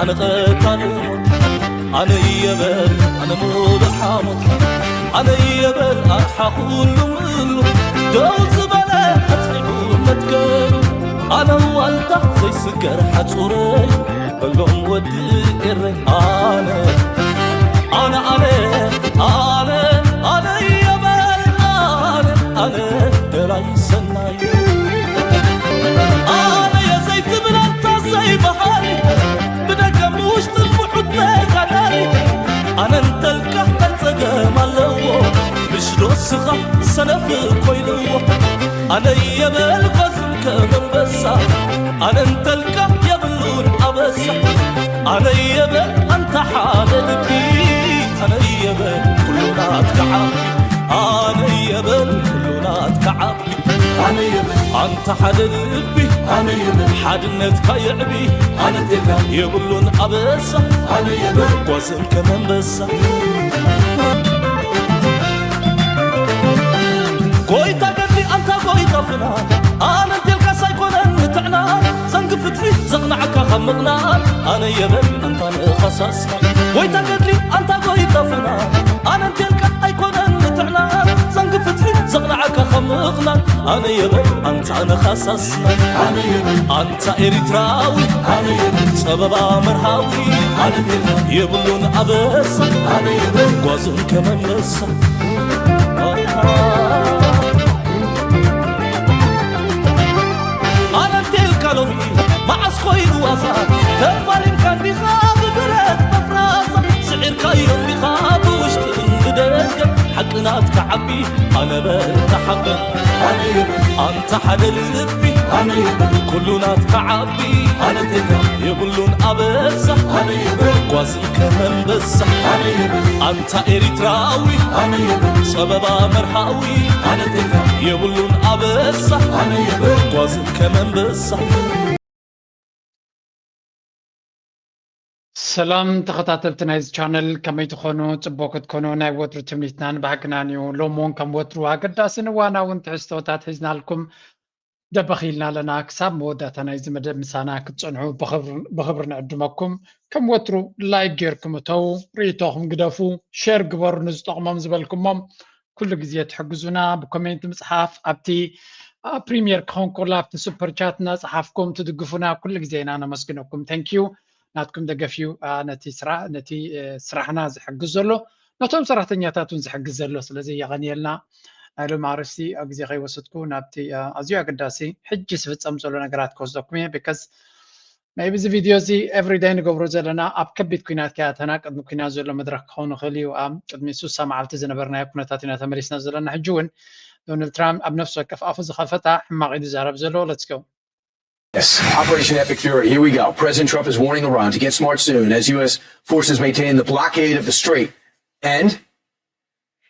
ኣነ ቀታሊ ሞት ኣነ እየ በል ኣነ ሙሉእ ሓሞት ኣነ እየ በል ኣቕሓ ኩሉ ምእሉ ደው ዝበለ ኣጽኒዑ መትከሉ ኣነ ዋልታ ዘይስገር ሓጹረይ በሎም ወዲ ኤረይ ኣነ ኣነ ኣነ ኣነ ኣነ እየ በል ኣነ ኣነ ደላይ ሰናይ ኣነ እየ ዘይትብል ኣንታ ዘይበሃል ብደገ ብውሽጢ ምዑት ተጋዳሊ ኣነ እንተልካ እንታይ ጸገም ኣለዎ ምሽ ዶ ስኻ ሰነፍ ኮይንዎ ኣነ እየ በል ጓዝም ከም ኣንበሳ ኣነ እንተልካ የብሉን ኣበሳ ኣነ እየ በል ኣንታ ሓደ ልቢ ኣነ እየ በል ኩሉ ናትካ ዓቢ ኣነ እየ በል ኩሉ ናትካ ዓቢ ኣነ እየ በል ኣንታ ሓደ ልቢ ኣነ እየ በል ሓድነትካ የዕቢ ኣነ እንተልካ የብሉን ኣበሳ ኣነ እየ በል ጓዝም ከም ኣንበሳ ጎይታ ገድሊ ኣንታ ጎይታ ፍና ኣነ እንቴልካስ ኣይኮነን ንትዕና ዘንጊ ፍትሒ ዘቕናዕካ ካብ ምቕናዕ ኣነ የበል ኣንታ ንኻሳስካ ጎይታ ገድሊ ኣንታ ጎይታ ፍና ኣነ እንቴልካ ኣይኮነን ንትዕና ዘንጊ ፍትሒ ዘቕናዕካ ካብ ምቕናዕ ኣነ የበል ኣንታ ንኻሳስና ኣነ የበል ኣንታ ኤሪትራዊ ኣነ የበል ጸበባ መርሃዊ ኣነ እንቴልካ የብሉን ኣበሳ ኣነ የበል ጓዝም ከም ኣንበሳ ኣነ እንቴልካ ሎሚ መዓስ ኮይኑ ዋዛ ተፋሊምካ እንዲኻ ብብረት መፍራሳ ስዒርካዮ እንዲኻ ብውሽጥን ብደገ ሓቂ ናትካ ዓቢ ኣነ በል ተሓበን ኣንታ ሓደ ልቢ ኩሉ ናትካ ዓቢ የብሉን ኣበሳ ጓዝም ከም ኣንበሳ ኣንታ ኤሪትራዊ ጸበባ መርሃዊ የብሉን ኣበሳ ጓዝም ከም ኣንበሳ ሰላም ተኸታተልቲ ናይዚ ቻነል ከመይ ትኾኑ? ፅቡቅ ክትኮኑ ናይ ወትሩ ትምኒትናን ባህግናን እዩ። ሎሚ እውን ከም ወትሩ ኣገዳስን እዋናውን ትሕዝቶታት ሒዝናልኩም ደበኽ ኢልና ኣለና። ክሳብ መወዳእታ ናይዚ መደብ ምሳና ክትፀንሑ ብኽብሪ ንዕድመኩም። ከም ወትሩ ላይክ ጌርኩም እተው፣ ርእይቶኹም ግደፉ፣ ሼር ግበሩ ንዝጠቕሞም ዝበልኩሞም ኩሉ ግዜ ትሕግዙና ብኮሜንት ምፅሓፍ ኣብቲ ፕሪሚየር ክኸውን ከሎ ኣብቲ ሱፐር ቻት እናፀሓፍኩም ትድግፉና ኩሉ ግዜ ኢና ነመስግነኩም። ተንኪዩ ናትኩም ደገፍ እዩ ነቲ ስራሕና ዝሕግዝ ዘሎ ነቶም ሰራሕተኛታት እውን ዝሕግዝ ዘሎ። ስለዚ የቐንየልና። ሎም ኣርስቲ ግዜ ከይወሰድኩ ናብቲ ኣዝዩ ኣገዳሲ ሕጂ ዝፍፀም ዘሎ ነገራት ክወስደኩም እየ። ቢካዝ ናይ ብዚ ቪድዮ እዚ ኤቭሪዳይ ንገብሮ ዘለና ኣብ ከቢድ ኩናት ከያተና ቅድሚ ኩናት ዘሎ መድረክ ክኸውን ይኽእል እዩ። ኣብ ቅድሚ ሱሳ መዓልቲ ዝነበርናዮ ኩነታት ኢና ተመሊስና ዘለና። ሕጂ እውን ዶናልድ ትራምፕ ኣብ ነፍሲ ወከፍ ኣፉ ዝኸፈታ ሕማቕ እዩ ዝዛረብ ዘሎ። Let's go. Yes. Operation Epic Fury. Here we go. President Trump is warning Iran to get smart soon as U S forces maintain the blockade of the strait. And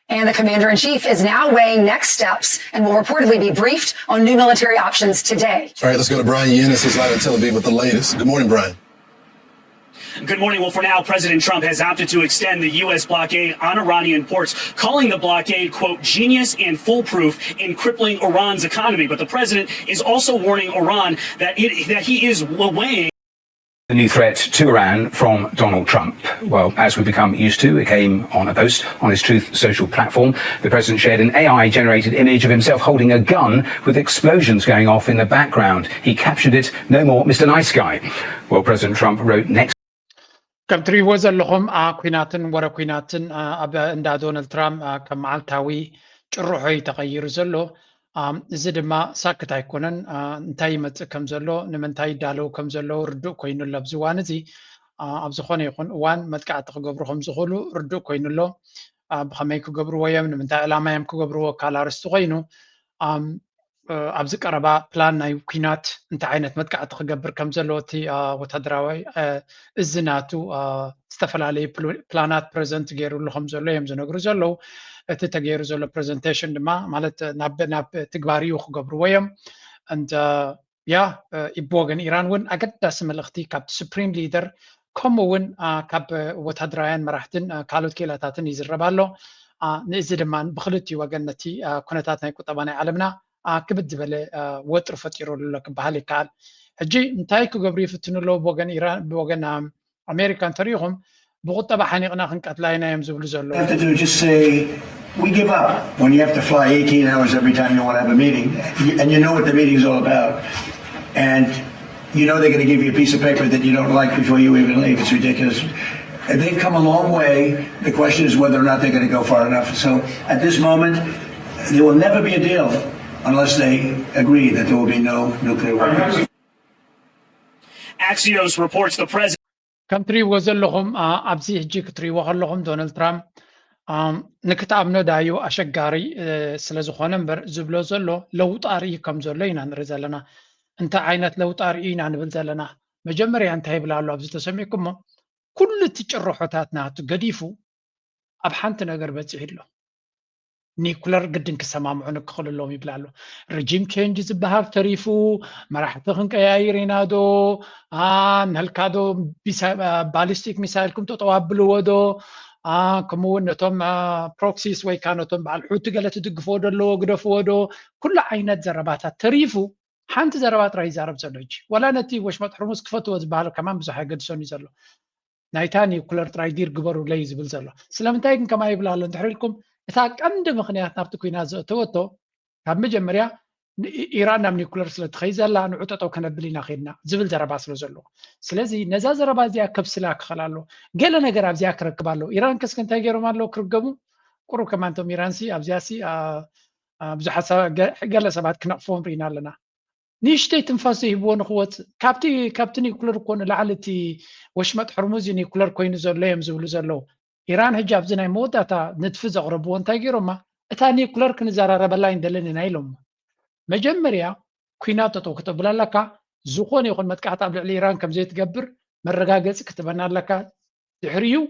And the commander in chief is now weighing next steps and will reportedly be briefed on new military options today. All right, let's go to Brian Yennis. He's live in Tel Aviv with the latest. Good morning, Brian. Good morning. Well, for now, President Trump has opted to extend the U S blockade on Iranian ports, calling the blockade, quote, genius and foolproof in crippling Iran's economy. But the president is also warning Iran that, it, that he is weighing. The new threat to Iran from Donald Trump. Well, as we've become used to, it came on a post on his Truth Social platform. The president shared an A I generated image of himself holding a gun with explosions going off in the background. He captioned it, "No more Mister Nice Guy." Well, President Trump wrote next. ከም ትሪእዎ ዘለኹም ኩናትን ወረ ኩናትን ኣብ እንዳ ዶናልድ ትራምፕ ከም መዓልታዊ ጭርሖ እዩ ተቐይሩ ዘሎ። እዚ ድማ ሳክት ኣይኮነን። እንታይ ይመፅእ ከም ዘሎ፣ ንምንታይ ይዳለዉ ከም ዘለዉ ርዱእ ኮይኑ ኣሎ። ኣብዚ እዋን እዚ ኣብ ዝኾነ ይኹን እዋን መጥቃዕቲ ክገብሩ ከም ዝኽእሉ ርዱእ ኮይኑ ኣሎ። ብኸመይ ክገብርዎ እዮም፣ ንምንታይ ዕላማ እዮም ክገብርዎ ካል ኣርስቲ ኮይኑ ኣብዚ ቀረባ ፕላን ናይ ኩናት እንታይ ዓይነት መጥቃዕቲ ክገብር ከም ዘለዎ እቲ ወታደራዊ እዚ ናቱ ዝተፈላለዩ ፕላናት ፕረዘንት ገይሩሉ ከም ዘሎ እዮም ዝነግሩ ዘለዉ። እቲ ተገይሩ ዘሎ ፕረዘንቴሽን ድማ ማለት ናብ ናብ ትግባር እዩ ክገብርዎ እዮም። እንተ ያ ኢብ ወገን ኢራን እውን ኣገዳሲ መልእኽቲ ካብቲ ሱፕሪም ሊደር ከምኡ እውን ካብ ወታደራውያን መራሕትን ካልኦት ክኢላታትን ይዝረብ ኣሎ። ንእዚ ድማ ብክልቲኡ ወገን ነቲ ኩነታት ናይ ቁጠባ ናይ ዓለምና ክብድ ዝበለ ወጥሪ ፈጢሩ ኣሎ ክበሃል ይከኣል። ሕጂ እንታይ ክገብሩ ይፍትኑ ኣለዉ? ብወገን ኢራን፣ ብወገን ኣም- ኣሜሪካ እንተሪኢኹም፣ ብቁጠባ ሓኒቕና ክንቀትላ ኢና እዮም ዝብሉ ዘለዉ። Have to do is just say, we give up when you have to fly eighteen hours every time you want to have a meeting, and you know what the meeting's all about, and you know they're going to give you a piece of paper that you don't like before you even leave. It's ridiculous. They've come a long way. The question is whether or not they're going to go far enough. So at this moment, there will never be a deal unless they agree that there will be no nuclear weapons. Axios reports the president. ከም ትሪእዎ ዘለኹም ኣብዚ ሕጂ ክትሪእዎ ከለኹም ዶናልድ ትራምፕ ንክትኣምኖ ዳዩ ኣሸጋሪ ስለ ዝኾነ እምበር ዝብሎ ዘሎ ለውጢ ኣርኢ ከም ዘሎ ኢና ንርኢ ዘለና። እንታይ ዓይነት ለውጢ ኣርኢ ኢና ንብል ዘለና? መጀመርያ እንታይ ይብል ኣሎ ኣብዚ ተሰሚዕኩሞ? ኩሉ እቲ ጭርሖታት ናቱ ገዲፉ ኣብ ሓንቲ ነገር በፂሑ ኣሎ። ኒኩለር ግድን ክሰማምዑ ንክኽእሉ ኣለዎም ይብል ኣሎ። ሪጂም ቼንጅ ዝበሃል ተሪፉ፣ መራሕቲ ክንቀያይር ኢና ዶ፣ ናልካ ዶ ባሊስቲክ ሚሳይልኩም ጠጠው ኣብልዎ ዶ፣ ከምኡ እውን ነቶም ፕሮክሲስ ወይ ከዓ ነቶም በዓል ሑቲ ገለ ትድግፍዎ ዶ ኣለዎ ግደፍዎ ዶ፣ ኩሉ ዓይነት ዘረባታት ተሪፉ ሓንቲ ዘረባ ጥራይ ይዛረብ ዘሎ ሕጂ። ዋላ ነቲ ወሽመጥ ሕርሙዝ ክፈትዎ ዝበሃል ከማን ብዙሕ ኣይገድሶን እዩ ዘሎ። ናይታ ኒኩለር ጥራይ ዲር ግበሩለይ ዝብል ዘሎ። ስለምንታይ ግን ከማይ ይብል ኣሎ እንድሕር ኢልኩም፣ እታ ቀንዲ ምኽንያት ናብቲ ኩናት ዘእተወቶ ካብ መጀመርያ ኢራን ናብ ኒኩለር ስለ ትኸይ ዘላ ንዑ ጠጠው ከነብል ኢና ኸድና ዝብል ዘረባ ስለ ዘለዎ። ስለዚ ነዛ ዘረባ እዚኣ ከብስላ ክኸል ኣሎ። ገለ ነገር ኣብዚኣ ክረክብ ኣሎ። ኢራን ከስከ እንታይ ገይሮም ኣለዉ ክርገሙ? ቁሩብ ከማንቶም ኢራንሲ ኣብዚኣሲ ብዙሓት ገለ ሰባት ክነቕፍዎም ርኢና ኣለና። ንእሽተይ ትንፋስ ዘይህብዎ ንክወፅእ ካብቲ ካብቲ ኒኩለር እኮ ንላዕሊ እቲ ወሽመጥ ሕርሙዝ ኒኩለር ኮይኑ ዘሎ እዮም ዝብሉ ዘለዉ። ኢራን ሕጂ ኣብዚ ናይ መወዳእታ ንድፊ ዘቕረብዎ እንታይ ገይሮማ? እታ ኒኩለር ክንዘራረበላ ኣይንደልን ኢና ኢሎሞ። መጀመርያ ኩናት ጠጠው ክተብል ኣለካ። ዝኾነ ይኹን መጥቃዕቲ ኣብ ልዕሊ ኢራን ከምዘይትገብር መረጋገፂ ክትበና ኣለካ። ድሕሪኡ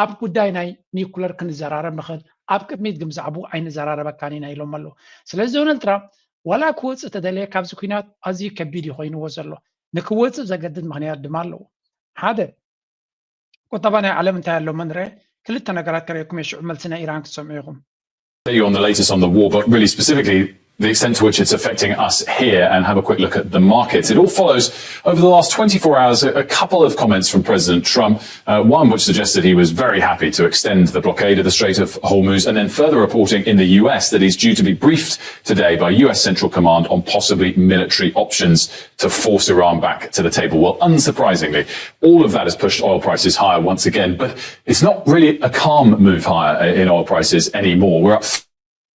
ኣብ ጉዳይ ናይ ኒኩለር ክንዘራረብ ንኽእል፣ ኣብ ቅድሚት ግን ብዛዕባኡ ኣይንዘራረበካን ኢና ኢሎም ኣለዉ። ስለዚ ዶናልድ ትራምፕ ዋላ ክወፅእ ተደለየ ካብዚ ኩናት ኣዝዩ ከቢድ እዩ ኮይንዎ ዘሎ። ንክወፅእ ዘገድድ ምኽንያት ድማ ኣለዎ። ሓደ ቁጠባ ናይ ዓለም እንታይ ኣሎ መንረ ክልተ ነገራት ከርእየኩም እየ፣ ሽዑ መልሲ ናይ ኢራን ክትሰምዑ ኢኹም። You on the latest on the war, but really specifically the extent to which it's affecting us here and have a quick look at the markets. It all follows, over the last twenty-four hours, a couple of comments from President Trump, uh, one which suggested he was very happy to extend the blockade of the Strait of Hormuz, and then further reporting in the U S that he's due to be briefed today by U S Central Command on possibly military options to force Iran back to the table. Well, unsurprisingly, all of that has pushed oil prices higher once again, but it's not really a calm move higher in oil prices anymore. We're up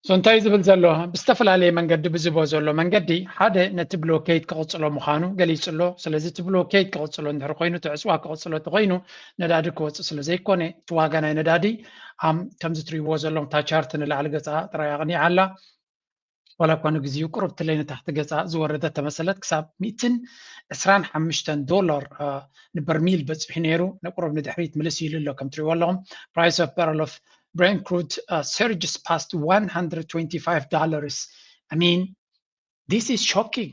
ሶ እንታይ ዝብል ዘሎ ብዝተፈላለየ መንገዲ ብዝቦ ዘሎ መንገዲ ሓደ ነቲ ብሎኬድ ክቕፅሎ ምዃኑ ገሊፁ ኣሎ። ስለዚ እቲ ብሎኬድ ክቕፅሎ እንድሕር ኮይኑ እቲ ዕፅዋ ክቕፅሎ እንተኮይኑ ነዳዲ ክወፅእ ስለ ዘይኮነ እቲ ዋጋ ናይ ነዳዲ ኣም ከምዚ ትሪእዎ ዘለኹም እታ ቻርት ንላዕሊ ገፃ ጥራይ ኣቕኒዓ ኣላ። ዋላ እኳ ንግዚኡ ቁሩብ ትለይ ንታሕቲ ገፃ ዝወረደት ተመሰለት ክሳብ ሚእትን ዕስራን ሓሙሽተን ዶላር ንበርሚል በፂሑ ነይሩ። ንቁሩብ ንድሕሪት ምልስ ኢሉ ኣሎ ከም ትሪእዎ ኣለኹም። Price of barrel of Brent crude surges past one hundred twenty-five dollars. I mean, this is shocking.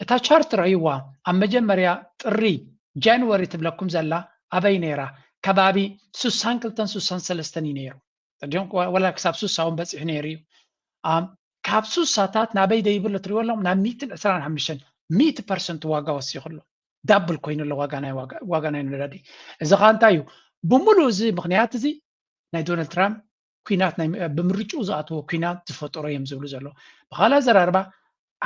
እታ ቻርት ረእይዋ ኣብ መጀመርያ ጥሪ ጃንዋሪ ትብለኩም ዘላ ኣበይ ነይራ? ከባቢ ስሳን ክልተን ስሳን ሰለስተን እዩ ነይሩ። ወላ ክሳብ ስሳ እውን በፂሑ ነይሩ እዩ። ካብ ስሳታት ናበይ ደይብሎ ትሪእዎ ኣለኹም ናብ ሚእትን ዕስራን ሓሙሽተን ሚእቲ ፐርሰንት ዋጋ ወሲኹ ኣሎ። ዳብል ኮይኑ ኣሎ ዋጋ ናይ ዋጋ ናይ ነዳዲ። እዚ ከዓ እንታይ እዩ? ብምሉእ እዚ ምኽንያት እዚ ናይ ዶናልድ ትራምፕ ኩናት ብምርጭኡ ዝኣተዎ ኩናት ዝፈጠሮ እዮም ዝብሉ ዘለዉ። ብካልእ ኣዘራርባ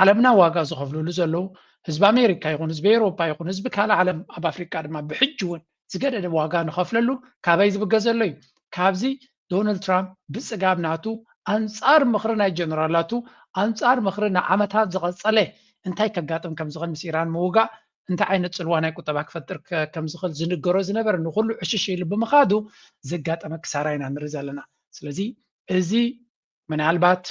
ዓለምና ዋጋ ዝኸፍልሉ ዘለዉ ህዝቢ ኣሜሪካ ይኹን ህዝቢ ኤውሮፓ ይኹን ህዝቢ ካልእ ዓለም ኣብ ኣፍሪቃ ድማ ብሕጂ እውን ዝገደደ ዋጋ ንኸፍለሉ ካበይ ዝብገ ዘሎ እዩ? ካብዚ ዶናልድ ትራምፕ ብፅጋብ ናቱ ኣንፃር ምኽሪ ናይ ጀነራላቱ ኣንፃር ምኽሪ ንዓመታት ዝቐፀለ እንታይ ከጋጥም ከም ዝኽእል ምስ ኢራን ምውጋእ እንታይ ዓይነት ፅልዋ ናይ ቁጠባ ክፈጥር ከም ዝኽእል ዝንገሮ ዝነበረ ንኩሉ ዕሽሽ ኢሉ ብምኻዱ ዘጋጠመ ክሳራ ኢና ንርኢ ዘለና። ስለዚ እዚ ምናልባት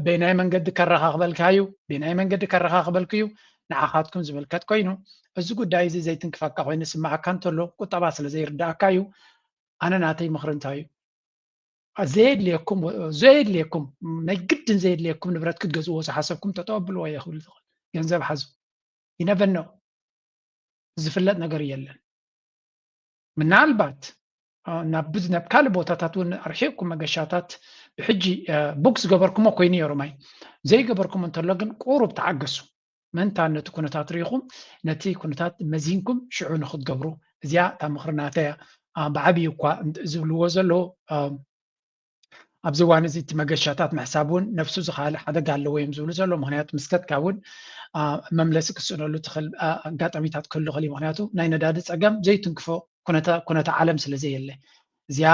በናይ መንገዲ ከረኻኽበልካ እዩ፣ በናይ መንገዲ ከረኻኽበልክ እዩ ንዓኻትኩም ዝምልከት ኮይኑ እዚ ጉዳይ እዚ ዘይትንክፈካ ኮይኑ ስማዓካ እንተሎ ቁጠባ ስለ ዘይርዳእካ እዩ። ኣነ ናተይ ምኽሪ እንታይ እዩ? ዘየድልየኩም ዘየድልየኩም ናይ ግድን ዘየድልየኩም ንብረት ክትገዝእዎ ዝሓሰብኩም ተጠብልዎ ይኽእል ዝኽእል ገንዘብ ሓዙ ይነበኖ ዝፍለጥ ነገር የለን። ምናልባት ናብ ካልእ ቦታታት እውን ኣርሒቕኩም መገሻታት ብሕጂ ቡክ ዝገበርኩሞ ኮይኑ ሮማይ ዘይገበርኩም እንተሎ ግን ቁሩብ ተዓገሱ። ምእንታን ነቲ ኩነታት ርኢኹም ነቲ ኩነታት መዚንኩም ሽዑ ንክትገብሩ። እዚኣ እታ ምኽሪ ናተያ። ብዓብዩ እኳ ዝብልዎ ዘለዉ ኣብዚ እዋን እዚ እቲ መገሻታት ምሕሳብ እውን ነፍሱ ዝኸኣለ ሓደጋ ኣለዎ እዮም ዝብሉ ዘሎ። ምክንያቱ ምስተትካ እውን መምለሲ ክስእነሉ ትኽእል ኣጋጣሚታት ክህሉ ክእል። ምክንያቱ ናይ ነዳዲ ፀገም ዘይትንክፎ ኩነተ ዓለም ስለ ዘየለ፣ እዚኣ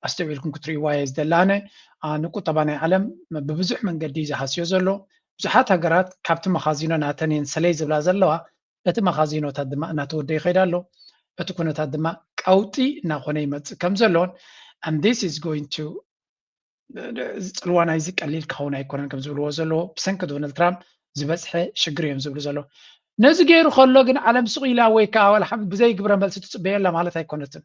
ኣስተውዒልኩም ክትርእይዋ እየ ዝደላነ። ንቁጠባ ናይ ዓለም ብብዙሕ መንገዲ እዩ ዝሃስዮ ዘሎ። ብዙሓት ሃገራት ካብቲ መኻዚኖ ናተን እየን ሰለይ ዝብላ ዘለዋ፣ እቲ መኻዚኖታት ድማ እናተወደ ይኸይድ ኣሎ። እቲ ኩነታት ድማ ቀውጢ እናኾነ ይመፅእ ከም ዘሎን and this is going to እዚ ፅልዋ ናይዚ ቀሊል ክኸውን ኣይኮነን ከም ዝብልዎ ዘለዎ ብሰንኪ ዶናልድ ትራምፕ ዝበፅሐ ሽግር እዮም ዝብሉ ዘለዉ። ነዚ ገይሩ ከሎ ግን ዓለም ስቕ ኢላ ወይ ከዓ ዋላ ሓንቲ ብዘይ ግብረ መልሲ ትፅበዮ ኣላ ማለት ኣይኮነትን።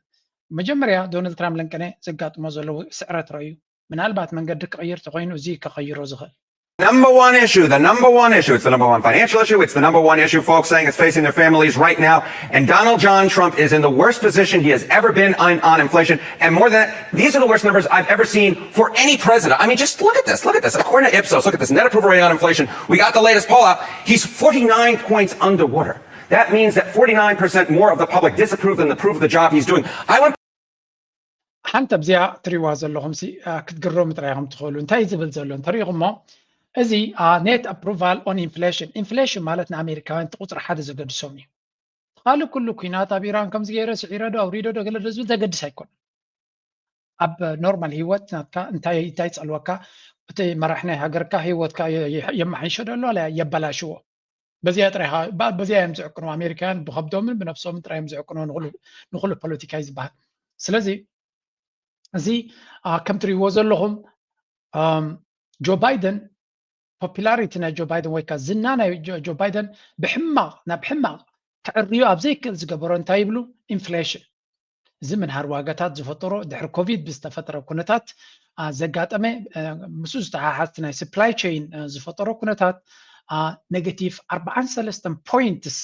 መጀመርያ ዶናልድ ትራምፕ ለንቀነ ዘጋጥሞ ዘለዉ ስዕረት ረእዩ ምናልባት መንገዲ ክቕይር ተኮይኑ እዚ ከቐይሮ ዝኽእል Number one issue, the number one issue, it's the number one financial issue, it's the number one issue folks saying it's facing their families right now. And Donald John Trump is in the worst position he has ever been on, on inflation. And more than that, these are the worst numbers I've ever seen for any president. I mean, just look at this, look at this. According to Ipsos, look at this net approval rate on inflation. We got the latest poll out. He's forty-nine points underwater. That means that forty-nine percent more of the public disapprove than approve of the job he's doing. I went ሓንቲ ኣብዚኣ ትሪእዋ ዘለኹም ክትግረሙ ጥራይ ኢኹም ትኽእሉ። እንታይ ዝብል ዘሎ እንተሪኢኹሞ፣ እዚ net approval on inflation፣ ኢንፍሌሽን ማለት ንኣሜሪካውያን እቲ ቁፅሪ ሓደ ዘገድሶም እዩ። ካልእ ኩሉ ኩናት ኣብ ኢራን ከምዚ ገይረ ስዒረ ዶ ኣውሪዶ ዶ ገለ ዶ ዝብል ዘገድስ ኣይኮነን። ኣብ ኖርማል ህይወት ናትካ እንታይ እንታይ ይፀልወካ፣ እቲ መራሕ ናይ ሃገርካ ህይወትካ የመሓይሾ ዶ ኣሎ የበላሽዎ። በዚኣ ጥራይ በዚኣ እዮም ዝዕቅኑ ኣሜሪካውያን ብከብዶምን ብነብሶምን ጥራይ እዮም ዝዕቅኑ ንኩሉ ፖለቲካ እዩ ዝበሃል። ስለዚ እዚ ከም ትሪእዎ ዘለኹም ጆ ባይደን ፖፒላሪቲ ናይ ጆ ባይደን ወይ ከዓ ዝና ናይ ጆ ባይደን ብሕማቕ ናብ ሕማቕ ክዕርዮ ኣብ ዘይክእል ዝገበሮ እንታይ ይብሉ? ኢንፍሌሽን። እዚ ምንሃር ዋጋታት ዝፈጠሮ ድሕሪ ኮቪድ ብዝተፈጠረ ኩነታት ዘጋጠመ ምስኡ ዝተሓሓዝቲ ናይ supply chain ዝፈጠሮ ኩነታት negative ኣርባዓን ሰለስተን points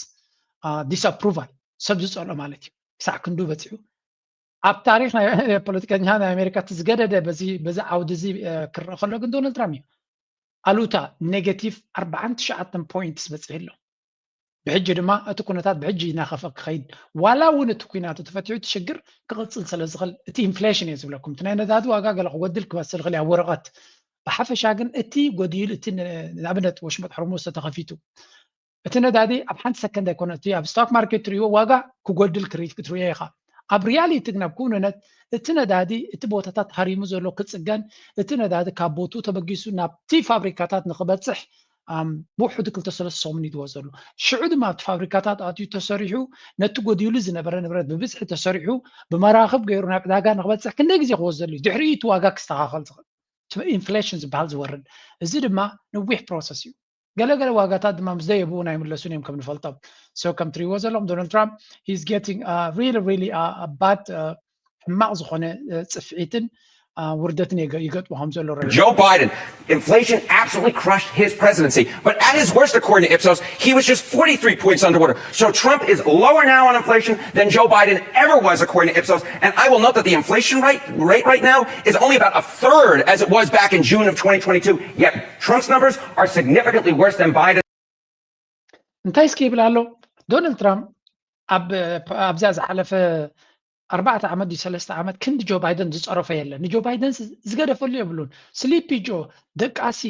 disapproval ሰብ ዝፀልኦ ማለት እዩ። ክሳዕ ክንዱ በፂሑ ኣብ ታሪክ ናይ ፖለቲከኛ ናይ ኣሜሪካ እቲ ዝገደደ በዚ ዓውዲ እዚ ክረአ ከሎ ግን ዶናልድ ትራምፕ እዩ። ኣሉታ negative ኣርባዓን ትሽዓተን points በፂሑ ኣሎ። ብሕጂ ድማ እቲ ኩነታት ብሕጂ እናኸፍአ ክኸይድ ዋላ እውን እቲ ኩናት ተፈቲሑ እቲ ሽግር ክቕፅል ስለ ዝኽእል እቲ ኢንፍሌሽን እየ ዝብለኩም። እቲ ናይ ነዳዲ ዋጋ ገለ ክጎድል ክመስል ይኽእል ኣብ ወረቐት፣ ብሓፈሻ ግን እቲ ጎዲሉ እቲ ንኣብነት ወሽመጥ ሕርሙዝ ተተኸፊቱ እቲ ነዳዲ ኣብ ሓንቲ ሰከንድ ኣይኮነ እቲ ኣብ ስቶክ ማርኬት ትሪእዎ ዋጋ ክጎድል ክትሪኦ ኢኻ። ኣብ ሪያሊቲ ግን ኣብ ክውንነት እቲ ነዳዲ እቲ ቦታታት ሃሪሙ ዘሎ ክፅገን እቲ ነዳዲ ካብ ቦትኡ ተበጊሱ ናብቲ ፋብሪካታት ንክበፅሕ ብውሕዱ ክልተ ሰለስተ ሰሙን ይድወ ዘሎ። ሽዑ ድማ ኣብቲ ፋብሪካታት ኣትዩ ተሰሪሑ ነቲ ጎዲሉ ዝነበረ ንብረት ብብዝሒ ተሰሪሑ ብመራኽብ ገይሩ ናብ ዕዳጋ ንክበፅሕ ክንደይ ግዜ ክወስደሉ እዩ? ድሕሪኡ እቲ ዋጋ ክስተኻኸል ዝኽእል ኢንፍሌሽን ዝበሃል ዝወርድ። እዚ ድማ ነዊሕ ፕሮሰስ እዩ። ገለገለ ዋጋታት ድማ ምስ ደየብኡ ናይ ምለሱን እዮም ከም ንፈልጦም። So ከም ትሪእዎ ዘለኹም ዶናልድ ትራምፕ he's getting really really bad ሕማቕ ዝኾነ ፅፍዒትን ውርደትን ይገጥሞ ከም ዘሎ Joe Biden, inflation absolutely crushed his presidency. But at his worst, according to Ipsos, he was just forty-three points underwater. So Trump is lower now on inflation than Joe Biden ever was, according to Ipsos. And I will note that the inflation rate, rate right now is only about a third as it was back in June of twenty twenty-two. Yet Trump's numbers are significantly worse than Biden. እንታይ እስኪ ይብል ኣሎ ዶናልድ ትራምፕ ኣብዛ ዝሓለፈ ኣርባዕተ ዓመት ድዩ ሰለስተ ዓመት ክንዲ ጆ ባይደን ዝፀረፎ የለን። ንጆ ባይደን ዝገደፈሉ የብሉን። ስሊፒ ጆ፣ ደቃሲ፣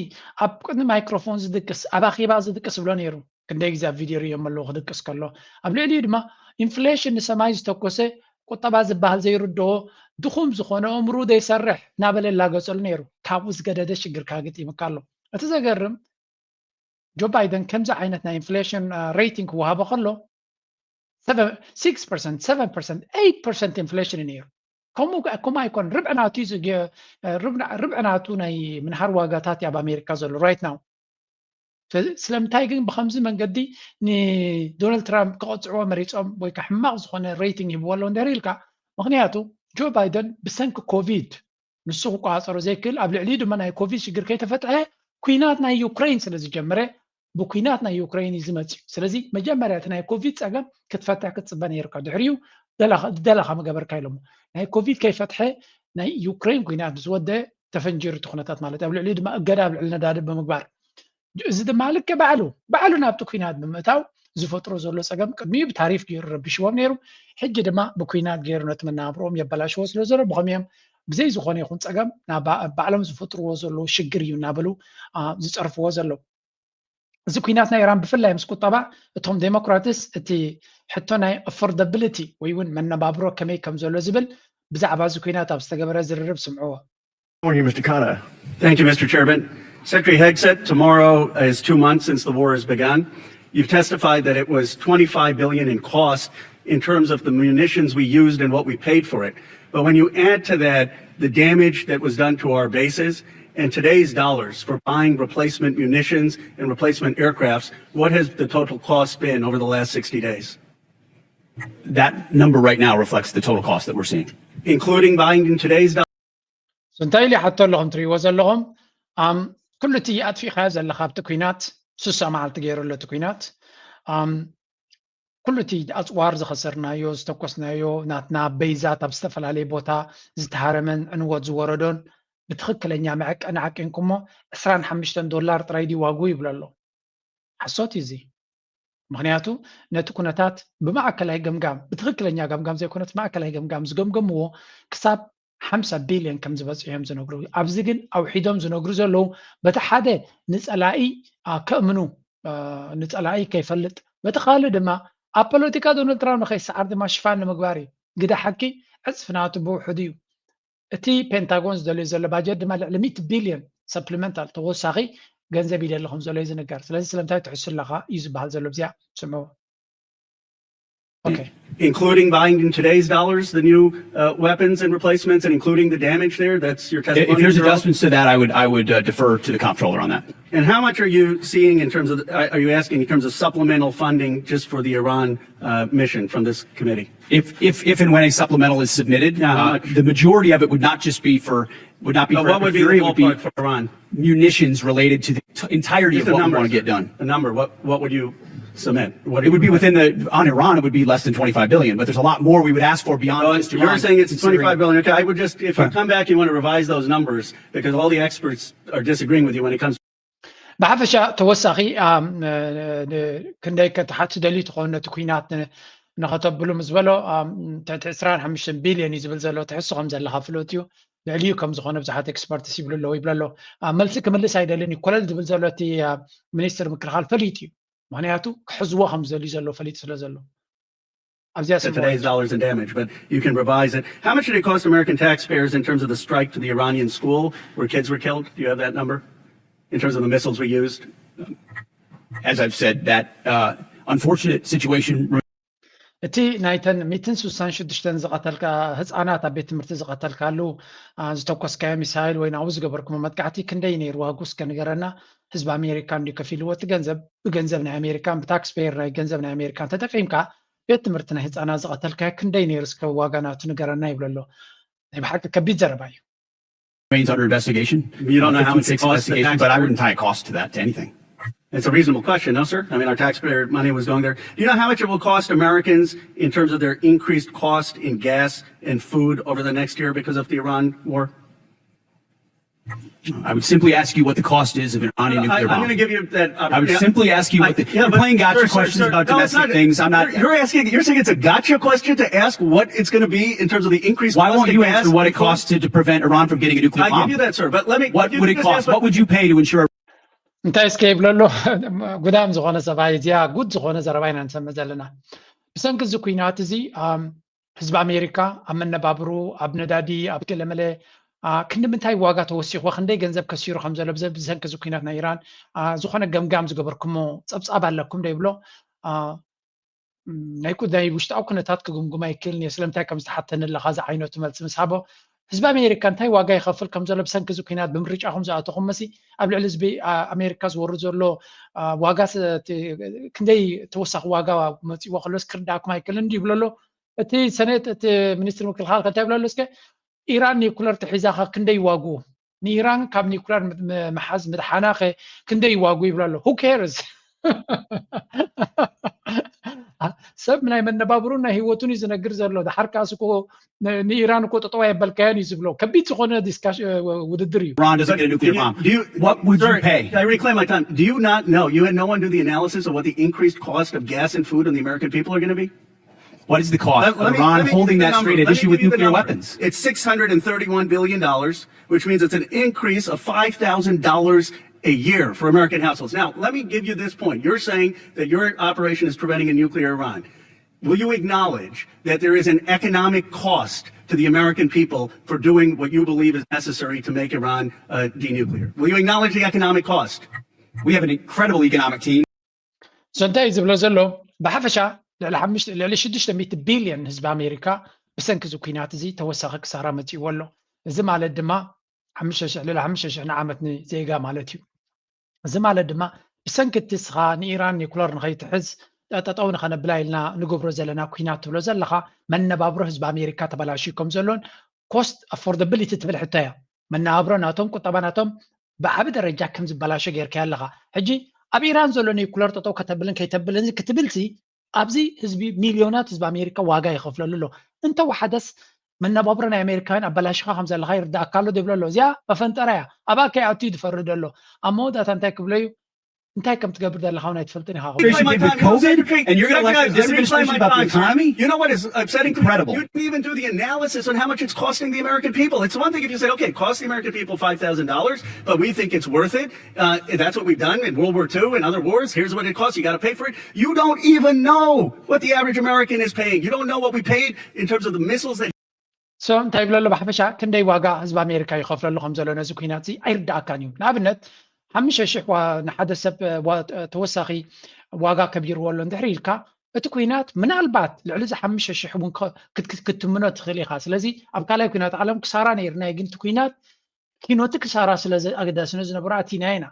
ኣብ ቅድሚ ማይክሮፎን ዝድቅስ፣ ኣብ ኣኼባ ዝድቅስ ይብሎ ነይሩ። ክንደይ ግዜ ኣብ ቪድዮ ርእዮም ኣለዉ ክድቅስ ከሎ። ኣብ ልዕሊኡ ድማ ኢንፍሌሽን ንሰማይ ዝተኮሰ ቁጠባ ዝበሃል ዘይርድኦ ድኹም ዝኾነ ኣእምርኡ ዘይሰርሕ እናበለ ይላገፀሉ ነይሩ። ካብኡ ዝገደደ ሽግር ከኣ ገጢሙካ ኣሎ። እቲ ዘገርም ጆ ባይደን ከምዚ ዓይነት ናይ ኢንፍሌሽን ሬቲንግ ክወሃቦ ከሎ six percent seven percent eight percent ኢንፍሌሽን እዩ ነይሩ። ከምኡ ከምኡ ኣይኮን ርብዒ ናቱ ርብዒ ናቱ ናይ ምንሃር ዋጋታት ኣብ ኣሜሪካ ዘሎ right now። ስለምንታይ ግን ብከምዚ መንገዲ ንዶናልድ ትራምፕ ክቐፅዕዎ መሪፆም ወይ ከዓ ሕማቕ ዝኾነ ሬቲንግ ሂብዎ ኣለዉ እንድሕር ኢልካ፣ ምክንያቱ ጆ ባይደን ብሰንኪ ኮቪድ ንሱ ክቆፃፀሮ ዘይክእል ኣብ ልዕሊኡ ድማ ናይ ኮቪድ ሽግር ከይተፈትሐ ኩናት ናይ ዩክሬን ስለ ዝጀመረ ብኩናት ናይ ዩክሬን እዩ ዝመፅእ። ስለዚ መጀመርያ እቲ ናይ ኮቪድ ፀገም ክትፈትሕ ክትፅበ ነይርካ። ድሕሪኡ ዝደለኻ ምገበርካ ኢሎሞ። ናይ ኮቪድ ከይፈትሐ ናይ ዩክሬን ኩናት ዝወደ ተፈንጂሩ እቲ ኩነታት ማለት ኣብ ልዕሊኡ ድማ እገዳ ኣብ ልዕሊ ነዳዲ ብምግባር እዚ ድማ ልክዕ ባዕሉ ባዕሉ ናብቲ ኲናት ብምእታው ዝፈጥሮ ዘሎ ፀገም ቅድሚኡ ብታሪፍ ገይሩ ረቢሽዎም ነይሩ። ሕጂ ድማ ብኲናት ገይሩ ነቲ መነባብሮኦም የበላሽዎ ስለ ዘሎ ብኸምኦም ብዘይ ዝኾነ ይኹን ፀገም ባዕሎም ዝፈጥርዎ ዘለዉ ሽግር እዩ እናበሉ ዝፀርፍዎ ዘለዉ። እዚ ኲናት ናይ ኢራን ብፍላይ ምስ ቁጠባ እቶም ዴሞክራትስ እቲ ሕቶ ናይ ኣፎርዳብሊቲ ወይ እውን መነባብሮ ከመይ ከም ዘሎ ዝብል ብዛዕባ እዚ ኲናት ኣብ ዝተገበረ ዝርርብ ስምዕዎ። Thank you, Mister Chairman. Secretary Hegseth, tomorrow is two months since the war has begun. You've testified that it was twenty-five billion in cost in terms of the munitions we used and what we paid for it. But when you add to that the damage that was done to our bases and today's dollars for buying replacement munitions and replacement aircrafts, what has the total cost been over the last sixty days? That number right now reflects the total cost that we're seeing. Including buying in today's dollars? እንታይ ኢሉ ይሓቶ ኣሎ ከም ትሪእዎ ዘለኹም? ኣም ኩሉ እቲ ኣጥፊእካዮ ዘለካ ኣብቲ ኲናት ስሳ መዓልቲ ገይሩ ኣሎ እቲ ኲናት ኣም ኩሉ እቲ ኣፅዋር ዝኸሰርናዮ ዝተኮስናዮ ናትና በይዛት ኣብ ዝተፈላለየ ቦታ ዝተሃረመን ዕንወት ዝወረዶን ብትኽክለኛ መዐቀኒ ዓቂንኩሞ ዕስራን ሓሙሽተን ዶላር ጥራይ ድዩ ዋግኡ ይብሎ ኣሎ። ሓሶት እዩ እዚ። ምኽንያቱ ነቲ ኩነታት ብማእከላይ ገምጋም ብትኽክለኛ ገምጋም ዘይኮነስ ማእከላይ ገምጋም ዝገምገምዎ ክሳብ ሓምሳ ቢልዮን ከም ዝበፅሑ እዮም ዝነግሩ። ኣብዚ ግን ኣውሒዶም ዝነግሩ ዘለዉ በቲ ሓደ ንፀላኢ ከእምኑ ንፀላኢ ከይፈልጥ በቲ ካልእ ድማ ኣብ ፖለቲካ ዶናልድ ትራምፕ ንኸይሰዓር ድማ ሽፋን ንምግባር እዩ። ግደ ሓቂ ዕፅፊ ናቱ ብውሑድ እዩ። እቲ ፔንታጎን ዝደልዮ ዘሎ ባጀት ድማ ልዕሊ ሚእቲ ቢልዮን ሰፕሊመንታል ተወሳኺ ገንዘብ ይደሊ ከም ዘሎ እዩ ዝንገር። ስለዚ ስለምንታይ ትሕሱ ኣለኻ እዩ ዝበሃል ዘሎ ብዚኣ ስምዑ። Okay. Including buying in today's dollars the new uh, weapons and replacements and including the damage there? That's your testimony? If there's adjustments to that, I would, I would uh, defer to the comptroller on that. And how much are you seeing in terms of, are you asking in terms of supplemental funding just for the Iran uh, mission from this committee? If, if, if and when a supplemental is submitted, yeah, uh, the majority of it would not just be for would not be for what would be the ballpark for Iran? Munitions related to the entirety of what we want to get done. A number. What what would you submit? What it would be within the on Iran. It would be less than twenty-five billion, but there's a lot more we would ask for beyond. Well, just you're saying it's twenty-five billion. Okay, I would just if you come back, you want to revise those numbers because all the experts are disagreeing with you when it comes. ብሓፈሻ ተወሳኺ ክንደይ ክትሓቱ ደልዩ ትኸውን ነቲ ኩናት ንኸተብሉ ምስ በሎ ትሕቲ ዕስራን ሓሙሽተን ቢልዮን እዩ ዝብል ዘሎ ትሕሱ ከም ዘለካ ፍሉጥ እዩ። ልዕሊኡ ከም ዝኾነ ብዙሓት ኤክስፐርትስ ይብሉ ኣለዉ ይብሎ ኣሎ። መልሲ ክምልስ ኣይደልን እዩ። ኮለል ዝብል ዘሎ እቲ ሚኒስትር ምክልኻል ፈሊጡ እዩ። ምክንያቱ ክሕዝዎ ከም ዝደልዩ ዘሎ ፈሊጡ ስለ ዘሎ ኣብዚኣ today's dollars in damage, but you can revise it. How much did it cost American taxpayers in terms of the strike to the Iranian school where kids were killed? Do you have that number? In terms of the missiles we used? As I've said, that uh, unfortunate situation. እቲ ናይተን ሚትን ስሳን ሽዱሽተን ዝቐተልካ ህፃናት ኣብ ቤት ትምህርቲ ዝቐተልካሉ ዝተኮስካዮ ሚሳይል ወይ ናብኡ ዝገበርኩሞ መጥቃዕቲ ክንደይ ነይሩ ዋጉ እስከ ንገረና። ህዝቢ ኣሜሪካ እንዲ ከፊልዎ እቲ ገንዘብ ብገንዘብ ናይ ኣሜሪካን ብታክስፔየር ናይ ገንዘብ ናይ ኣሜሪካን ተጠቂምካ ቤት ትምህርቲ ናይ ህፃናት ዝቐተልካዮ ክንደይ ነይሩ እስከ ዋጋ ናቱ ንገረና ይብሎ ኣሎ። ናይ ብሓቂ ከቢድ ዘረባ እዩ። Remains under investigation. You don't know how much it costs the taxpayer? But I wouldn't tie a cost to that, to anything. It's a reasonable question, no, sir? I mean, our taxpayer money was going there. Do you know how much it will cost Americans in terms of their increased cost in gas and food over the next year because of the Iran war? I would simply ask you what the cost is of an Iranian nuclear bomb. I'm going to give you that. Uh, I would yeah, simply ask you what the. I, yeah, you're playing gotcha sir, questions sir, about no, domestic things. I'm not. You're, you're asking. You're saying it's a gotcha question to ask what it's going to be in terms of the increase. Why won't you answer what it costs to, to prevent Iran from getting a nuclear I bomb? I give you that, sir. But let me. What would it cost? What would you pay to ensure? እንታይ እስከ ይብለሉ ጉዳም ዝኾነ ሰብኣይ እዚኣ ጉድ ዝኾነ ዘረባ ኢና ንሰምዕ ዘለና። ብሰንኪ እዚ ኩናት እዚ ህዝቢ ኣሜሪካ ኣብ መነባብሩ ኣብ ነዳዲ ኣብ ገለመለ ክንዲ ምንታይ ዋጋ ተወሲኽዎ ክንደይ ገንዘብ ከሲሩ ከም ዘሎ ብሰንኪ እዚ ኩናት ናይ ኢራን ዝኾነ ገምጋም ዝገበርኩሞ ፀብፃብ ኣለኩም ዶ ይብሎ። ናይ ናይ ውሽጣዊ ኩነታት ክግምግም ኣይክእልን እየ ስለምንታይ ከም ዝተሓተኒ ኣለካ ዝዓይነቱ መልሲ ምስ ሃቦ ህዝቢ ኣሜሪካ እንታይ ዋጋ ይኸፍል ከም ዘሎ ብሰንኪ እዚ ኩናት ብምርጫኹም ዝኣተኹም መሲ ኣብ ልዕሊ ህዝቢ ኣሜሪካ ዝወርድ ዘሎ ዋጋ ክንደይ ተወሳኺ ዋጋ መፅዎ ከሎስ ክርዳእኩም ኣይክእልን እንዲ ይብሎ ኣሎ። እቲ ሰኔት እቲ ሚኒስትር ምክልኻል ከንታይ ይብሎ ኣሎ እስከ ኢራን ኒኩለር ተሒዛኸ ክንደይ ይዋግኡ ንኢራን ካብ ኒኩለር ምሓዝ ምድሓናኸ ክንደይ ይዋግኡ ይብሎ ኣሎ who cares ሰብ ናይ መነባብሩን ናይ ህይወቱን እዩ ዝነግር ዘሎ። ድሓር ከኣስ እኮ ንኢራን እኮ ጠጠው ኣየበልካዮን እዩ ዝብሎ። ከቢድ ዝኾነ ውድድር እዩ። Iran doesn't get a nuclear bomb. Do you, what would you pay? I reclaim my time. Do you not know? You had no one do the analysis of what the increased cost of gas and food on the American people are going to be? What is the cost of Iran holding that strait at issue with nuclear weapons? It's six hundred and thirty-one billion dollars, which means it's an increase of five thousand dollars a year for American households. Now, let me give you this point. You're saying that your operation is preventing a nuclear Iran. Will you acknowledge that there is an economic cost to the American people for doing what you believe is necessary to make Iran uh, denuclear? Will you acknowledge the economic cost? We have an incredible economic team. So እንታይ እዩ ዝብሎ ዘሎ? ብሓፈሻ ልዕሊ ሽዱሽተ ሚእቲ ቢልዮን ህዝቢ ኣሜሪካ ብሰንኪ እዚ ኩናት እዚ ተወሳኺ ክሳራ መፂእዎ ኣሎ። እዚ ማለት ድማ ልዕሊ ሓሙሽተ ሽሕ ንዓመት ንዜጋ ማለት እዩ። እዚ ማለት ድማ ብሰንኪ እቲ እስኻ ንኢራን ኒኩለር ንኸይትሕዝ ጠጠው ንኸነብላ ኢልና ንገብሮ ዘለና ኩናት ትብሎ ዘለኻ መነባብሮ ህዝቢ ኣሜሪካ ተበላሽዩ ከም ዘሎን cost affordability ትብል ሕቶ እያ። መነባብሮ ናቶም ቁጠባ ናቶም ብዓቢ ደረጃ ከም ዝበላሾ ጌርካዮ ኣለኻ። ሕጂ ኣብ ኢራን ዘሎ ኒኩለር ጠጠው ከተብልን ከይተብልን ክትብልሲ ኣብዚ ህዝቢ ሚልዮናት ህዝቢ ኣሜሪካ ዋጋ ይኸፍለሉ ኣሎ። እንተወሓደስ መነባብሮ ናይ ኣሜሪካውያን ኣበላሽኻ ከም ዘለኻ ይርዳእካ ኣሎ ዶ ይብሎ ኣሎ። እዚኣ መፈንጠራ እያ። ኣብኣ ከይኣቱ እዩ ዝፈርድ ኣሎ። ኣብ መወዳእታ እንታይ ክብሎ እዩ? እንታይ ከም ትገብር ዘለኻ እውን ኣይትፈልጥን ኢኻ። With COVID, and you're going to lecture this administration about the economy? You know what is upsetting to me? Incredible. You didn't even do the analysis on how much it's costing the American people. It's one thing if you said, okay, it costs the American people five thousand dollars, but we think it's worth it. Uh, that's what we've done in World War Two and other wars. Here's what it costs. You got to pay for it. You don't even know what the average American is paying. You don't know what we paid in terms of the missiles that So እንታይ ይብሎ ኣሎ? ብሓፈሻ ክንደይ ዋጋ ህዝቢ ኣሜሪካ ይኸፍለሉ ከም ዘሎ ነዚ ኩናት እዚ ኣይርዳእካን እዩ። ንኣብነት ሓሙሽተ ሽሕ ንሓደ ሰብ ተወሳኺ ዋጋ ከቢርዎ ኣሎ እንድሕር ኢልካ እቲ ኩናት ምናልባት ልዕሊ እዚ ሓሙሽተ ሽሕ እውን ክትትምኖ ትኽእል ኢኻ። ስለዚ ኣብ ካልኣይ ኩናት ዓለም ክሳራ ነይርና ግን እቲ ኩናት ኪኖቲ ክሳራ ስለ ኣገዳሲ ዝነበሮ ኣቲና ኢና።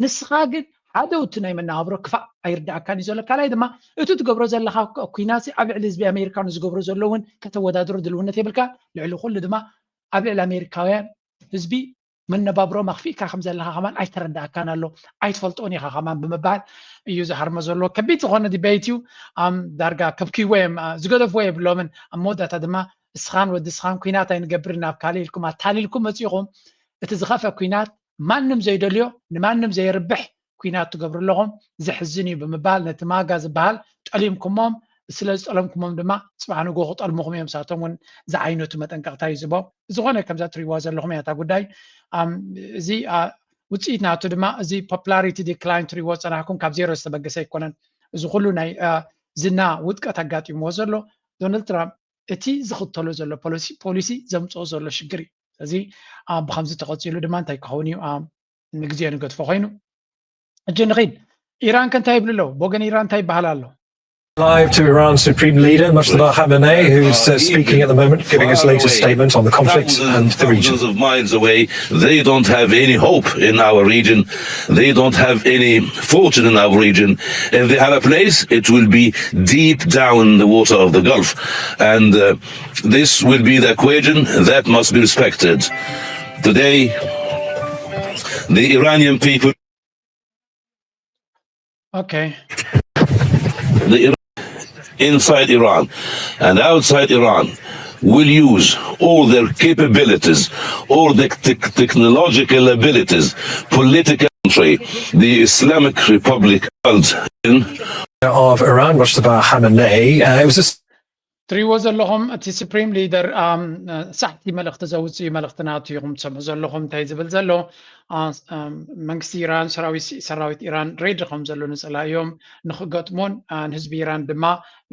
ንስኻ ግን ሓደ እቲ ናይ መነባብሮ ክፋእ ኣይርዳእካን እዩ ዘሎ። ካልኣይ ድማ እቲ ትገብሮ ዘለኻ ኩናት ኣብ ልዕሊ ህዝቢ ኣሜሪካ ንዝገብሮ ዘሎ እውን ከተወዳድሮ ድልውነት የብልካ። ልዕሊ ኩሉ ድማ ኣብ ልዕሊ ኣሜሪካውያን ህዝቢ መነባብሮም ኣኽፊእካ ከም ዘለኻ ከማን ኣይተረዳእካን ኣሎ፣ ኣይትፈልጦን ኢኻ ከማን ብምባል እዩ ዝሃርሞ ዘሎ። ከቢድ ዝኾነ ዲቤት እዩ። ዳርጋ ከብክይዎ እዮም ዝገደፍዎ የብሎምን። ኣብ መወዳእታ ድማ እስኻን ወዲ እስኻን ኩናት ኣይንገብርን ናብ ካልእ ኢልኩም ኣታሊልኩም መፂኹም። እቲ ዝኸፍአ ኩናት ማንም ዘይደልዮ ንማንም ዘየርብሕ ኩናት ትገብሩ ኣለኹም፣ ዘሕዝን እዩ ብምባል ነቲ ማጋ ዝበሃል ጠሊምኩሞም። ስለ ዝጠለምኩሞም ድማ ፅባሕ ንጎ ክጠልምኹም እዮም። ሳቶም እውን ዝዓይነቱ መጠንቀቕታ እዩ ዝቦ። ዝኾነ ከምዛ ትሪዋ ዘለኹም እያ እታ ጉዳይ። እዚ ውፅኢት ናቱ ድማ እዚ ፖፕላሪቲ ዲክላይን ትሪዎ ፀናሕኩም ካብ ዜሮ ዝተበገሰ ኣይኮነን። እዚ ኩሉ ናይ ዝና ውድቀት ኣጋጢምዎ ዘሎ ዶናልድ ትራምፕ እቲ ዝኽተሎ ዘሎ ፖሊሲ ዘምፅኦ ዘሎ ሽግር እዩ። ስለዚ ብከምዚ ተቐፂሉ ድማ እንታይ ክኸውን እዩ? ንግዜ ንገድፎ ኮይኑ። ሕጂ ንኺድ። ኢራን ከ እንታይ ይብሉ ኣለዉ? ብወገን ኢራን እንታይ ይበሃል ኣሎ? Live to Iran's Supreme Leader Mojtaba Khamenei, who's uh, speaking at the moment, giving his latest statement on the conflict and the region. Of miles away, they don't have any hope in our region. They don't have any fortune in our region. If they have a place, it will be deep down in the water of the Gulf. And uh, this will be the equation that must be respected. Today, the Iranian people Okay. The, inside Iran and outside Iran will use all their capabilities, all the te- technological abilities, political country, the Islamic Republic called in Of Iran, Mojtaba Khamenei. Uh, it was a ትሪእዎ ዘለኹም እቲ ስፕሪም ሊደር ሳሕቲ መልእኽቲ ዘውፅእ እዩ። መልእኽቲ ናቱ ኢኹም ትሰምዑ ዘለኹም እንታይ ዝብል ዘሎ። መንግስቲ ኢራን ሰራዊት ኢራን ሬዲ ከም ዘሎ ንፅላእዮም ንክገጥሙን ንህዝቢ ኢራን ድማ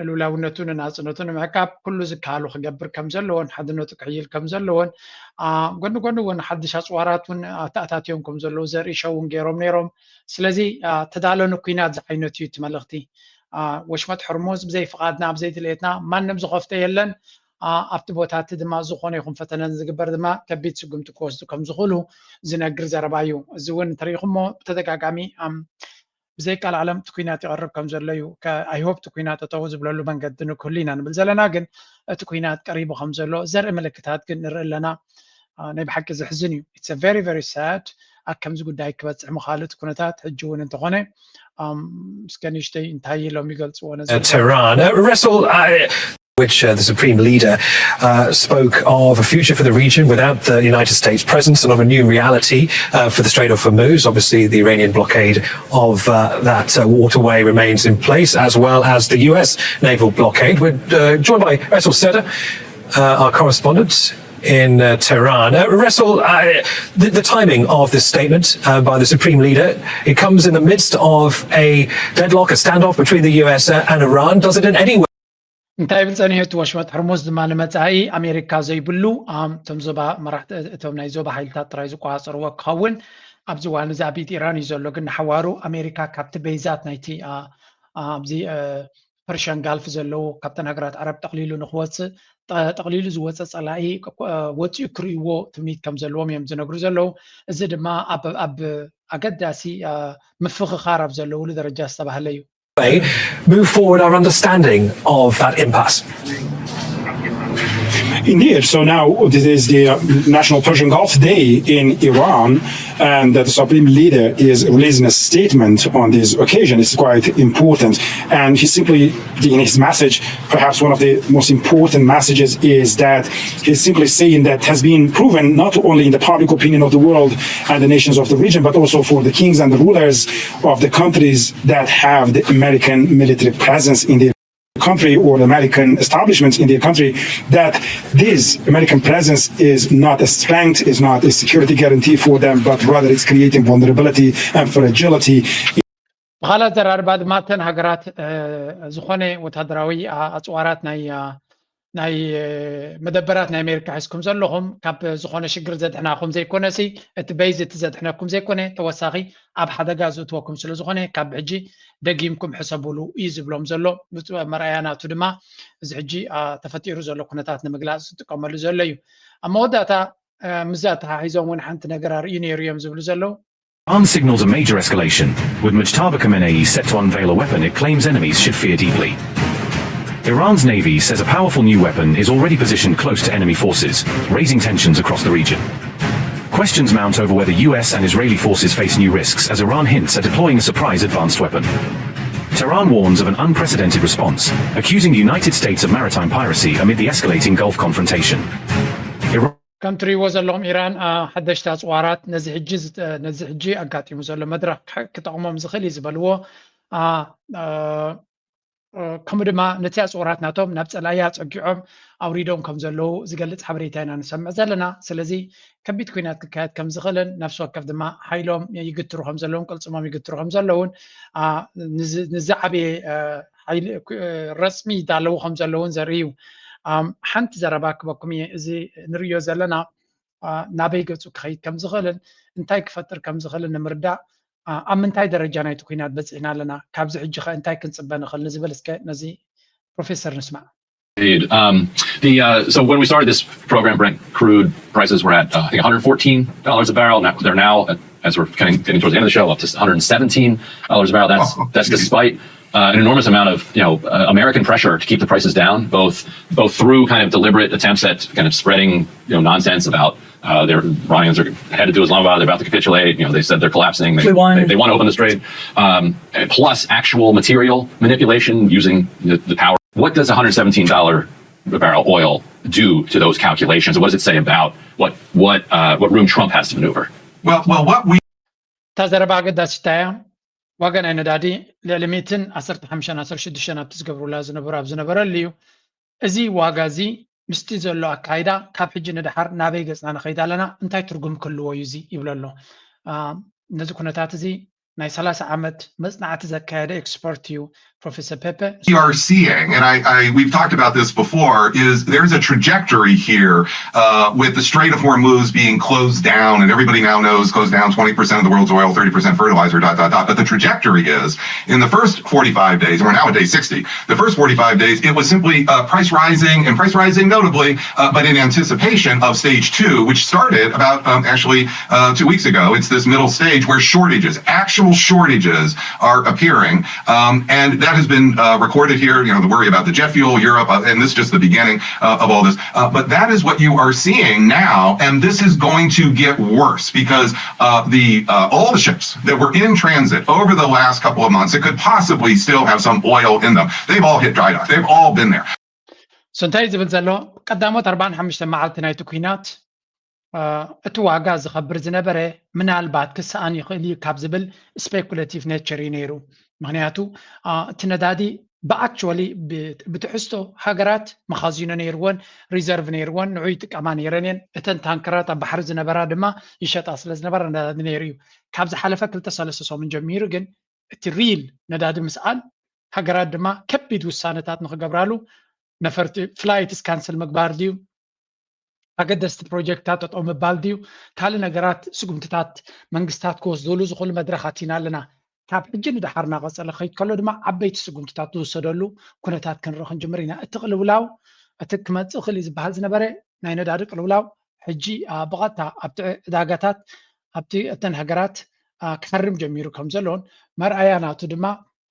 ንልውላውነቱ ንናፅነቱ ንምዕቃብ ኩሉ ዝከሃሉ ክገብር ከም ዘለዎን ሓድነቱ ክሕይል ከም ዘለዎን ጎኒ ጎኒ እውን ሓድሽ ኣፅዋራት እውን ኣተኣታትዮም ከም ዘለዉ ዘርኢ ሸው እውን ገይሮም ነይሮም። ስለዚ ተዳለኑ ኩናት ዝዓይነቱ እዩ እቲ መልእኽቲ። ወሽመጥ ሕርሙዝ ብዘይ ፍቓድና ብዘይ ድሌትና ማንም ዝኸፍቶ የለን። ኣብቲ ቦታ እቲ ድማ ዝኾነ ይኹን ፈተነ ንዝግበር ድማ ከቢድ ስጉምቲ ክወስዱ ከም ዝኽእሉ ዝነግር ዘረባ እዩ። እዚ እውን እንተሪኢኹሞ ብተደጋጋሚ ብዘይ ቃል ዓለም እቲ ኩናት ይቐርብ ከም ዘሎ እዩ። ኣይሆፕ እቲ ኩናት ጠጠው ዝብለሉ መንገዲ ንክህሉ ኢና ንብል ዘለና፣ ግን እቲ ኩናት ቀሪቡ ከም ዘሎ ዘርኢ ምልክታት ግን ንርኢ ኣለና። ናይ ብሓቂ ዘሕዝን እዩ። It's very very sad። ከምዚ ጉዳይ ክበፅሕ ምኻሉ እቲ ኩነታት ሕጂ እውን እንተኾነ እስከ ንእሽተይ እንታይ ኢሎም ይገልፅዎ ነዚ Tehran. Uh, Russell, I, which uh, the Supreme Leader uh, spoke of a future for the region without the United States presence and of a new reality uh, for the Strait of Hormuz. Obviously, the Iranian blockade of uh, that uh, waterway remains in place, as well as the U S naval blockade. We're uh, joined by Russell Seder, uh, our correspondent in uh, Tehran. Uh, Russell, uh, the, the, timing of this statement uh, by the Supreme Leader, it comes in the midst of a deadlock, a standoff between the U S and Iran. Does it in any way እንታይ ይብል ጸኒሑ እቲ ወሽመጥ ሕርሙዝ ድማ ንመጻኢ ኣሜሪካ ዘይብሉ እቶም ዞባ መራሕቲ እቶም ናይ ዞባ ሓይልታት ጥራይ ዝቆጻጸርዎ ክኸውን ኣብዚ እዋን እዚ ኣብ ኢድ ኢራን እዩ ዘሎ። ግን ንሓዋሩ ኣሜሪካ ካብቲ ቤዛት ናይቲ ኣብዚ ፐርሽያን ጋልፍ ዘለዉ ካብተን ሃገራት ዓረብ ጠቕሊሉ ንክወፅእ ጠቕሊሉ ዝወፀ ፀላኢ ወፂኡ ክርእይዎ ትምኒት ከም ዘለዎም እዮም ዝነግሩ ዘለዉ። እዚ ድማ ኣብ ኣገዳሲ ምፍኽኻር ኣብ ዘለውሉ ደረጃ ዝተባህለ እዩ። Move forward our understanding of that impasse. Indeed. So now this is the uh, National Persian Gulf Day in Iran, and that the Supreme Leader is releasing a statement on this occasion is quite important. And he simply, in his message, perhaps one of the most important messages is that he's simply saying that has been proven not only in the public opinion of the world and the nations of the region, but also for the kings and the rulers of the countries that have the American military presence in the country or the American establishment in the country, that this American presence is not a strength, is not a security guarantee for them, but rather it's creating vulnerability and fragility. ብኻልእ ኣዘራርባ ድማ እተን ሃገራት ዝኾነ ወታደራዊ ኣፅዋራት ናይ ናይ መደበራት ናይ ኣሜሪካ ሒዝኩም ዘለኹም ካብ ዝኾነ ሽግር ዘድሕናኹም ዘይኮነሲ እቲ በይዝ እቲ ዘድሕነኩም ዘይኮነ ተወሳኺ ኣብ ሓደጋ ዝእትወኩም ስለ ዝኾነ ካብ ሕጂ ደጊምኩም ሕሰቡሉ እዩ ዝብሎም ዘሎ። መርኣያ ናቱ ድማ እዚ ሕጂ ተፈጢሩ ዘሎ ኩነታት ንምግላፅ ዝጥቀመሉ ዘሎ እዩ። ኣብ መወዳእታ ምዚ ኣተሓሒዞም እውን ሓንቲ ነገር ኣርእዩ ነይሩ እዮም ዝብሉ ዘለዉ። Iran signals a major escalation, with Mojtaba Khamenei set to unveil a weapon it claims enemies should fear deeply. Iran's navy says a powerful new weapon is already positioned close to enemy forces, raising tensions across the region. Questions mount over whether U S and Israeli forces face new risks as Iran hints at deploying a surprise advanced weapon. Tehran warns of an unprecedented response, accusing the United States of maritime piracy amid the escalating Gulf confrontation. Iran ከም ትሪእዎ ዘለኹም ኢራን ሓደሽቲ ኣፅዋራት ነዚ ሕጂ ነዚ ሕጂ ኣጋጢሙ ዘሎ መድረኽ ክጠቕሞም ዝኽእል እዩ ዝበልዎ ከምኡ ድማ ነቲ ኣፅዋራት ናቶም ናብ ፀላኢ ኣፀጊዖም ኣውሪዶም ከም ዘለዉ ዝገልፅ ሓበሬታ ኢና ንሰምዕ ዘለና። ስለዚ ከቢድ ኩናት ክካየድ ከም ዝኽእልን ነፍሲ ወከፍ ድማ ሓይሎም ይግትሩ ከም ዘለውን ቅልፅሞም ይግትሩ ከም ዘለውን ንዝዓበየ ረፅሚ ይዳለዉ ከም ዘለውን ዘርኢ እዩ። ሓንቲ ዘረባ ክበኩም እየ። እዚ ንርእዮ ዘለና ናበይ ገፁ ክኸይድ ከም ዝኽእልን እንታይ ክፈጥር ከም ዝኽእልን ንምርዳእ ኣብ ምንታይ ደረጃ ናይቲ ኩናት በፂሕና ኣለና፣ ካብዚ ሕጂ ኸ እንታይ ክንፅበ ንኽእል ንዝብል እስከ ነዚ ፕሮፌሰር ንስማዕ። Indeed. Um, the uh, so when we started this program, Brent crude prices were at uh, I think one hundred fourteen dollars a barrel. Now they're now at, as we're kind of getting towards the end of the show, up to one hundred seventeen dollars a barrel. That's that's despite uh, an enormous amount of you know uh, American pressure to keep the prices down, both both through kind of deliberate attempts at kind of spreading you know nonsense about uh, they're Iranians are headed to Islamabad. They're about to capitulate. You know, they said they're collapsing. They, they, they want to open the strait. Um, plus actual material manipulation using the, the power. What does one hundred seventeen dollars a barrel oil do to those calculations? What does it say about what what uh, what room Trump has to maneuver? Well, well, what we እታ ዘረባ ኣገዳሲት እያ። ዋጋ ናይ ነዳዲ ልዕሊ ሚእትን ዓሰርተ ሓሙሽተን ዓሰርተ ሽዱሽተን ኣብቲ ዝገብሩላ ዝነበሩ ኣብ ዝነበረሉ እዩ። እዚ ዋጋ እዚ ምስቲ ዘሎ ኣካይዳ ካብ ሕጂ ንደሓር ናበይ ገፅና ንኸይድ ኣለና፣ እንታይ ትርጉም ክህልዎ እዩ እዚ ይብል ኣሎ። ነዚ ኩነታት እዚ ናይ ሰላሳ ዓመት መፅናዕቲ ዘካየደ ኤክስፐርት እዩ ፕሮፌሰር ፔፐ። We are seeing, and I, I we've talked about this before, is there's a trajectory here uh, with the Strait of Hormuz being closed down, and everybody now knows closed down twenty percent of the world's oil, thirty percent fertilizer, dot, dot, dot. But the trajectory is in the first forty-five days, and we're now at day sixty, the first forty-five days, it was simply uh, price rising and price rising notably, uh, but in anticipation of stage two, which started about um, actually uh, two weeks ago. It's this middle stage where shortages, actual shortages, are appearing. Um, and That has been uh, recorded here. You know, the worry about the jet fuel, Europe, uh, and this is just the beginning uh, of all this. Uh, but that is what you are seeing now, and this is going to get worse because uh, the uh, all the ships that were in transit over the last couple of months that could possibly still have some oil in them, they've all hit dry dock. They've all been there. So እንታይ ዝብል ዘሎ ቀዳሞት ኣርባዓን ሓሙሽተ መዓልቲ ናይቲ ኲናት እቲ ዋጋ ዝኸብር ዝነበረ ምናልባት ክሰኣን ይኽእል እዩ ካብ ዝብል ስፔኩሌቲቭ ኔቸር እዩ ነይሩ። ምክንያቱ እቲ ነዳዲ ብኣክቹዋሊ ብትሕዝቶ ሃገራት መኻዚኖ ነይርወን፣ ሪዘርቭ ነይርወን፣ ንዑ ይጥቀማ ነይረን እየን። እተን ታንከራት ኣብ ባሕሪ ዝነበራ ድማ ይሸጣ ስለ ዝነበራ ነዳዲ ነይሩ እዩ። ካብ ዝሓለፈ ክልተ ሰለስተ ሰሙን ጀሚሩ ግን እቲ ሪል ነዳዲ ምስኣን ሃገራት ድማ ከቢድ ውሳነታት ንክገብራሉ ነፈርቲ ፍላይትስ ካንስል ምግባር ድዩ፣ ኣገደስቲ ፕሮጀክትታት ጠጠው ምባል ድዩ፣ ካልእ ነገራት ስጉምትታት መንግስታት ክወስድሉ ዝኽእሉ መድረኻት ኢና ኣለና። ካብ ሕጂ ንደሓር እናቐፀለ ክኸይድ ከሎ ድማ ዓበይቲ ስጉምትታት ዝውሰደሉ ኩነታት ክንርኢ ክንጅምር ኢና። እቲ ቅልውላው እቲ ክመፅእ ክእል ዝበሃል ዝነበረ ናይ ነዳዲ ቅልውላው ሕጂ ብቐጥታ ኣብቲ ዕዳጋታት ኣብቲ እተን ሃገራት ክሃርም ጀሚሩ ከም ዘሎን መርኣያ ናቱ ድማ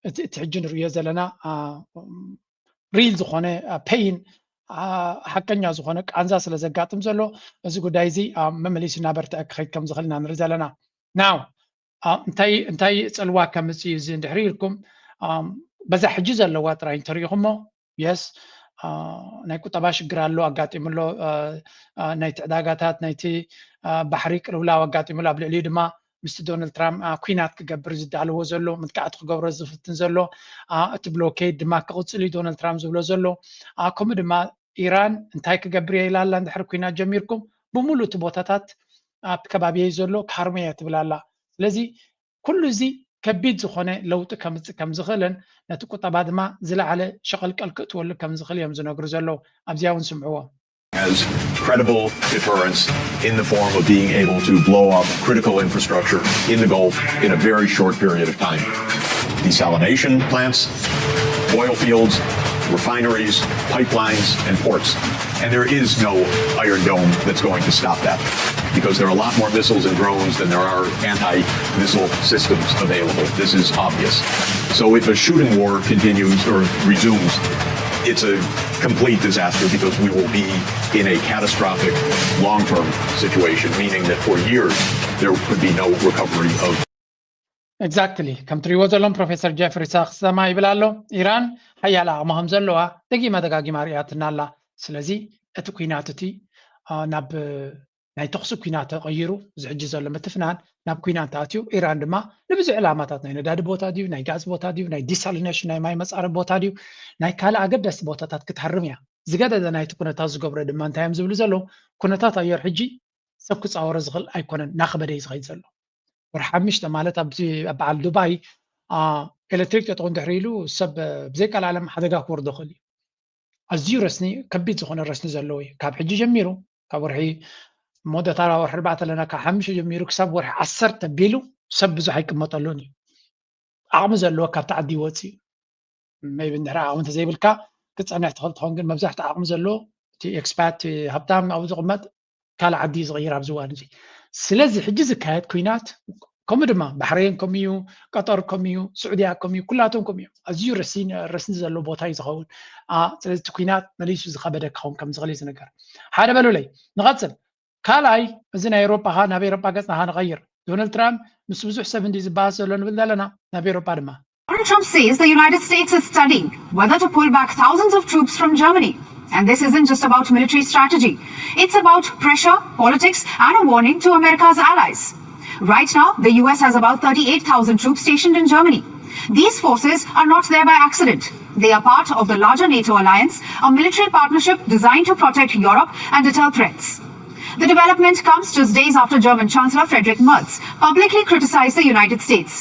እቲ ሕጂ ንርእዮ ዘለና ሪል ዝኾነ ፔይን ሓቀኛ ዝኾነ ቃንዛ ስለ ዘጋጥም ዘሎ እዚ ጉዳይ እዚ መመሊሱ እናበርትዐ ክኸይድ ከም ዝኽእል ኢና ንርኢ ዘለና። ናው እንታይ እንታይ ፅልዋ ከምፅእ እዩ እዚ እንድሕሪ ኢልኩም በዛ ሕጂ ዘለዋ ጥራይ እንተሪኢኹሞ የስ ናይ ቁጠባ ሽግር ኣሎ ኣጋጢሙ ኣሎ ናይቲ ዕዳጋታት ናይቲ ባሕሪ ቅልውላው ኣጋጢሙ ኣሎ ኣብ ልዕሊኡ ድማ ምስቲ ዶናልድ ትራምፕ ኲናት ክገብር ዝዳለዎ ዘሎ መጥቃዕቲ ክገብሮ ዝፍትን ዘሎ እቲ ብሎኬድ ድማ ክቕፅል እዩ ዶናልድ ትራምፕ ዝብሎ ዘሎ ከምኡ ድማ ኢራን እንታይ ክገብር እየ ኢላ ኣላ እንድሕር ኲናት ጀሚርኩም ብምሉእ እቲ ቦታታት ኣብቲ ከባቢ ዘሎ ክሃርሞ እየ ትብል ኣላ ስለዚ ኩሉ እዚ ከቢድ ዝኾነ ለውጢ ከምፅእ ከም ዝኽእልን ነቲ ቁጠባ ድማ ዝለዓለ ሸቐልቀል ክእትወሉ ከም ዝኽእል እዮም ዝነግሩ ዘለዉ ኣብዚኣ እውን ስምዕዎ as credible deterrence in the form of being able to blow up critical infrastructure in the Gulf in a very short period of time. Desalination plants, oil fields, refineries, pipelines, and ports. And there is no Iron Dome that's going to stop that because there are a lot more missiles and drones than there are anti missile systems available. This is obvious. So if a shooting war continues or resumes, it's a complete disaster because we will be in a catastrophic long-term situation, meaning that for years there could be no recovery of Exactly. ከም ትሪእዎ ዘለኹም ፕሮፌሰር ጀፍሪ ሳክስተማ ይብል ኣሎ ኢራን ሓያል ዓቕሚ ከም ዘለዋ ደጊማ ደጋጊማ ርእያትና ኣላ። ስለዚ እቲ ኲናት እቲ ናብ ናይ ተኽሲ ኲናት ተቐይሩ እዚ ሕጂ ዘሎ ምትፍናን ናብ ኲናት ተኣትዩ ኢራን ድማ ንብዙሕ ዕላማታት ናይ ነዳዲ ቦታ ድዩ ናይ ጋዝ ቦታ ድዩ ናይ ዲሳሊኔሽን ናይ ማይ መፃረቢ ቦታ ድዩ ናይ ካልእ ኣገደስቲ ቦታታት ክትሃርም እያ። ዝገደደ ናይቲ ኩነታት ዝገብሮ ድማ እንታይ እዮም ዝብሉ ዘለዉ ኩነታት ኣየር ሕጂ ሰብ ክፃወሮ ዝኽእል ኣይኮነን እናኸበደ እዩ ዝኸይድ ዘሎ። ወርሒ ሓሙሽተ ማለት ኣብዚ ኣብ በዓል ዱባይ ኤሌክትሪክ ጠጠው እንድሕር ኢሉ ሰብ ብዘይቀልዓለም ሓደጋ ክወርዶ ይኽእል እዩ። ኣዝዩ ረስኒ ከቢድ ዝኾነ ረስኒ ዘለዎ እዩ። ካብ ሕጂ ጀሚሩ ካብ ወርሒ መወዳእታ ወርሒ ኣርባዕተ ኣለና ካብ ሓሙሽተ ጀሚሩ ክሳብ ወርሒ ዓሰርተ ቢሉ ሰብ ብዙሕ ኣይቅመጠሉን እዩ። ዓቕሚ ዘለዎ ካብቲ ዓዲ ይወፅእ እዩ። maybe እንድሕር ዓቕሚ እንተዘይብልካ ክትፀንሕ ትኽእል ትኸውን ግን መብዛሕትኡ ዓቕሚ ዘለዎ እቲ ኤክስፓት ሃብታም ኣብኡ ዝቕመጥ ካልእ ዓዲ እዩ ዝቕይር ኣብዚ እዋን እዚ። ስለዚ ሕጂ ዝካየድ ኲናት ከምኡ ድማ ባሕሬን ከምኡ እዩ፣ ቀጠር ከምኡ እዩ፣ ስዑድያ ከምኡ እዩ፣ ኩላቶም ከምኡ እዮም። ኣዝዩ ረስኒ ረስኒ ዘለዎ ቦታ እዩ ዝኸውን። ስለዚ እቲ ኲናት መሊሱ ዝኸበደ ክኸውን ከም ዝኽእል እዩ ዝንገር። ሓደ በሉለይ ንቐጽል። ካልኣይ እዚ ናይ ኤውሮጳ ኻ ናብ ኤውሮጳ ገጽና ኻ ንቐይር። ዶናልድ ትራምፕ ምስ ብዙሕ ሰብ እንዲ ዝበኣስ ዘሎ ንብል ዘለና ናብ ኤውሮጳ ድማ Donald Trump says the United States is studying whether to pull back thousands of troops from Germany. And this isn't just about military strategy. It's about pressure, politics, and a warning to America's allies. Right now, the U S has about thirty-eight thousand troops stationed in Germany. These forces are not there by accident. They are part of the larger NATO alliance, a military partnership designed to protect Europe and deter threats. The development comes just days after German Chancellor Friedrich Merz publicly criticized the United States.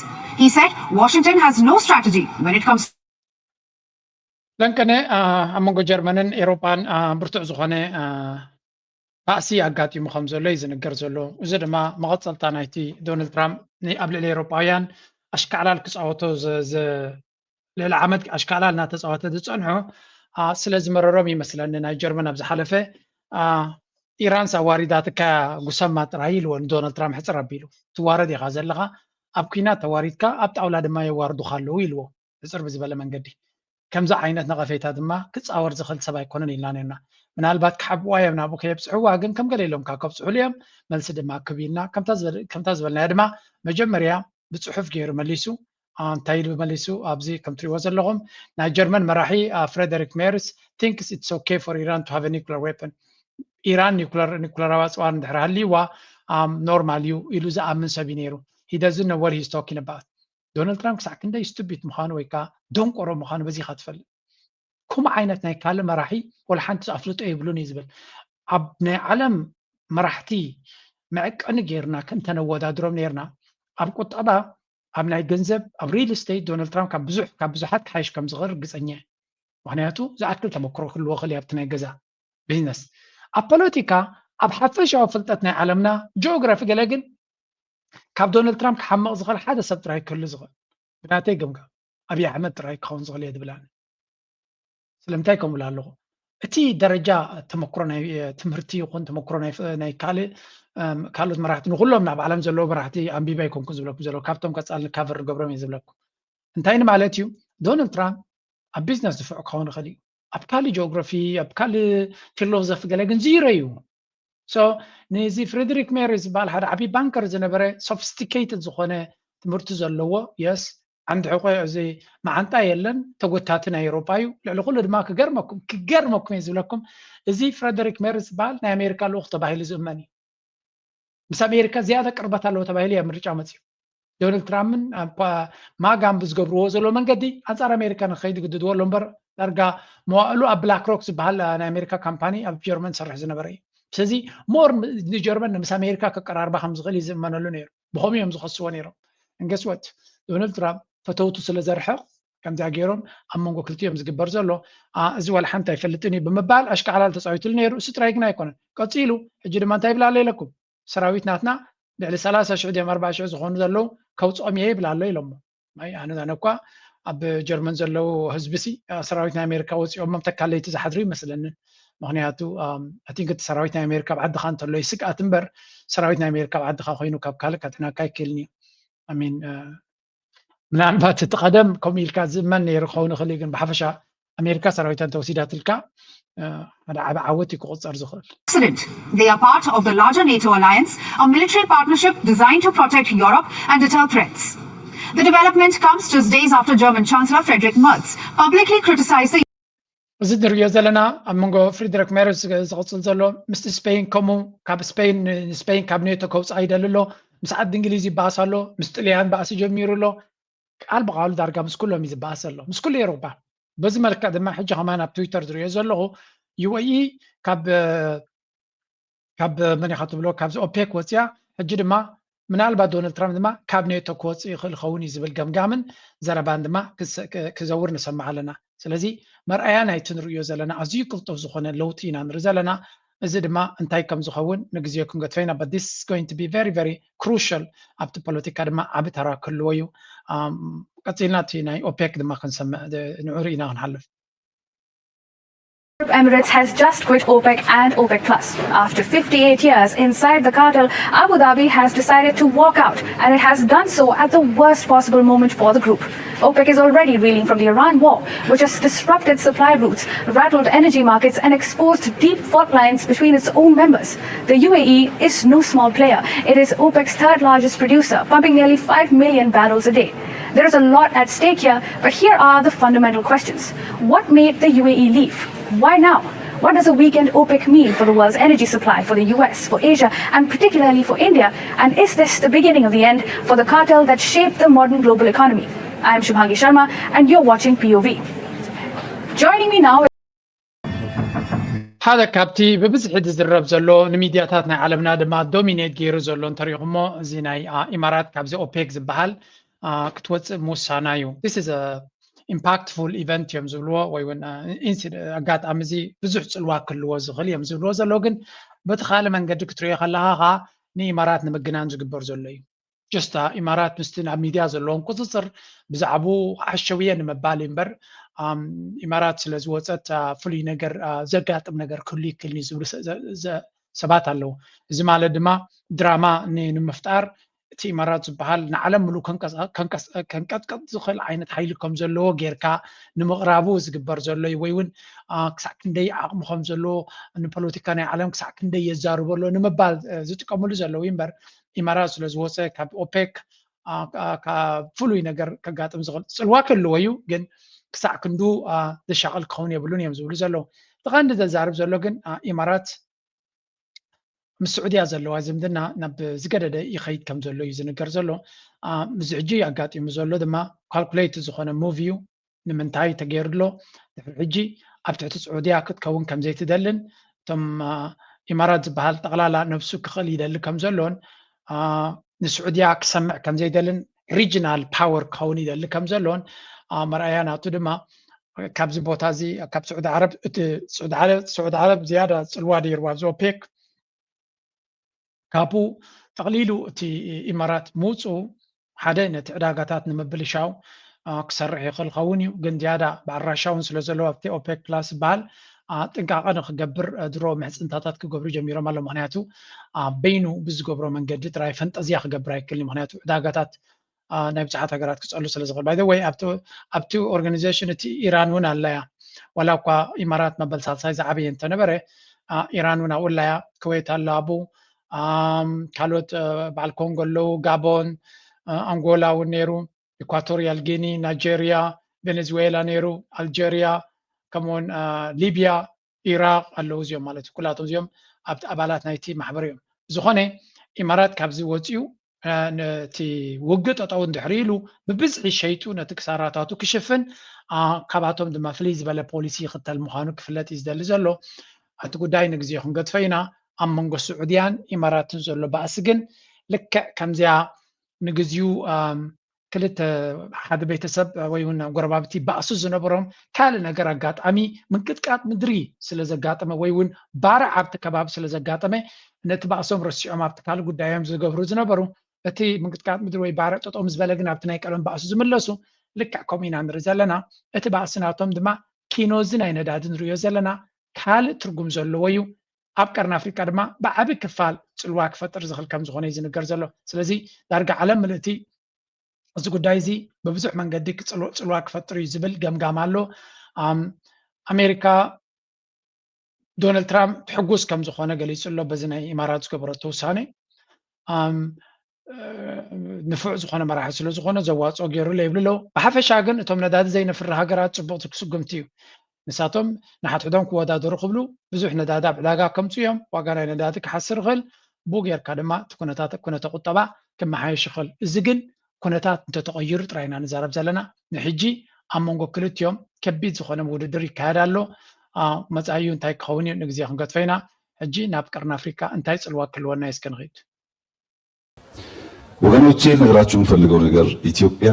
He said Washington has no strategy when it comes ለንቀነ ኣብ መንጎ ጀርመንን ኤሮፓን ብርቱዕ ዝኾነ ባእሲ ኣጋጢሙ ከም ዘሎ እዩ ዝንገር ዘሎ። እዚ ድማ መቐፀልታ ናይቲ ዶናልድ ትራምፕ ኣብ ልዕሊ ኤሮፓውያን ኣሽካዕላል ክፃወቶ ልዕሊ ዓመት ኣሽካዕላል እናተፃወተ ዝፀንሖ ስለ ዝመረሮም ይመስለኒ ናይ ጀርመን ኣብ ዝሓለፈ ኢራንስ ኣዋሪዳትካ ጉሰማ ጥራይ ኢልዎ ንዶናልድ ትራምፕ ሕፅር ኣቢሉ ትዋረድ ኢኻ ዘለኻ ኣብ ኲናት ተዋሪድካ ኣብ ጣውላ ድማ የዋርዱኻ ኣለዉ ኢልዎ። ሕፅር ብዝበለ መንገዲ። ከምዚ ዓይነት ነቐፌታ ድማ ክፃወር ዝኽእል ሰብ ኣይኮነን ኢልና ነርና። ምናልባት ክሓብዋ እዮም ናብኡ ከየብፅሕዋ፣ ግን ከም ገለ ኢሎም ካብ ከብፅሑሉ እዮም። መልሲ ድማ ክብ ኢልና ከምታ ዝበልናዮ ድማ መጀመርያ ብፅሑፍ ገይሩ መሊሱ። እንታይ ኢሉ መሊሱ? ኣብዚ ከም ትሪእዎ ዘለኹም ናይ ጀርመን መራሒ ፍሬደሪክ ሜርስ thinks it's okay for Iran to have a nuclear weapon። ኢራን ኒኩለራዊ ኣፅዋር እንድሕር ሃልይዋ ኖርማል እዩ ኢሉ ዝኣምን ሰብ እዩ ነይሩ። He doesn't know what he's talking about። ዶናልድ ትራምፕ ክሳዕ ክንደይ ስቱፒድ ምዃኑ ወይ ከዓ ደንቆሮ ምዃኑ በዚኻ ትፈልጥ። ከምኡ ዓይነት ናይ ካልእ መራሒ ወላ ሓንቲ ኣፍልጦ የብሉን እዩ ዝብል። ኣብ ናይ ዓለም መራሕቲ መዐቀኒ ጌርና እንተነወዳድሮም ነርና ኣብ ቁጠባ ኣብ ናይ ገንዘብ ኣብ ሪል ስቴት ዶናልድ ትራምፕ ካብ ብዙሕ ካብ ብዙሓት ክሓይሽ ከም ዝኽእል ርግፀኛ እየ። ምክንያቱ ዝኣክል ተመክሮ ክህልዎ ክእል ኣብቲ ናይ ገዛ ቢዝነስ ኣብ ፖለቲካ ኣብ ሓፈሻዊ ፍልጠት ናይ ዓለምና ጂኦግራፊ ገለ ግን ካብ ዶናልድ ትራምፕ ክሓምቕ ዝኽእል ሓደ ሰብ ጥራይ ክህሉ ዝኽእል ብናተይ ገምጋም ኣብይ ኣሕመድ ጥራይ ክኸውን ዝኽእል እየ ዝብላኒ። ስለምንታይ ከምኡ ኣለኹ? እቲ ደረጃ ተመክሮ ናይ ትምህርቲ ይኹን ተመክሮ ናይ ካልእ ካልኦት መራሕቲ ንኩሎም ናብ ዓለም ዘለዉ መራሕቲ ኣንቢባ ኣይኮንኩ ዝብለኩም ዘለዉ ካብቶም ቀፃሊ ካቨር ንገብሮም እየ ዝብለኩም። እንታይ ንማለት እዩ? ዶናልድ ትራምፕ ኣብ ቢዝነስ ዝፍዑ ክኸውን ይኽእል እዩ። ኣብ ካልእ ጂኦግራፊ ኣብ ካልእ ፊሎዞፊ ገለ ግን ዚሮ እዩ። So ነዚ ፍሬድሪክ ሜሪ ዝበሃል ሓደ ዓብዪ ባንከር ዝነበረ ሶፊስቲኬትድ ዝኾነ ትምህርቲ ዘለዎ የስ ዓንዲ ሕቆ እዚ መዓንጣ የለን ተጎታቲ ናይ ኤውሮጳ እዩ። ልዕሊ ኩሉ ድማ ክገርመኩም ክገርመኩም እየ ዝብለኩም እዚ ፍሬደሪክ ሜሪ ዝበሃል ናይ ኣሜሪካ ልኡኽ ተባሂሉ ዝእመን እዩ። ምስ ኣሜሪካ ዝያዳ ቅርበት ኣለዎ ተባሂሉ እዩ ኣብ ምርጫ መፅዩ። ዶናልድ ትራምፕን ማጋን ብዝገብርዎ ዘሎ መንገዲ ኣንፃር ኣሜሪካ ንክኸይድ ይግድድዎ ኣሎ እምበር ዳርጋ መዋእሉ ኣብ ብላክ ሮክ ዝበሃል ናይ ኣሜሪካ ካምፓኒ ኣብ ጀርመን ዝሰርሕ ዝነበረ እዩ። ስለዚ ሞር ንጀርመን ምስ ኣሜሪካ ከቀራርባ ከም ዝኽእል እዩ ዝእመነሉ ነይሩ። ብኸምኡ እዮም ዝኸስዎ ነይሮም። ንገስወት ዶናልድ ትራምፕ ፈተውቱ ስለ ዘርሕቕ ከምዚኣ ገይሮም ኣብ መንጎ ክልቲኦም ዝግበር ዘሎ እዚ ዋላ ሓንቲ ኣይፈልጥን እዩ ብምባል ኣሽካዕላል ተፃዊትሉ ነይሩ። እሱ ጥራይ ግን ኣይኮነን። ቀፂሉ ሕጂ ድማ እንታይ ይብል ኣሎ ኢለኩም ሰራዊት ናትና ልዕሊ ሰላሳ ሽሕ ድዮም ኣርባዓ ሽሕ ዝኾኑ ዘለዉ ከውፅኦም እየ ይብል ኣሎ ኢሎሞ። ኣነ ኣነ እኳ ኣብ ጀርመን ዘለዉ ህዝቢ ሲ ሰራዊት ናይ ኣሜሪካ ወፂኦሞም ተካለይቲ ዝሓድሩ ይመስለንን። ምክንያቱ ኣይ ቲንክ እቲ ሰራዊት ናይ ኣሜሪካ ኣብ ዓድኻ እንተሎ ይስግኣት እምበር ሰራዊት ናይ ኣሜሪካ ኣብ ዓድኻ ኮይኑ ካብ ካልእ ከጥዕነካ ኣይክእልን እዩ። ኣሚን ምናልባት እቲ ቀደም ከምኡ ኢልካ ዝእመን ነይሩ ክኸውን ይኽእል እዩ፣ ግን ብሓፈሻ ኣሜሪካ ሰራዊታ እንተወሲዳትልካ ሓደ ዓቢ ዓወት እዩ ክቑጸር ዝኽእል። President. They are part of the larger NATO alliance, a military partnership designed to protect Europe and deter threats. The development comes just days after German Chancellor Friedrich Merz publicly criticized the እዚ ንሪኦ ዘለና ኣብ መንጎ ፍሪድሪክ ሜርዝ ዝቕጽል ዘሎ ምስቲ ስፔን ከምኡ ካብ ስፔን ንስፔን ካብ ኔቶ ከውፅኣ ይደሊ ኣሎ። ምስ ዓዲ እንግሊዝ ይበኣስ ኣሎ። ምስ ጥልያን ባእሲ ጀሚሩ ኣሎ። ቃል ብቃሉ ዳርጋ ምስ ኩሎም እዩ ዝበኣስ ዘሎ ምስ ኩሉ ኤሮፓ። በዚ መልክዕ ድማ ሕጂ ከማን ኣብ ትዊተር ዝሪኦ ዘለኹ ዩኤኢ ካብ ካብ መን ኢኻ ትብሎ ካብዚ ኦፔክ ወፅያ ሕጂ ድማ ምናልባት ዶናልድ ትራምፕ ድማ ካብ ኔቶ ክወፅእ ይኽእል ይኸውን እዩ ዝብል ገምጋምን ዘረባን ድማ ክዘውር ንሰምዕ ኣለና። ስለዚ መርኣያ ናይቲ ንርእዮ ዘለና ኣዝዩ ቅልጡፍ ዝኾነ ለውጢ ኢና ንርኢ ዘለና። እዚ ድማ እንታይ ከም ዝኸውን ንግዜኡ ክንገድፎ ኢና። But this is going to be very very crucial ኣብቲ ፖለቲካ ድማ ዓቢ ተራ ክህልዎ እዩ። ቀፂልና እቲ ናይ ኦፔክ ድማ ክንሰምዕ ንዑ ርኢና ክንሓልፍ። Arab Emirates has just quit OPEC and OPEC Plus. After fifty-eight years inside the cartel, Abu Dhabi has decided to walk out, and it has done so at the worst possible moment for the group. OPEC is already reeling from the Iran war, which has disrupted supply routes, rattled energy markets, and exposed deep fault lines between its own members. The U A E is no small player. It is OPEC's third largest producer, pumping nearly five million barrels a day. There is a lot at stake here, but here are the fundamental questions. What made the U A E leave? Why now? What does a weakened OPEC mean for the world's energy supply, for the U S, for Asia, and particularly for India? And is this the beginning of the end for the cartel that shaped the modern global economy? I am Shubhangi Sharma, and you're watching P O V. Joining me now. ሓደ ካብቲ ብብዝሒ ዝዝረብ ዘሎ ንሚድያታት ናይ ዓለምና ድማ ዶሚኔት ገይሩ ዘሎ እንተሪኢኹሞ እዚ ናይ ኢማራት ካብዚ ኦፔክ ዝበሃል ክትወፅእ ምውሳና እዩ። This is a impactful event እዮም ዝብልዎ ወይ እውን ኣጋጣሚ እዚ ብዙሕ ፅልዋ ክህልዎ ዝኽእል እዮም ዝብልዎ ዘለዉ፣ ግን በቲ ካልእ መንገዲ ክትሪኦ ከለኻ ከዓ ንኢማራት ንምግናን ዝግበር ዘሎ እዩ። ጀስት ኢማራት ምስቲ ናብ ሚድያ ዘለዎም ቁፅፅር ብዛዕባኡ ዓሸውየ ንምባል እዩ እምበር ኢማራት ስለ ዝወፀት ፍሉይ ነገር ዘጋጥም ነገር ክህሉ ይክእል እዩ ዝብሉ ሰባት ኣለዉ። እዚ ማለት ድማ ድራማ ንምፍጣር እቲ ኢማራት ዝበሃል ንዓለም ምሉእ ከንቀጥቀጥ ዝኽእል ዓይነት ሓይሊ ከም ዘለዎ ጌርካ ንምቕራቡ ዝግበር ዘሎ እዩ። ወይ እውን ክሳዕ ክንደይ ዓቕሚ ከም ዘለዎ፣ ንፖለቲካ ናይ ዓለም ክሳዕ ክንደይ የዛርቦ ኣሎ ንምባል ዝጥቀምሉ ዘለዉ እዩ። እምበር ኢማራት ስለ ዝወፀ ካብ ኦፔክ ካብ ፍሉይ ነገር ከጋጥም ዝኽእል ፅልዋ ክህልዎ እዩ፣ ግን ክሳዕ ክንዱ ዘሻቕል ክኸውን የብሉን እዮም ዝብሉ ዘለዉ። እቲ ቀንዲ ዘዛርብ ዘሎ ግን ኢማራት ምስ ስዑድያ ዘለዋ ዝምድና ናብ ዝገደደ ይኸይድ ከም ዘሎ እዩ ዝንገር ዘሎ። ምስዚ ሕጂ ኣጋጢሙ ዘሎ ድማ ካልኩሌት ዝኾነ ሙቭ እዩ። ንምንታይ ተገይሩ ኣሎ? ድሕሪ ሕጂ ኣብ ትሕቲ ስዑድያ ክትከውን ከም ዘይትደልን፣ እቶም ኢማራት ዝበሃል ጠቕላላ ነብሱ ክኽእል ይደሊ ከም ዘሎን፣ ንስዑድያ ክሰምዕ ከም ዘይደልን፣ ሪጅናል ፓወር ክኸውን ይደሊ ከም ዘሎን መርኣያ ናቱ ድማ ካብዚ ቦታ እዚ ካብ ስዑዲ ዓረብ እቲ ስዑዲ ዓረብ ዝያዳ ፅልዋ ነይርዋ ኣብዚ ኦፔክ። ካብኡ ጠቕሊሉ እቲ ኢማራት ምውፅኡ ሓደ ነቲ ዕዳጋታት ንምብልሻው ክሰርሕ ይኽእል ኸውን እዩ። ግን ዝያዳ በዓል ራሻ እውን ስለ ዘለዎ ኣብቲ ኦፔክ ፕላስ ዝበሃል ጥንቃቐ ንክገብር ድሮ ምሕፅንታታት ክገብሩ ጀሚሮም ኣሎ። ምክንያቱ በይኑ ብዝገብሮ መንገዲ ጥራይ ፈንጠዝያ ክገብር ኣይክእልን። ምክንያቱ ዕዳጋታት ናይ ብዙሓት ሃገራት ክፀሉ ስለ ዝኽእል። ባይ ወይ ኣብቲ ኦርጋኒዜሽን እቲ ኢራን እውን ኣለያ። ዋላ እኳ ኢማራት መበል ሳልሳይ ዝዓበየ እንተነበረ ኢራን እውን ኣብኡ ኣለያ። ክወይት ኣሎ ኣብኡ፣ ካልኦት በዓል ኮንጎ ኣለዉ፣ ጋቦን፣ ኣንጎላ እውን ነይሩ፣ ኢኳቶሪያል ጊኒ፣ ናይጀርያ፣ ቬኔዙዌላ ነይሩ፣ ኣልጀርያ፣ ከምኡውን ሊብያ፣ ኢራቅ ኣለዉ። እዚኦም ማለት ኩላቶም እዚኦም ኣብቲ ኣባላት ናይቲ ማሕበር እዮም። ዝኾነ ኢማራት ካብዚ ወፂኡ ነቲ ውግእ ጠጠው እንድሕሪ ኢሉ ብብዝሒ ሸይጡ ነቲ ክሳራታቱ ክሽፍን ካባቶም ድማ ፍልይ ዝበለ ፖሊሲ ይኽተል ምዃኑ ክፍለጥ እዩ ዝደሊ ዘሎ። እቲ ጉዳይ ንግዜ ክንገድፎ ኢና። ኣብ መንጎ ስዑድያን ኢማራትን ዘሎ ባእሲ ግን ልክዕ ከምዚኣ ንግዚኡ ክልተ ሓደ ቤተሰብ ወይ እውን ጎረባብቲ ባእሲ ዝነበሮም ካልእ ነገር ኣጋጣሚ ምንቅጥቃጥ ምድሪ ስለ ዘጋጠመ ወይ እውን ባርዕ ኣብቲ ከባቢ ስለ ዘጋጠመ ነቲ ባእሶም ረሲዖም ኣብቲ ካልእ ጉዳዮም ዝገብሩ ዝነበሩ እቲ ምንቅጥቃጥ ምድሪ ወይ ባርዕ ጠጠው ምስ በለ ግን ኣብቲ ናይ ቀደም ባእሲ ዝምለሱ ልክዕ ከምኡ ኢና ንርኢ ዘለና። እቲ ባእሲ ናቶም ድማ ኪኖዚ ናይ ነዳዲ ንሪኦ ዘለና ካልእ ትርጉም ዘለዎ እዩ። ኣብ ቀርኒ ኣፍሪቃ ድማ ብዓቢ ክፋል ጽልዋ ክፈጥር ዝኽእል ከም ዝኾነ እዩ ዝንገር ዘሎ። ስለዚ ዳርጋ ዓለም ምልእቲ እዚ ጉዳይ እዚ ብብዙሕ መንገዲ ክጽልዋ ክፈጥር እዩ ዝብል ገምጋም ኣሎ። ኣሜሪካ ዶናልድ ትራምፕ ሕጉስ ከም ዝኾነ ገሊጹ ኣሎ በዚ ናይ ኢማራት ዝገበረቶ ውሳኔ። ንፉዕ ዝኾነ መራሒ ስለ ዝኾነ ዘዋፅኦ ገይሩ ኣሎ ይብሉ ኣለዉ። ብሓፈሻ ግን እቶም ነዳዲ ዘይነፍሪ ሃገራት ፅቡቕ ስጉምቲ እዩ። ንሳቶም ንሓድሕዶም ክወዳደሩ ክብሉ ብዙሕ ነዳዲ ኣብ ዕዳጋ ከምፁ እዮም። ዋጋ ናይ ነዳዲ ክሓስር ይኽእል። ብኡ ጌርካ ድማ እቲ ኩነታት ኩነተ ቁጠባ ክመሓየሽ ይኽእል። እዚ ግን ኩነታት እንተተቐይሩ ጥራይ ኢና ንዛረብ ዘለና። ንሕጂ ኣብ መንጎ ክልቲኦም ከቢድ ዝኾነ ውድድር ይካየድ ኣሎ። መፃኢኡ እንታይ ክኸውን እዩ ንግዜ ክንገድፎ ኢና። ሕጂ ናብ ቀርኒ ኣፍሪካ እንታይ ፅልዋ ክህልወና እዩ እስከ ንኽድ። ወገኖቼ ልነግራችሁ የምፈልገው ነገር ኢትዮጵያ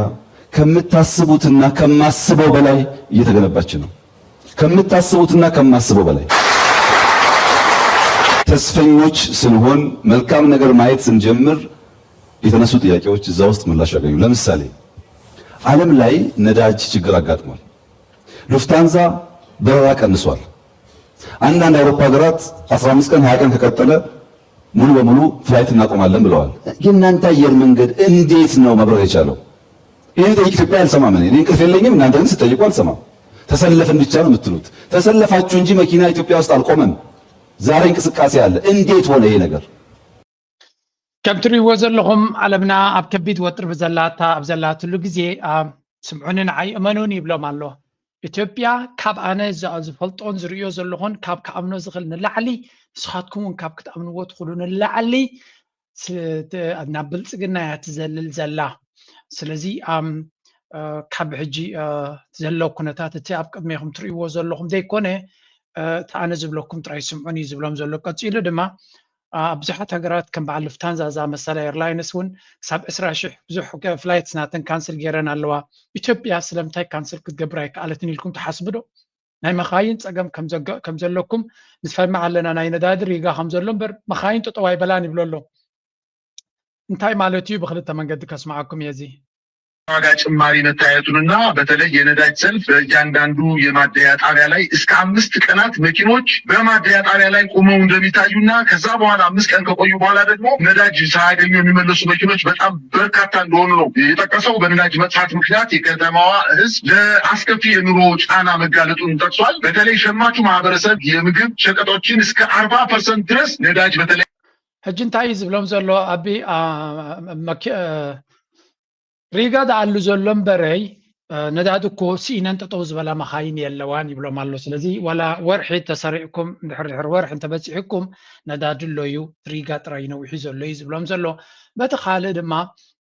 ከምታስቡትና ከማስበው በላይ እየተገነባች ነው። ከምታስቡትና ከማስበው በላይ ተስፈኞች ስንሆን መልካም ነገር ማየት ስንጀምር የተነሱ ጥያቄዎች እዛ ውስጥ ምላሽ ያገኙ። ለምሳሌ ዓለም ላይ ነዳጅ ችግር አጋጥሟል። ሉፍታንዛ በረራ ቀንሷል። አንዳንድ የአውሮፓ ሀገራት አስራ አምስት ቀን ሃያ ቀን ከቀጠለ ሙሉ በሙሉ ፍላይት እናቆማለን ብለዋል። የእናንተ አየር መንገድ እንዴት ነው መብረር የቻለው? ይህን ጠይቅ ኢትዮጵያ አልሰማም። እኔ እንቅልፍ የለኝም፣ እናንተ ግን ስትጠይቁ አልሰማም። ተሰለፍን ብቻ ነው የምትሉት። ተሰለፋችሁ እንጂ መኪና ኢትዮጵያ ውስጥ አልቆመም። ዛሬ እንቅስቃሴ አለ። እንዴት ሆነ ይሄ ነገር? ከም ትሪእዎ ዘለኹም ዓለምና ኣብ ከቢድ ወጥሪ ብዘላታ ኣብ ዘላትሉ ግዜ ስምዑኒ ንዓይ እመኑን ይብሎም ኣሎ። ኢትዮጵያ ካብ ኣነ ዝፈልጦን ዝርእዮ ዘለኹን ካብ ክኣምኖ ዝኽእል ንላዕሊ ንስኻትኩም እውን ካብ ክትኣምንዎ ትኽእሉ ንላዕሊ ናብ ብልፅግና እያ ትዘልል ዘላ። ስለዚ ካብ ሕጂ ዘሎ ኩነታት እቲ ኣብ ቅድሜኹም ትርእይዎ ዘለኹም ዘይኮነ እቲ ኣነ ዝብለኩም ጥራይ ስምዑን እዩ ዝብሎም ዘሎ። ቀፂሉ ድማ ኣብ ብዙሓት ሃገራት ከም በዓል ሉፍታንዛ ዝኣመሰላ ኤርላይንስ እውን ክሳብ ዕስራ ሽሕ ብዙሕ ፍላይትስ ናተን ካንስል ገይረን ኣለዋ። ኢትዮጵያ ስለምንታይ ካንስል ክትገብር ኣይከኣለትን ኢልኩም ትሓስቡ ዶ? ናይ መኻይን ፀገም ከም ዘለኩም ንሰምዕ ኣለና፣ ናይ ነዳዲ ሪጋ ከም ዘሎ እምበር መኻይን ጠጠው ኣይበላን ይብሎ ኣሎ። እንታይ ማለት እዩ? ብክልተ መንገዲ ከስምዓኩም እየ። እዚ ዋጋ ጭማሪ መታየቱንና በተለይ የነዳጅ ሰልፍ በእያንዳንዱ የማደያ ጣቢያ ላይ እስከ አምስት ቀናት መኪኖች በማደያ ጣቢያ ላይ ቆመው እንደሚታዩና ከዛ በኋላ አምስት ቀን ከቆዩ በኋላ ደግሞ ነዳጅ ሳያገኙ የሚመለሱ መኪኖች በጣም በርካታ እንደሆኑ ነው የጠቀሰው። በነዳጅ መጥፋት ምክንያት የከተማዋ ሕዝብ ለአስከፊ የኑሮ ጫና መጋለጡን ጠቅሷል። በተለይ ሸማቹ ማህበረሰብ የምግብ ሸቀጦችን እስከ አርባ ፐርሰንት ድረስ ነዳጅ በተለይ ሕጂ እንታይ እዩ ዝብሎም ዘሎ ኣቢ ሪጋ ደኣሉ ዘሎ እምበረይ ነዳዲ እኮ ስኢነን ጠጠው ዝበላ መኻይን የለዋን ይብሎም ኣሎ። ስለዚ ዋላ ወርሒ ተሰሪዕኩም ድሕር ድሕር ወርሒ እንተበፂሕኩም ነዳዲ ኣሎ እዩ። ሪጋ ጥራይ ነዊሑ ዘሎ እዩ ዝብሎም ዘሎ። በቲ ካልእ ድማ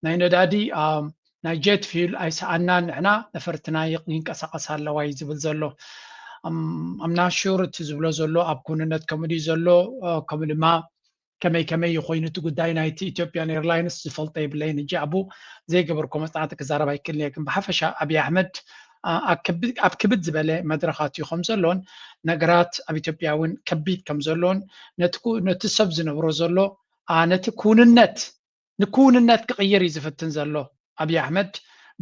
ናይ ነዳዲ ናይ jet fuel ኣይሰኣናን፣ ንሕና ነፈርትና ይንቀሳቐስ ኣለዋ እዩ ዝብል ዘሎ። I'm not sure እቲ ዝብሎ ዘሎ ኣብ ኩንነት ከምኡ ድዩ ዘሎ ከምኡ ድማ ከመይ ከመይ ኮይኑ እቲ ጉዳይ ናይቲ ኢትዮጵያን ኤርላይንስ ዝፈልጦ የብለይን። ሕጂ ኣብኡ ዘይገበርኩ መፅናዕቲ ክዛረብ ኣይክእልን እየ። ግን ብሓፈሻ ኣብይ ኣሕመድ ኣብ ክብድ ዝበለ መድረኻት እዩ ከም ዘሎን ነገራት ኣብ ኢትዮጵያ እውን ከቢድ ከም ዘሎን ነቲ ሰብ ዝነብሮ ዘሎ ነቲ ክውንነት ንክውንነት ክቕይር እዩ ዝፍትን ዘሎ ኣብይ ኣሕመድ።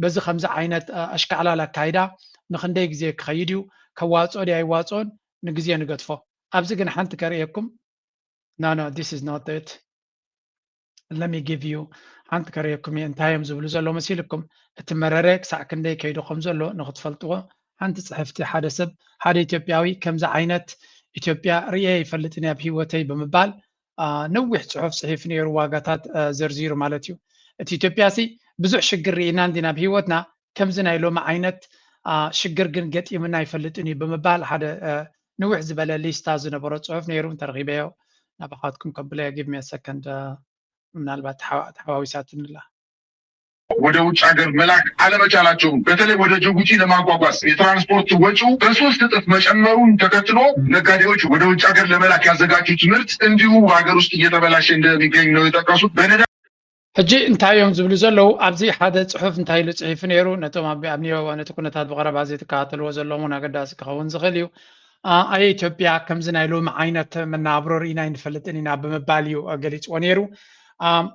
በዚ ከምዚ ዓይነት ኣሽካዕላል ኣካይዳ ንክንደይ ግዜ ክኸይድ እዩ? ከዋፅኦ ድዩ ኣይዋፅኦን ንግዜ ንገድፎ። ኣብዚ ግን ሓንቲ ከርእየኩም። No, no, this is not it. Let me give you ሓንቲ ከርእየኩም እየ እንታይ እዮም ዝብሉ ዘሎ መሲልኩም። እቲ መረረ ክሳዕ ክንደይ ከይዱ ከም ዘሎ ንክትፈልጥዎ ሓንቲ ፅሕፍቲ ሓደ ሰብ ሓደ ኢትዮጵያዊ ከምዚ ዓይነት ኢትዮጵያ ርእየ ይፈልጥን ኣብ ህይወተይ ብምባል ነዊሕ ፅሑፍ ፅሒፍ ነይሩ ዋጋታት ዘርዚሩ ማለት እዩ። እቲ ኢትዮጵያ ሲ ብዙሕ ሽግር ርኢና እንዲና ኣብ ህይወትና ከምዚ ናይ ሎሚ ዓይነት ሽግር ግን ገጢምና ኣይፈልጥን እዩ ብምባል ሓደ ንውሕ ዝበለ ሊስታ ዝነበሮ ፅሑፍ ነይሩ እንተረኺበዮ ናባኻትኩም ከብለዮ give me a second ምናልባት ተሓዋዊሳትንላ ወደ ውጭ ሀገር መላክ አለመቻላቸውን በተለይ ወደ ጅቡቲ ለማጓጓዝ የትራንስፖርት ወጪው በሶስት እጥፍ መጨመሩን ተከትሎ ነጋዴዎች ወደ ውጭ ሀገር ለመላክ ያዘጋጁት ምርት እንዲሁ በሀገር ውስጥ እየተበላሸ እንደሚገኝ ነው የጠቀሱት። በነዳ ሕጂ እንታይ እዮም ዝብሉ ዘለዉ ኣብዚ ሓደ ፅሑፍ እንታይ ኢሉ ፅሒፉ ነይሩ ነቶም ኣብ ኒዮባ ነቲ ኩነታት ብቀረባ ዘይተከታተልዎ ዘለዎም እውን ኣገዳሲ ክኸውን ዝኽእል እዩ። ኣየ ኢትዮጵያ ከምዚ ናይ ሎሚ ዓይነት መናብሮ ርኢና ኣይንፈልጥን ኢና ብምባል እዩ ገሊፅዎ ነይሩ።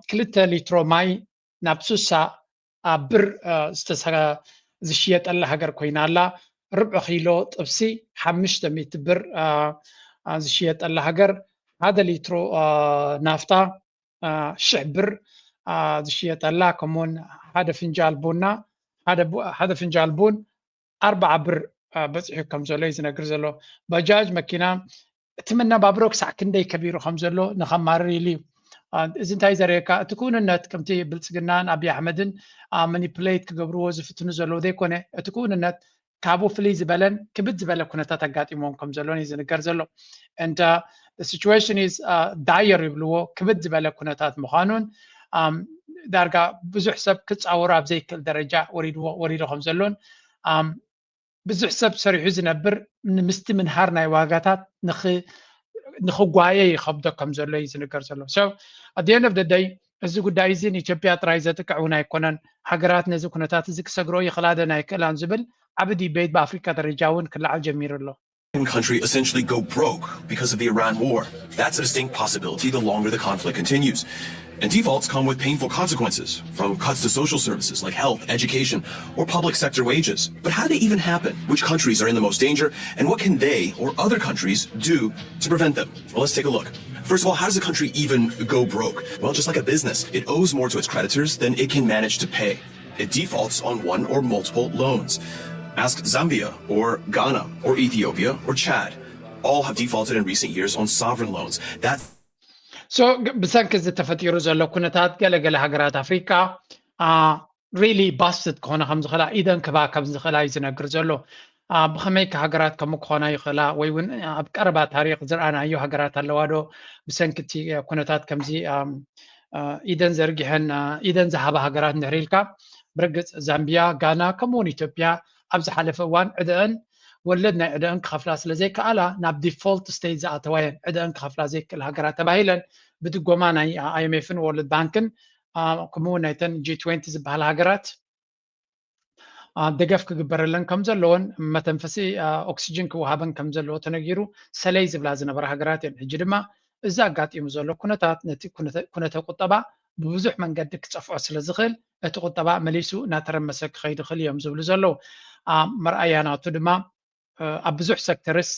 ክልተ ሊትሮ ማይ ናብ ሱሳ ብር ዝሽየጠላ ሃገር ኮይና ኣላ። ርብዒ ኪሎ ጥብሲ ሓሙሽተ ሚእቲ ብር ዝሽየጠላ ሃገር፣ ሓደ ሊትሮ ናፍታ ሽሕ ብር ዝሽየጠላ፣ ከምኡውን ሓደ ፍንጃል ቡና ሓደ ፍንጃል ቡን ኣርባዓ ብር በፂሑ ከም ዘሎ እዩ ዝነግር ዘሎ። ባጃጅ መኪና እቲ መነባብሮ ክሳዕ ክንደይ ከቢሩ ከም ዘሎ ንኸማርር ኢሉ እዩ። እዚ እንታይ ዘርእየካ እቲ ክውንነት ከምቲ ብልፅግናን ኣብይ ኣሕመድን ማኒፕሌት ክገብርዎ ዝፍትኑ ዘለዉ ዘይኮነ እቲ ክውንነት ካብኡ ፍልይ ዝበለን ክብድ ዝበለ ኩነታት ኣጋጢሞም ከም ዘሎን እዩ ዝንገር ዘሎ። And situation is dire ይብልዎ፣ ክብድ ዝበለ ኩነታት ምዃኑን ዳርጋ ብዙሕ ሰብ ክፃወሮ ኣብ ዘይክእል ደረጃ ወሪድዎ ወሪዱ ከም ዘሎን ብዙሕ ሰብ ሰሪሑ ዝነብር ንምስቲ ምንሃር ናይ ዋጋታት ንኽጓየ ይኸብዶ ከም ዘሎ እዩ ዝንገር ዘሎ። So at the end of the day እዚ ጉዳይ እዚ ንኢትዮጵያ ጥራይ ዘጥቅዕ እውን ኣይኮነን። ሃገራት ነዚ ኩነታት እዚ ክሰግርኦ ይኽእላ ደን ኣይክእላን ዝብል ዓቢ ዲቤት ብኣፍሪካ ደረጃ እውን ክለዓል ጀሚሩ ኣሎ። Country essentially go broke because of the Iran war. That's a distinct possibility the longer the conflict continues. And defaults come with painful consequences, from cuts to social services like health, education, or public sector wages. But how do they even happen? Which countries are in the most danger, and what can they or other countries do to prevent them? Well, let's take a look. First of all, how does a country even go broke? Well, just like a business, it owes more to its creditors than it can manage to pay. It defaults on one or multiple loans. Ask Zambia or Ghana or Ethiopia or Chad. All have defaulted in recent years on sovereign loans. That's So ብሰንኪ እዚ ተፈጢሩ ዘሎ ኩነታት ገለገለ ሃገራት ኣፍሪካ really ባስትድ ክኾነ ከም ዝኽእላ ኢደን ክባ ከም ዝኽእላ እዩ ዝነግር ዘሎ። ብኸመይ ሃገራት ከም ክኾና ይኽእላ ወይ እውን ኣብ ቀረባ ታሪክ ዝረኣናዮ ሃገራት ኣለዋ ዶ ብሰንኪ እቲ ኩነታት ከምዚ ኢደን ዘርጊሐን ኢደን ዝሃባ ሃገራት እንድሕር ኢልካ ብርግፅ ዛምቢያ፣ ጋና ከምኡውን ኢትዮጵያ ኣብ ዝሓለፈ እዋን ዕደአን ወለድ ናይ ዕደአን ክኸፍላ ስለ ዘይከኣላ ናብ ዲፎልት ስቴት ዝኣተዋ እየን። ዕደአን ክኸፍላ ዘይክእል ሃገራት ተባሂለን ብድጎማ ናይ ኣይኤምኤፍን ወርልድ ባንክን ከምኡውን ናይተን ጂ ትዌንቲ ዝበሃላ ሃገራት ደገፍ ክግበረለን ከም ዘለዎን መተንፈሲ ኦክሲጅን ክወሃበን ከም ዘለዎ ተነጊሩ ሰለይ ዝብላ ዝነበራ ሃገራት እየን። ሕጂ ድማ እዚ ኣጋጢሙ ዘሎ ኩነታት ነቲ ኩነተ ቁጠባ ብብዙሕ መንገዲ ክፀፍዖ ስለ ዝኽእል እቲ ቁጠባ መሊሱ እናተረመሰ ክኸይድ ይኽእል እዮም ዝብሉ ዘለዉ። መርኣያ ናቱ ድማ ኣብ ብዙሕ ሴክተርስ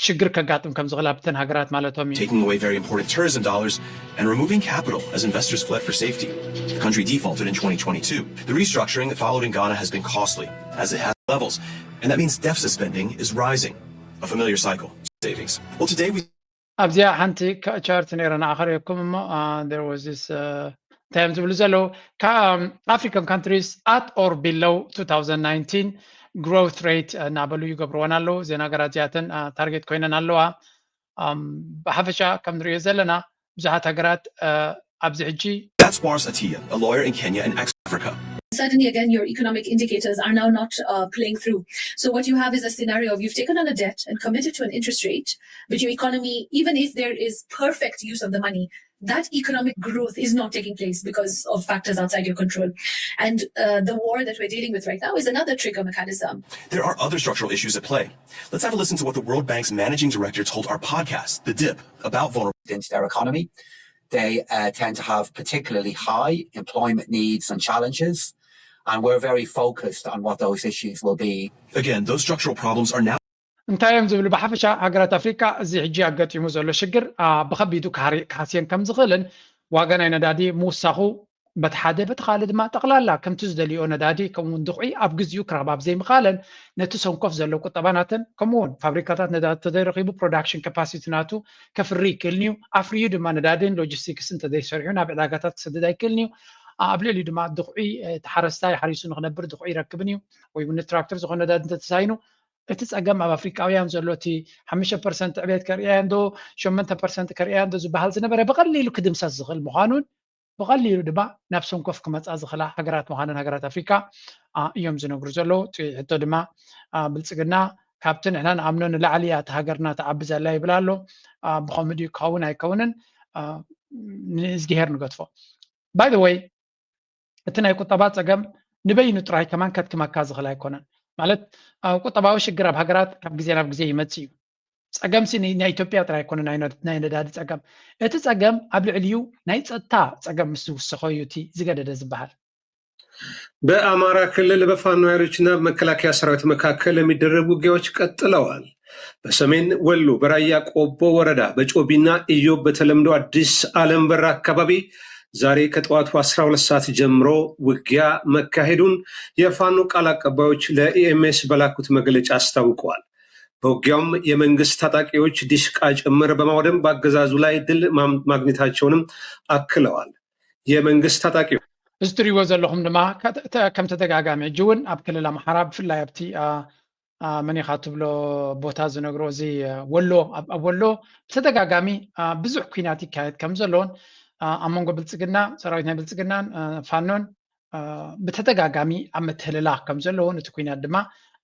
ሽግር ከጋጥም ከም ዝኽእል ኣብተን ሃገራት ማለቶም እዩ። Taking away very important tourism dollars and removing capital as investors fled for safety. The country defaulted in twenty twenty-two. The restructuring that followed in Ghana has been costly, as it has levels, and that means deficit spending is rising. A familiar cycle. Savings. Well, today we ኣብዚኣ ሓንቲ ቻርት ነይረ ንኣኸርየኩም እሞ there was this እንታይ እዮም ዝብሉ ዘለዉ African countries at or below two thousand nineteen growth rate እናበሉ ይገብርወን ኣለዉ። እዘን ሃገራት እዚኣተን ታርጌት ኮይነን ኣለዋ። ብሓፈሻ ከም ንሪኦ ዘለና ብዙሓት ሃገራት ኣብዚ ሕጂ That's Wars Atia, a lawyer in Kenya and ex-Africa. Suddenly, again, your economic indicators are now not uh, playing through. So, what you have is a scenario of you've taken on a debt and committed to an interest rate, but your economy, even if there is perfect use of the money, that economic growth is not taking place because of factors outside your control. And uh, the war that we're dealing with right now is another trigger mechanism. There are other structural issues at play. Let's have a listen to what the World Bank's managing director told our podcast, The Dip, about vulnerable. Into their economy. They uh, tend to have particularly high employment needs and challenges. And we're very focused on what those issues will be. Again, those structural problems are now. እንታይ እዮም ዝብሉ? ብሓፈሻ ሃገራት ኣፍሪካ እዚ ሕጂ ኣጋጢሙ ዘሎ ሽግር ብከቢዱ ክሃስየን ከም ዝኽእልን ዋጋ ናይ ነዳዲ ምውሳኹ በቲ ሓደ በቲ ካልእ ድማ ጠቕላላ ከምቲ ዝደልዮ ነዳዲ ከምኡውን ድኹዒ ኣብ ግዚኡ ክረኽባ ብዘይምኻለን ነቲ ሰንኮፍ ዘሎ ቁጠባ ናተን ከምኡውን ፋብሪካታት ነዳዲ ተዘይረኺቡ production capacity ናቱ ከፍሪ ይክእልንዩ ኣፍርዩ ድማ ነዳድን logistics እንተዘይሰሪሑ ናብ ዕዳጋታት ክሰድድ ኣይክእልንዩ ኣብ ልዕሊኡ ድማ ድኹዒ እቲ ሓረስታይ ሓሪሱ ንክነብር ድኹዒ ይረክብን እዩ ወይ እውን ንትራክተር ዝኾነ ነዳዲ እንተተሳይኑ እቲ ፀገም ኣብ ኣፍሪቃውያን ዘሎ እቲ ሓሙሽተ ፐርሰንት ዕቤት ከርእያ እንዶ ሸመንተ ፐርሰንት ከርእያ እንዶ ዝበሃል ዝነበረ ብቐሊሉ ክድምሰስ ዝኽእል ምዃኑን ብቐሊሉ ድማ ናብ ሰንኮፍ ክመፃ ዝኽእላ ሃገራት ምዃነን ሃገራት ኣፍሪካ እዮም ዝነግሩ ዘለዉ። እቲ ሕቶ ድማ ብልፅግና ካብቲ ንሕና ንኣምኖ ንላዕሊ እያ እቲ ሃገርና ትዓቢ ዘላ ይብል ኣሎ። ብኸምኡ ድዩ ክኸውን ኣይከውንን ንእዝግሄር ንገድፎ። By the way እቲ ናይ ቁጠባ ፀገም ንበይኑ ጥራይ ከማን ከድክመካ ዝኽእል ኣይኮነን። ማለት ቁጠባዊ ሽግር ኣብ ሃገራት ካብ ግዜ ናብ ግዜ ይመፅእ እዩ። ፀገምሲ ናይ ኢትዮጵያ ጥራይ ኣይኮነ ናይ ነዳዲ ፀገም። እቲ ፀገም ኣብ ልዕሊኡ ናይ ፀጥታ ፀገም ምስ ዝውሰኾ እዩ እቲ ዝገደደ ዝበሃል። በአማራ ክልል በፋኖ ኃይሎችና በመከላከያ ሰራዊት መካከል የሚደረጉ ውጊያዎች ቀጥለዋል። በሰሜን ወሎ በራያ ቆቦ ወረዳ በጮቢና ኢዮብ በተለምዶ አዲስ አለም በር አካባቢ ዛሬ ከጠዋቱ አስራ ሁለት ሰዓት ጀምሮ ውጊያ መካሄዱን የፋኖ ቃል አቀባዮች ለኢኤምኤስ በላኩት መግለጫ አስታውቀዋል። በውጊያውም የመንግስት ታጣቂዎች ዲሽቃ ጭምር በማውደም በአገዛዙ ላይ ድል ማግኘታቸውንም አክለዋል። የመንግስት ታጣቂዎች እዚ ትሪእዎ ዘለኹም ድማ ከም ተደጋጋሚ ሕጂ እውን ኣብ ክልል ኣምሓራ ብፍላይ ኣብቲ መኒኻ ትብሎ ቦታ ዝነግሮ እዚ ወሎ ኣብ ወሎ ብተደጋጋሚ ብዙሕ ኩናት ይካየድ ከም ዘለውን ኣብ መንጎ ብልፅግና ሰራዊት ናይ ብልፅግናን ፋኖን ብተደጋጋሚ ኣብ ምትህልላኽ ከም ዘለውን እቲ ኩናት ድማ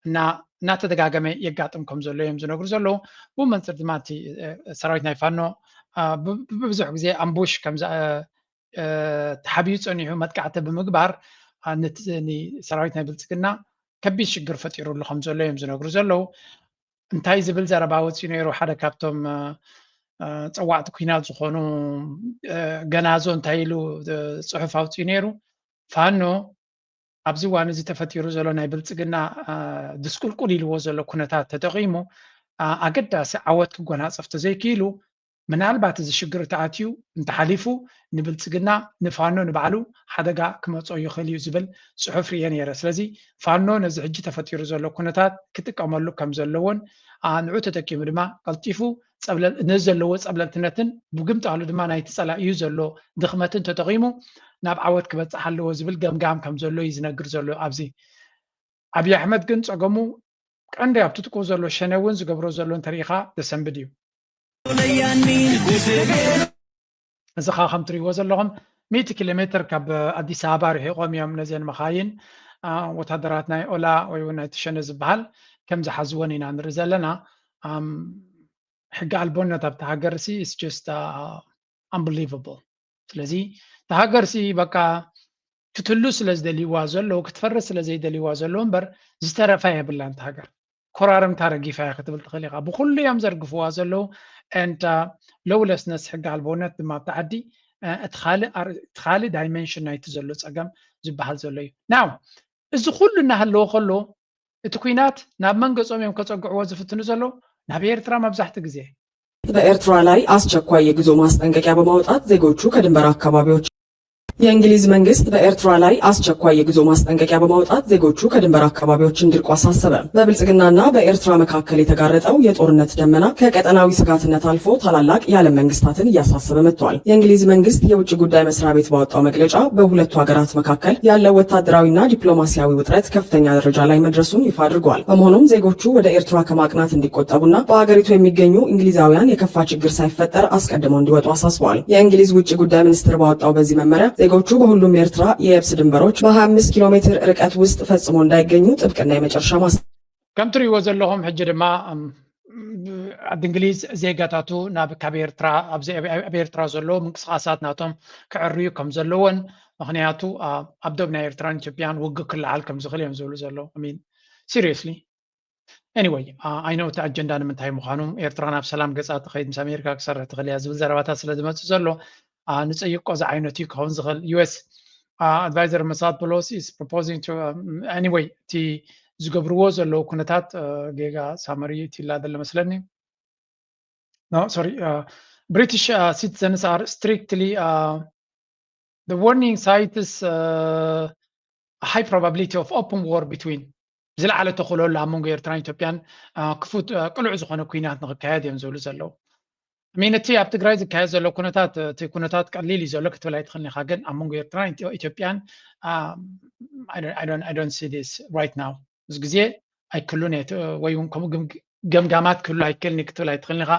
እናተደጋገመ የጋጥም ከም ዘሎ እዮም ዝነግሩ ዘለዉ። ብኡ መንፅር ድማ እቲ ሰራዊት ናይ ፋኖ ብብዙሕ ግዜ ኣምቡሽ ከም ተሓቢኡ ፀኒሑ መጥቃዕቲ ብምግባር ሰራዊት ናይ ብልፅግና ከቢድ ሽግር ፈጢሩሉ ከም ዘሎ እዮም ዝነግሩ ዘለዉ። እንታይ ዝብል ዘረባ ወፂኡ ነይሩ? ሓደ ካብቶም ፀዋዕቲ ኩናት ዝኾኑ ገናዞ እንታይ ኢሉ ፅሑፍ ኣውፂኡ ነይሩ? ፋኖ ኣብዚ እዋን እዚ ተፈጢሩ ዘሎ ናይ ብልፅግና ድስቁልቁል ኢልዎ ዘሎ ኩነታት ተጠቒሙ ኣገዳሲ ዓወት ክጎናፀፍ ተዘይክኢሉ ምናልባት እዚ ሽግር ተኣትዩ እንተሓሊፉ ንብልፅግና ንፋኖ ንባዕሉ ሓደጋ ክመፅኦ ይኽእል እዩ ዝብል ፅሑፍ ርየ ነይረ። ስለዚ ፋኖ ነዚ ሕጂ ተፈጢሩ ዘሎ ኩነታት ክጥቀመሉ ከም ዘለዎን ንዑ ተጠቂሙ ድማ ቀልጢፉ ነዚ ዘለዎ ፀብለልትነትን ብግምጣሉ ድማ ናይቲ ፀላኢኡ ዘሎ ድኽመትን ተጠቒሙ ናብ ዓወት ክበፅሕ ኣለዎ ዝብል ገምጋም ከም ዘሎ እዩ ዝነግር ዘሎ። ኣብዚ ኣብዪ ኣሕመድ ግን ፀገሙ ቀንዲ ኣብ ትጥቁ ዘሎ ሸነ እውን ዝገብሮ ዘሎ እንተሪኢኻ ዘሰንብድ እዩ። እዚ ኸዓ ከም ትሪእዎ ዘለኹም ሚእቲ ኪሎ ሜትር ካብ ኣዲስ ኣበባ ርሒቖም እዮም ነዘን መኻይን ወታደራት ናይ ኦላ ወይ እውን ናይ ትሸነ ዝበሃል ከም ዝሓዝወን ኢና ንርኢ ዘለና። ሕጊ ኣልቦነት ኣብቲ ሃገር ሲ it's just unbelievable። ስለዚ እታ ሃገር ሲ በቃ ክትህሉ ስለ ዝደልይዋ ዘለዉ ክትፈርስ ስለ ዘይደልይዋ ዘለዉ እምበር ዝተረፋ የብላን እታ ሃገር። ኮራርምታ ረጊፋ እያ ክትብል ትኽእል ኢኻ። ብኩሉ እዮም ዘርግፍዋ ዘለዉ and lawlessness ሕጊ ኣልቦነት ድማ ኣብቲ ዓዲ እቲ ካልእ ዳይመንሽን ናይቲ ዘሎ ፀገም ዝበሃል ዘሎ እዩ። ናው እዚ ኩሉ እናሃለዎ ከሎ እቲ ኩናት ናብ መን ገፆም እዮም ከፀግዕዎ ዝፍትኑ ዘለዉ? ናብ ኤርትራ መብዛሕትኡ ግዜ። በኤርትራ ላይ አስቸኳይ የጉዞ ማስጠንቀቂያ በማውጣት ዜጎቹ ከድንበር አካባቢዎች የእንግሊዝ መንግስት በኤርትራ ላይ አስቸኳይ የጉዞ ማስጠንቀቂያ በማውጣት ዜጎቹ ከድንበር አካባቢዎች እንዲርቁ አሳሰበ። በብልጽግናና በኤርትራ መካከል የተጋረጠው የጦርነት ደመና ከቀጠናዊ ስጋትነት አልፎ ታላላቅ የዓለም መንግስታትን እያሳሰበ መጥቷል። የእንግሊዝ መንግስት የውጭ ጉዳይ መስሪያ ቤት ባወጣው መግለጫ በሁለቱ ሀገራት መካከል ያለው ወታደራዊና ዲፕሎማሲያዊ ውጥረት ከፍተኛ ደረጃ ላይ መድረሱን ይፋ አድርጓል። በመሆኑም ዜጎቹ ወደ ኤርትራ ከማቅናት እንዲቆጠቡና በሀገሪቱ የሚገኙ እንግሊዛውያን የከፋ ችግር ሳይፈጠር አስቀድመው እንዲወጡ አሳስበዋል። የእንግሊዝ ውጭ ጉዳይ ሚኒስትር ባወጣው በዚህ መመሪያ ዜጎቹ በሁሉም የኤርትራ የየብስ ድንበሮች በ25 ኪሎ ሜትር ርቀት ውስጥ ፈጽሞ እንዳይገኙ ጥብቅና የመጨረሻ ማስ ከም ትሪእዎ ዘለኹም ሕጂ ድማ ዓዲ እንግሊዝ ዜጋታቱ ናብ ካብ ኤርትራ ኣብ ኤርትራ ዘሎ ምንቅስቃሳት ናቶም ክዕርዩ ከም ዘለዎን ምክንያቱ ኣብ ዶብ ናይ ኤርትራን ኢትዮጵያን ውግእ ክለዓል ከም ዝኽእል እዮም ዝብሉ ዘለዉ። Seriously, anyway, I know እቲ ኣጀንዳ ንምንታይ ምዃኑ፣ ኤርትራ ናብ ሰላም ገጻ ትኸይድ ምስ ኣሜሪካ ክሰርሕ ትኽእል እያ ዝብል ዘረባታት ስለ ዝመጽእ ዘሎ ንጽይቆ ዝዓይነቱ እዩ ክኸውን ዝኽእል። US advisor Massad Boulos is proposing to, anyway, እቲ ዝገብርዎ ዘለዉ ኩነታት ጌጋ ሳመሪ ትላ ዘሎ መስለኒ። No, sorry, British citizens are strictly, the warning cites high probability of open war between, ዝለዓለ ተኽእሎ ኣሎ ኣብ መንጎ ኤርትራን ኢትዮጵያን ክፉት ቅሉዕ ዝኾነ ኩናት ንክካየድ እዮም ዝብሉ ዘለዉ። ሚን እቲ ኣብ ትግራይ ዝካየድ ዘሎ ኩነታት እቲ ኩነታት ቀሊል እዩ ዘሎ ክትብል ኣይትኽእልን ኢኻ፣ ግን ኣብ መንጎ ኤርትራን ኢትዮጵያን right now እዚ ግዜ ኣይክሉን ወይ እውን ከምኡ ገምጋማት ክህሉ ኣይክእልን ክትብል ኣይትኽእልን ኢኻ።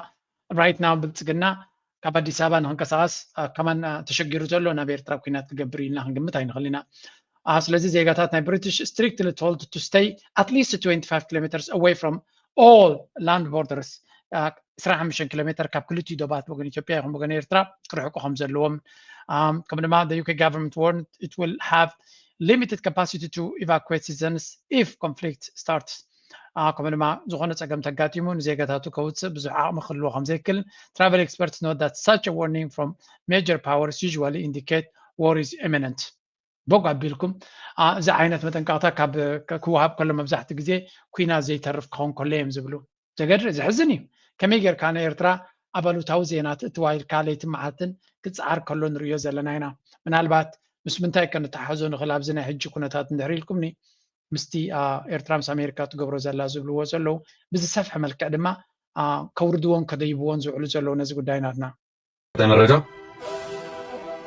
Right now ብልፅግና ካብ ኣዲስ ኣበባ ንክንቀሳቀስ ከማን ተሸጊሩ ዘሎ ናብ ኤርትራ ኩናት ክገብር ኢልና ክንግምት ኣይንኽእል ኢና። ስለዚ ዜጋታት ናይ ብሪቲሽ strictly told to stay at least twenty-five kilometers away from all land borders, 25 ኪሎ ሜትር ካብ ክልቲኡ ዶባት ወገን ኢትዮጵያ ይኹን ወገን ኤርትራ ክርሕቁ ከም ዘለዎም ከም ድማ the UK government warned it will have limited capacity to evacuate citizens if conflict starts. ከምኡ ድማ ዝኾነ ፀገም ተጋጢሙ ንዜጋታቱ ከውፅእ ብዙሕ ዓቕሚ ክህልዎ ከም ዘይክእል travel experts note that such a warning from major powers usually indicate war is imminent. ቦግ ኣቢልኩም እዚ ዓይነት መጠንቀቕታ ካብ ክወሃብ ከሎ መብዛሕትኡ ግዜ ኩናት ዘይተርፍ ክኸውን ከሎ እዮም ዝብሉ። ዘገድር ዘሕዝን እዩ። ከመይ ጌርካ ንኤርትራ ኣብ ኣሉታዊ ዜና ትእትዋ ኢልካ ለይትን መዓልትን ክፀዓር ከሎ ንርእዮ ዘለና ኢና። ምናልባት ምስ ምንታይ ከነተሓሕዞ ንኽእል ኣብዚ ናይ ሕጂ ኩነታት እንድሕር ኢልኩምኒ ምስቲ ኤርትራ ምስ ኣሜሪካ ትገብሮ ዘላ ዝብልዎ ዘለዉ ብዝሰፍሐ መልክዕ ድማ ከውርድዎን ከደይብዎን ዝውዕሉ ዘለዉ ነዚ ጉዳይ ናትና። መረጃ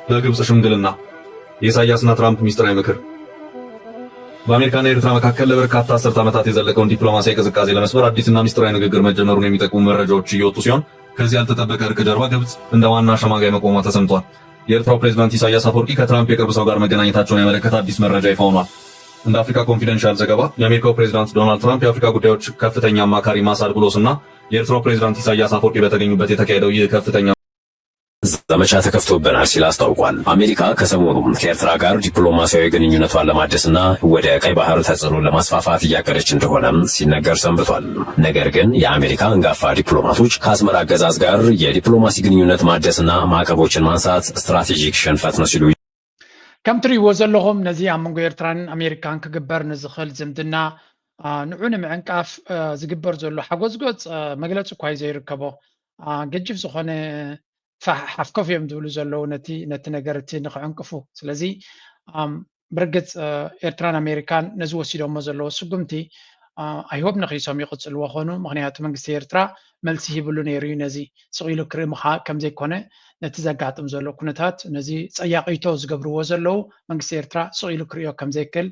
በግብጽ ሽምግልና የኢሳያስና ትራምፕ ሚስጥራዊ ምክር። በአሜሪካና ኤርትራ መካከል ለበርካታ አስርት ዓመታት የዘለቀውን ዲፕሎማሲያዊ ቅዝቃዜ ለመስበር አዲስና ሚስጥራዊ ንግግር መጀመሩን የሚጠቁሙ መረጃዎች እየወጡ ሲሆን ከዚህ ያልተጠበቀ እርቅ ጀርባ ግብጽ እንደ ዋና አሸማጋይ መቆሟ ተሰምቷል። የኤርትራው ፕሬዝዳንት ኢሳያስ አፈወርቂ ከትራምፕ የቅርብ ሰው ጋር መገናኘታቸውን ያመለከተ አዲስ መረጃ ይፋ ሆኗል። እንደ አፍሪካ ኮንፊደንሻል ዘገባ የአሜሪካው ፕሬዝዳንት ዶናልድ ትራምፕ የአፍሪካ ጉዳዮች ከፍተኛ አማካሪ ማሳድ ብሎስ እና የኤርትራው ፕሬዝዳንት ኢሳያስ አፈወርቂ በተገኙበት የተካሄደው ይህ ከፍተኛ ዘመቻ ተከፍቶብናል ሲል አስታውቋል። አሜሪካ ከሰሞኑ ከኤርትራ ጋር ዲፕሎማሲያዊ ግንኙነቷን ለማደስና ወደ ቀይ ባህር ተጽዕኖ ለማስፋፋት እያቀደች እንደሆነ ሲነገር ሰንብቷል። ነገር ግን የአሜሪካ አንጋፋ ዲፕሎማቶች ከአስመራ አገዛዝ ጋር የዲፕሎማሲ ግንኙነት ማደስና ማዕቀቦችን ማንሳት ስትራቴጂክ ሽንፈት ነው ሲሉ ከም ትሪእዎ ዘለኹም ነዚ ኣብ መንጎ ኤርትራን ኣሜሪካን ክግበር ንዝኽእል ዝምድና ንዑ ንምዕንቃፍ ዝግበር ዘሎ ሓጎዝጎፅ መግለፂ እኳ እዩ ዘይርከቦ። ገጅፍ ዝኾነ ሓፍከፍ እዮም ዝብሉ ዘለዉ ነቲ ነገር እቲ ንክዕንቅፉ። ስለዚ ብርግፅ ኤርትራን ኣሜሪካን ነዚ ወሲዶሞ ዘለዎ ስጉምቲ ኣይሆብ ነኺሶም ይቕፅልዎ ኾኑ። ምክንያቱ መንግስቲ ኤርትራ መልሲ ሂብሉ ነይሩ እዩ ነዚ ስቕ ኢሉ ክርኢ ምኻ ከም ዘይኮነ ነቲ ዘጋጥም ዘሎ ኩነታት ነዚ ፀያቒቶ ዝገብርዎ ዘለዉ መንግስቲ ኤርትራ ስቕ ኢሉ ክርእዮ ከም ዘይክእል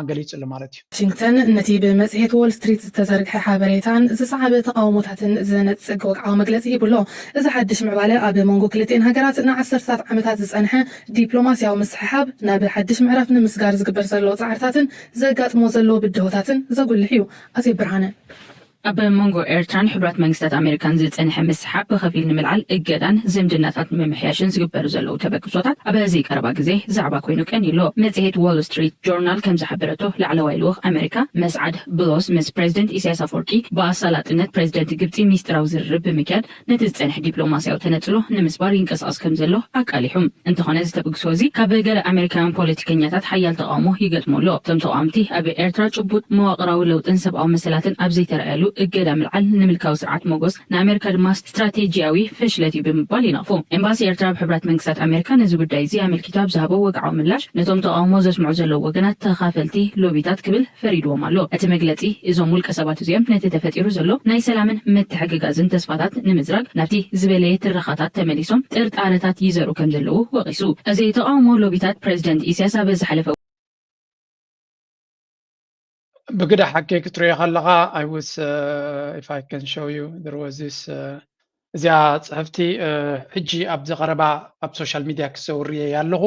ገሊጹ ኣሎ ማለት እዩ። ዋሽንግተን ነቲ ብመጽሔት ዎል ስትሪት ዝተዘርግሐ ሓበሬታን ዝሰዓበ ተቓውሞታትን ዝነጽግ ወግዓዊ መግለጺ ሂቡ ኣሎ። እዚ ሓድሽ ምዕባለ ኣብ መንጎ ክልቲኤን ሃገራት ንዓሰርታት ዓመታት ዝጸንሐ ዲፕሎማስያዊ ምስሕሓብ ናብ ሓድሽ ምዕራፍ ንምስጋር ዝግበር ዘሎ ጻዕርታትን ዘጋጥሞ ዘሎ ብድሆታትን ዘጉልሕ እዩ። ኣዜብ ብርሃነ። ኣብ መንጎ ኤርትራን ሕቡራት መንግስታት ኣሜሪካን ዝጸንሐ ምስሓብ ብኸፊል ንምልዓል እገዳን ዝምድናታት ንምምሕያሽን ዝግበሩ ዘለዉ ተበግሶታት ኣብዚ ቀረባ ግዜ ዛዕባ ኮይኑ ቀንዩ ኣሎ። መጽሔት ዎል ስትሪት ጆርናል ከም ዝሓበረቶ፣ ላዕለዋይ ልኡኽ ኣሜሪካ መስዓድ ብሎስ ምስ ፕሬዚደንት ኢሳያስ ኣፈወርቂ ብኣሳላጥነት ፕሬዚደንት ግብጺ ሚስጥራዊ ዝርርብ ብምክያድ ነቲ ዝጸንሐ ዲፕሎማስያዊ ተነጽሎ ንምስባር ይንቀሳቐስ ከም ዘሎ ኣቃሊሑ። እንተኾነ፣ እዚ ተበግሶ እዚ ካብ ገለ ኣሜሪካውያን ፖለቲከኛታት ሓያል ተቓውሞ ይገጥሞ ኣሎ። እቶም ተቓወምቲ፣ ኣብ ኤርትራ ጭቡጥ መዋቕራዊ ለውጥን ሰብኣዊ መሰላትን ኣብ ዘይተረኣየሉ እገዳ ምልዓል ንምልካዊ ስርዓት መጎስ፣ ንኣሜሪካ ድማ ስትራቴጂያዊ ፍሽለት እዩ ብምባል ይነቕፉ። ኤምባሲ ኤርትራ ኣብ ሕቡራት መንግስታት ኣሜሪካ ነዚ ጉዳይ እዚ ኣመልኪቱ ኣብ ዝሃቦ ወግዓዊ ምላሽ፣ ነቶም ተቓውሞ ዘስምዑ ዘለዉ ወገናት ተኻፈልቲ ሎቢታት ክብል ፈሪድዎም ኣሎ። እቲ መግለጺ፣ እዞም ውልቀ ሰባት እዚኦም ነቲ ተፈጢሩ ዘሎ ናይ ሰላምን ምትሕግጋዝን ተስፋታት ንምዝራግ ናብቲ ዝበለየ ትረኻታት ተመሊሶም ጥርጣረታት ይዘርኡ ከም ዘለዉ ወቒሱ። እዚ ተቓውሞ ሎቢታት ፕሬዚደንት ኢሳያስ ኣብ ዝሓለፈ ብግዳ ሓቂ ክትሪኦ ከለኻ፣ I was, uh, if I can show you, there was this, uh, እዚኣ ጽሕፍቲ፣ uh, ሕጂ ኣብዚ ቀረባ ኣብ ሶሻል ሚድያ ክዘውር እየ ኣለኹ።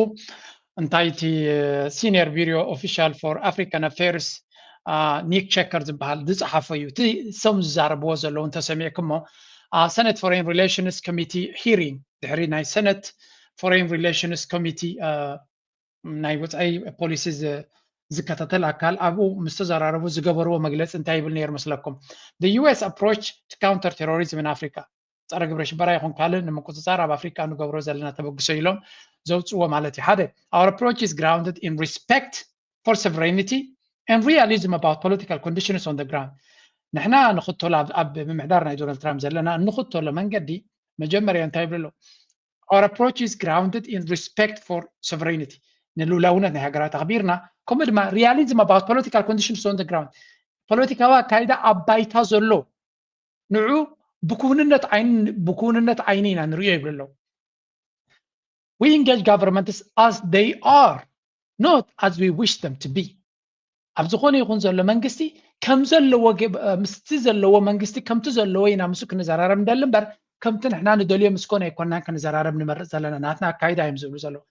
እንታይ እቲ፣ uh, Senior Bureau Official for African Affairs, uh, ኒክ ቸከር ዝበሃል ዝጸሓፎ እዩ። እቲ እሶም ዝዛረብዎ ዘለዉ እንተሰሚዕኩሞ፣ uh, Senate Foreign Relations Committee hearing፣ ድሕሪ ናይ ሰነት ፎሬን ሪሌሽንስ ኮሚቲ፣ uh፣ ናይ ወጻኢ ፖሊሲ ዝ-፣ ዝከታተል ኣካል ኣብኡ ምስ ተዘራረቡ ዝገበርዎ መግለጺ እንታይ ይብል ነይሩ መስለኩም? The U S approach to counter terrorism in Africa፣ ጸረ ግብረ ሽበራ ይኹን ካልእ ንምቁጽጻር ኣብ ኣፍሪካ ንገብሮ ዘለና ተበግሶ ኢሎም ዘውጽዎ ማለት እዩ። ሓደ፣ our approach is grounded in respect for sovereignty and realism about political conditions on the ground። ንሕና ንኽተሎ ኣብ፣ ኣብ ምምሕዳር ናይ ዶናልድ ትራምፕ ዘለና እንኽተሎ መንገዲ መጀመርያ እንታይ ይብሉ ኣለዉ? Our approach is grounded in respect for sovereignty። ንልኡላውነት ናይ ሃገራት ኣኽቢርና፣ ከምኡ ድማ realism about political conditions on the ground። ፖለቲካዊ ኣካይዳ ኣብ ባይታ ዘሎ ንዑ ብክውንነት ዓይኒ፣ ብክውንነት ዓይኒ ኢና ንሪኦ ይብሉ ኣለዉ። We engage governments as they are, not as we wish them to be። ኣብ ዝኾነ ይኹን ዘሎ መንግስቲ ከም ዘለዎ ገ-፣ ምስቲ ዘለዎ መንግስቲ ከምቲ ዘለዎ ኢና ምስኡ ክንዘራረብ ንደሊ እምበር፣ ከምቲ ንሕና ንደልዮ ምስ ኮነ ኣይኮናን ክንዘራረብ ንመርጽ ዘለና፣ ናትና ኣካይዳ እዮም ዝብሉ ዘለዉ።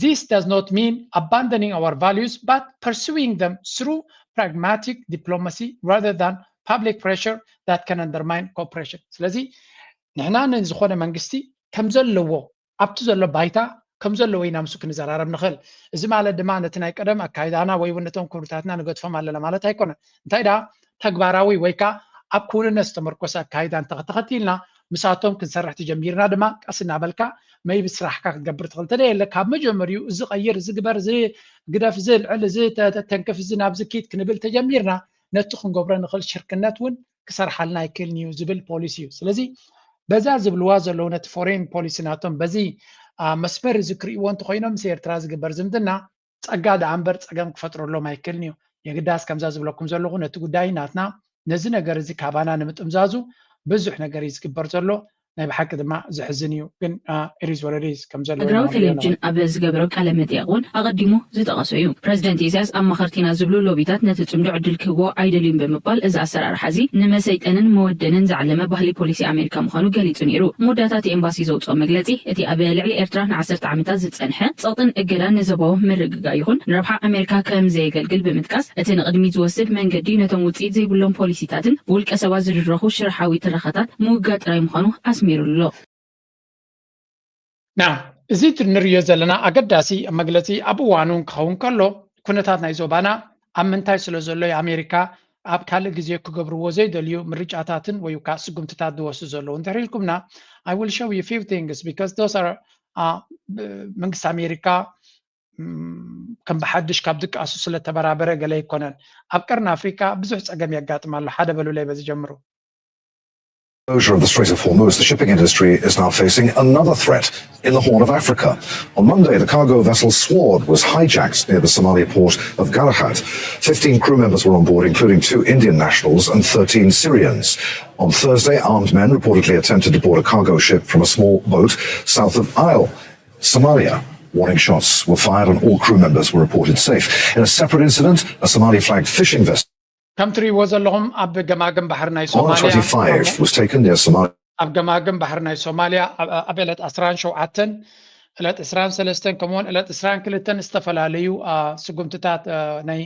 This does not mean abandoning our values, but pursuing them through pragmatic diplomacy rather than public pressure that can undermine cooperation። ስለዚ ንሕና ንዝኾነ መንግስቲ ከም ዘለዎ፣ ኣብቲ ዘሎ ባይታ ከም ዘለዎ ኢና ምስኡ ክንዘራረብ ንኽእል። እዚ ማለት ድማ ነቲ ናይ ቀደም ኣካይዳና ወይ እውን ነቶም ክብርታትና ንገድፎም ኣለና ማለት ኣይኮነን። እንታይ ደኣ፣ ተግባራዊ ወይ ከኣ ኣብ ክውንነት ዝተመርኮሰ ኣካይዳ እንተ ተኸቲልና፣ ምሳቶም ክንሰርሕ ተጀሚርና ድማ ቀስ እናበልካ መይቢ ስራሕካ ክትገብር ትኽእል። እንተደየለ ካብ መጀመሪኡ እዚ ቀይር፣ እዚ ግበር፣ እዚ ግደፍ፣ እዚ ልዕል፣ እዚ ተ-፣ ተ-፣ ተንክፍ፣ እዚ ናብዚ ኪድ ክንብል ተጀሚርና፣ ነቲ ክንገብሮ ንኽእል ሽርክነት እውን ክሰርሓልና ኣይክእልን እዩ ዝብል ፖሊሲ እዩ። ስለዚ በዛ ዝብልዋ ዘለዉ ነቲ ፎሬን ፖሊሲ ናቶም በዚ፣ አ፣ መስመር እዚ ክርእይዎ እንተኾይኖም ምስ ኤርትራ ዝግበር ዝምድና ጸጋ ደኣ እምበር ጸገም ክፈጥረሎም ኣይክእልን እዩ። የግዳስ ከምዛ ዝብለኩም ዘለኹ ነቲ ጉዳይ ናትና ነዚ ነገር እዚ ካባና ንምጥምዛዙ ብዙሕ ነገር እዩ ዝግበር ዘሎ። ናይ ብሓቂ ድማ ዘሕዝን እዩ። ግን፣ አ፣ it is what it is ከም ዘለዎ እግራዊ ኢና ንሪኦ ቴሌቪዥን ኣለና። ኣብ ዝገበሮ ቃለ መጠይቕ እውን ኣቐዲሙ ዝጠቐሶ እዩ። ፕረዚደንት ኢሳያስ ኣማኸርቲና ዝብሉ ሎቢታት ነቲ ጽምዶ ዕድል ክህቦ ኣይደልዩን ብምባል፣ እዚ ኣሰራርሓ እዚ ንመሰይጠንን መወደንን ዝዓለመ ባህሊ ፖሊሲ ኣሜሪካ ምዃኑ ገሊጹ ነይሩ። መወዳእታ እቲ ኤምባሲ ዘውጽኦ መግለጺ፣ እቲ ኣብ ልዕሊ ኤርትራ ንዓሰርተ ዓመታት ዝጸንሐ ጸቕጥን እገዳን ንዞባዊ ምርግጋእ ይኹን ንረብሓ ኣሜሪካ ከም ዘየገልግል ብምጥቃስ፣ እቲ ንቕድሚት ዝወስድ መንገዲ ነቶም ውጽኢት ዘይብሎም ፖሊሲታትን ብውልቀ ሰባት ዝድረኹ ሽርሓዊ ትረኻታት ምውጋድ ጥራይ ምዃኑ ኣስሚሩሉ ኣሎ። ና፣ እዚ እንሪኦ ዘለና ኣገዳሲ መግለጺ ኣብ እዋኑ ክኸውን ከሎ፣ ኩነታት ናይ ዞባና ኣብ ምንታይ ስለ ዘሎ እዩ ኣሜሪካ ኣብ ካልእ ግዜ ክገብርዎ ዘይደልዩ ምርጫታትን ወይ ከዓ ስጉምትታት ዝወስዱ ዘለዉ እንድሕር ኢልኩምና፣ I will show you few things because those are, uh, መንግስቲ ኣሜሪካ፣ ም፣ ከም ብሓድሽ ካብ ድቃሱ ስለ ተበራበረ ገለ ኣይኮነን። ኣብ ቀርኒ ኣፍሪካ ብዙሕ ጸገም የጋጥም ኣሎ። ሓደ በሉለይ በዚ ጀምሩ። Closure of the Strait of Hormuz, the shipping industry is now facing another threat in the Horn of Africa. On Monday, the cargo vessel Sword was hijacked near the Somali port of Gallahat. Fifteen crew members were on board, including two Indian nationals and thirteen Syrians. On Thursday, armed men reportedly attempted to board a cargo ship from a small boat south of Isle, Somalia. Warning shots were fired and all crew members were reported safe. In a separate incident, a Somali-flagged fishing vessel ከም ትሪእዎ ዘለኹም ኣብ ገማግም ባሕሪ ናይ ሶማልያ R twenty-five was taken near Somalia. ኣብ ገማግም ባሕሪ ናይ ሶማልያ ኣብ፣ ኣብ ዕለት ዕስራን ሸውዓተን፣ ዕለት ዕስራን ሰለስተን ከምኡውን ዕለት ዕስራን ክልተን ዝተፈላለዩ፣ አ፣ ስጉምትታት፣ አ፣ ናይ፣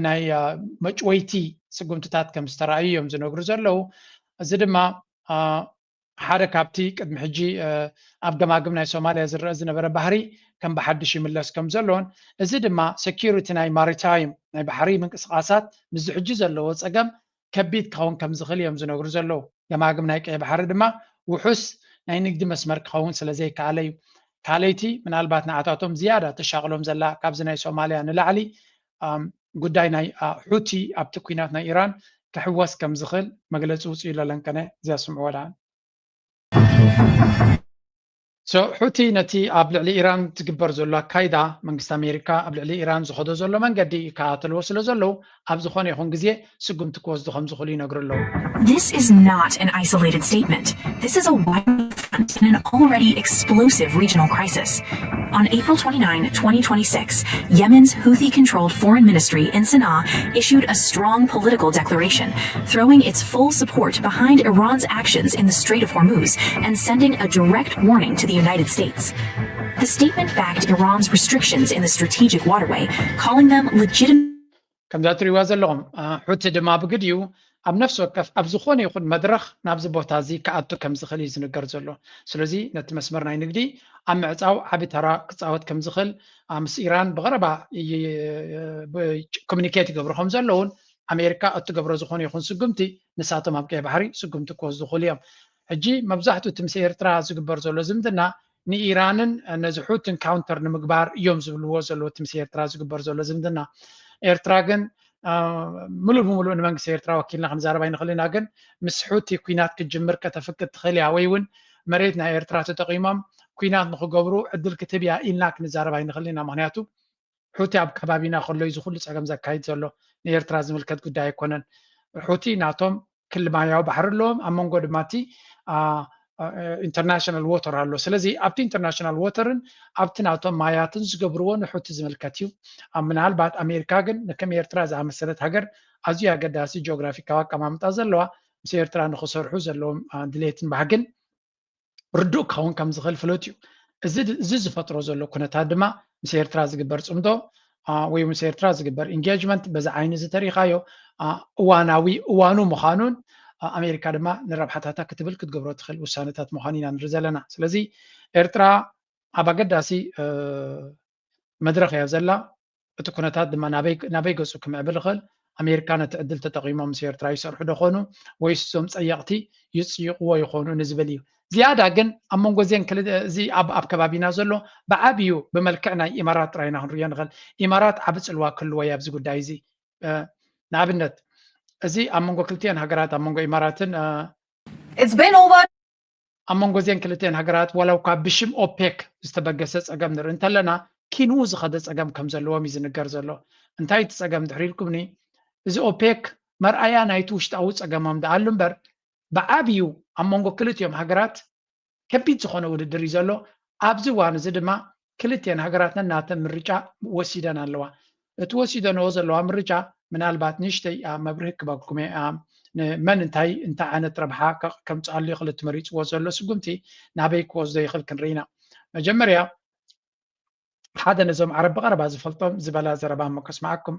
ናይ፣ አ፣ መጭወይቲ ስጉምትታት ከም ዝተራእዩ እዮም ዝነግሩ ዘለዉ። እዚ ድማ ሓደ ካብቲ ቅድሚ ሕጂ ኣብ ገማግም ናይ ሶማልያ ዝረአ ዝነበረ ባህሪ ከም ብሓድሽ ይምለስ ከም ዘሎን፣ እዚ ድማ ሴኪሪቲ ናይ ማሪታይም ናይ ባሕሪ ምንቅስቃሳት ምስዚ ሕጂ ዘለዎ ፀገም ከቢድ ክኸውን ከም ዝኽእል እዮም ዝነግሩ ዘለዉ። ገማግም ናይ ቀይ ባሕሪ ድማ ውሑስ ናይ ንግዲ መስመር ክኸውን ስለ ዘይከኣለ እዩ። ካልኣይቲ ምናልባት ንዓታቶም ዝያዳ ተሻቕሎም ዘላ ካብዚ ናይ ሶማልያ ንላዕሊ ጉዳይ ናይ ሑቲ ኣብቲ ኩናት ናይ ኢራን ክሕወስ ከም ዝኽእል መግለፂ ውፅኡ ኣለንከነ እዚኣ ስምዕዎ ደኣ። ሑቲ ነቲ ኣብ ልዕሊ ኢራን ዝግበር ዘሎ ኣካይዳ መንግስቲ ኣሜሪካ ኣብ ልዕሊ ኢራን ዝኸዶ ዘሎ መንገዲ ይከታተልዎ ስለ ዘለዉ ኣብ ዝኾነ ይኹን ግዜ ስጉምቲ ክወስዱ ከም ዝኽእሉ ይነግሩ ኣለዉ። This is not an isolated statement. This is a wider front in an already explosive regional crisis. On April twenty-ninth, twenty twenty-six, Yemen's Houthi controlled foreign ministry in Sana'a issued a strong political declaration, throwing its full support behind Iran's actions in the Strait of Hormuz and sending a direct warning to the United States. The statement backed Iran's restrictions in the strategic waterway, calling them legitimate. ከምዛ ትሪእዋ ዘለኹም ሑቲ ድማ ብግዲኡ ኣብ ነፍሲ ወከፍ ኣብ ዝኾነ ይኹን መድረኽ ናብዚ ቦታ እዚ ክኣቱ ከም ዝኽእል እዩ ዝንገር ዘሎ። ስለዚ ነቲ መስመር ናይ ንግዲ ኣብ ምዕፃው ዓቢ ተራ ክፃወት ከም ዝኽእል ምስ ኢራን ብቐረባ ኮሚኒኬት ይገብሩ ከም ዘለውን ኣሜሪካ እትገብሮ ዝኾነ ይኹን ስጉምቲ ንሳቶም ኣብ ቀይ ባሕሪ ስጉምቲ ክወስዱ ይኽእሉ እዮም። ሕጂ መብዛሕትኡ እቲ ምስ ኤርትራ ዝግበር ዘሎ ዝምድና ንኢራንን ነዚ ሑትን ካውንተር ንምግባር እዮም ዝብልዎ ዘለዉ እቲ ምስ ኤርትራ ዝግበር ዘሎ ዝምድና። ኤርትራ ግን ሙሉእ ብሙሉእ ንመንግስቲ ኤርትራ ወኪልና ክንዛረብ ኣይንኽእል ኢና፣ ግን ምስ ሑቲ ኩናት ክትጅምር ከተፍቅድ ትኽእል እያ ወይ እውን መሬት ናይ ኤርትራ ተጠቒሞም ኩናት ንኽገብሩ ዕድል ክትህብ እያ ኢልና ክንዛረብ ኣይንኽእል ኢና። ምኽንያቱ ሑቲ ኣብ ከባቢና ከሎ እዩ ዝኹሉ ፀገም ዘካይድ ዘሎ። ንኤርትራ ዝምልከት ጉዳይ ኣይኮነን። ሑቲ ናቶም ክሊ ማያዊ ባሕሪ ኣለዎም። ኣብ መንጎ ድማ እቲ ኢንተርናሽናል ዎተር ኣሎ። ስለዚ ኣብቲ ኢንተርናሽናል ዎተርን ኣብቲ ናቶም ማያትን ዝገብርዎ ንሑቲ ዝምልከት እዩ። ምናልባት ኣሜሪካ ግን ንከም ኤርትራ ዝኣመሰለት ሃገር ኣዝዩ ኣገዳሲ ጂኦግራፊካዊ ኣቀማምጣ ዘለዋ ምስ ኤርትራ ንክሰርሑ ዘለዎም ድሌትን ባህግን ርዱእ ክኸውን ከም ዝኽእል ፍሉጥ እዩ። እዚ ዝፈጥሮ ዘሎ ኩነታት ድማ ምስ ኤርትራ ዝግበር ፅምዶ ወይ ምስ ኤርትራ ዝግበር ኢንጌጅመንት በዚ ዓይኒ እዚ ተሪኻዮ እዋናዊ እዋኑ ምዃኑን ኣሜሪካ ድማ ንረብሓታታ ክትብል ክትገብሮ ትኽእል ውሳነታት ምዃኑ ኢና ንርኢ ዘለና። ስለዚ ኤርትራ ኣብ ኣገዳሲ መድረኽ እያ ዘላ። እቲ ኩነታት ድማ ናበይ ገፁ ክምዕብል ይኽእል? ኣሜሪካ ነቲ ዕድል ተጠቒሞም ምስ ኤርትራ ይሰርሑ ዶ ኾኑ ወይስ እዞም ፀየቕቲ ይፅይቕዎ ይኾኑ ንዝብል እዩ። ዝያዳ ግን ኣብ መንጎ እዚን እዚ ኣብ ከባቢና ዘሎ ብዓብዩ ብመልክዕ ናይ ኢማራት ጥራይ ኢና ክንሪኦ ንኽእል። ኢማራት ዓቢ ፅልዋ ክህልዎ እዩ ኣብዚ ጉዳይ እዚ። ንኣብነት እዚ ኣብ መንጎ ክልቲኤን ሃገራት ኣብ መንጎ ኢማራትን It's been over ኣብ መንጎ እዚን ክልቲኤን ሃገራት ዋላ እኳ ብሽም ኦፔክ ዝተበገሰ ፀገም ንርኢ እንተለና ኪንኡ ዝኸደ ፀገም ከም ዘለዎም እዩ ዝንገር ዘሎ። እንታይ እቲ ፀገም ድሕሪ ኢልኩምኒ እዚ ኦፔክ መርኣያ ናይቲ ውሽጣዊ ፀገሞም ደኣሉ እምበር ብዓብዩ ኣብ መንጎ ክልቲኦም ሃገራት ከቢድ ዝኾነ ውድድር እዩ ዘሎ። ኣብዚ እዋን እዚ ድማ ክልቲኤን ሃገራት ነናተን ምርጫ ወሲደን ኣለዋ። እቲ ወሲደንኦ ዘለዋ ምርጫ ምናልባት ንእሽተይ መብርሂ ክበኩም እየ። መን እንታይ እንታይ ዓይነት ረብሓ ከምፅኣሉ ይኽእል እቲ መሪፅዎ ዘሎ ስጉምቲ ናበይ ክወስዶ ይኽእል ክንርኢ ኢና። መጀመርያ ሓደ ነዞም ዓረብ ብቐረባ ዝፈልጦም ዝበላ ዘረባ እሞ ከስምዓኩም።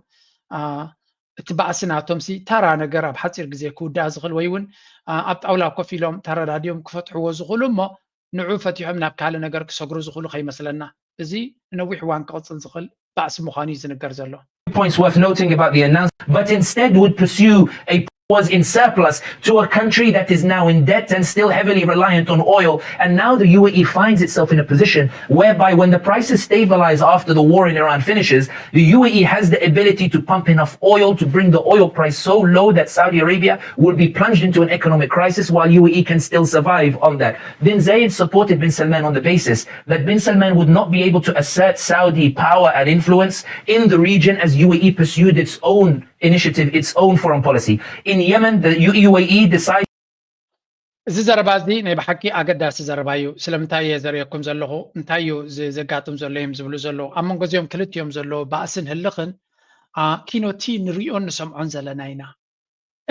እቲ ባእሲ ናቶም ሲ ተራ ነገር ኣብ ሓፂር ግዜ ክውዳእ ዝኽእል ወይ እውን ኣብ ጣውላ ኮፍ ኢሎም ተረዳዲኦም ክፈትሕዎ ዝኽእሉ እሞ ንዑ ፈቲሖም ናብ ካልእ ነገር ክሰግሩ ዝኽእሉ ከይመስለና። እዚ ንነዊሕ እዋን ክቕፅል ዝኽእል ባእሲ ምዃኑ እዩ ዝንገር ዘሎ። Points worth noting about the announcement, but instead would pursue a was in surplus to a country that is now in debt and still heavily reliant on oil. And now the U A E finds itself in a position whereby when the prices stabilize after the war in Iran finishes, the U A E has the ability to pump enough oil to bring the oil price so low that Saudi Arabia will be plunged into an economic crisis while U A E can still survive on that. Bin Zayed supported Bin Salman on the basis that Bin Salman would not be able to assert Saudi power and influence in the region as U A E pursued its own initiative, its own foreign policy. In Yemen, the U A E decided እዚ ዘረባ እዚ ናይ ብሓቂ ኣገዳሲ ዘረባ እዩ። ስለምንታይ እየ ዘርእየኩም ዘለኹ? እንታይ እዩ ዘጋጥም ዘሎ እዮም ዝብሉ ዘለዉ። ኣብ መንጎ እዚኦም ክልቲኦም ዘለዉ ባእስን ህልኽን ኪኖቲ ንሪኦን ንሰምዖን ዘለና ኢና።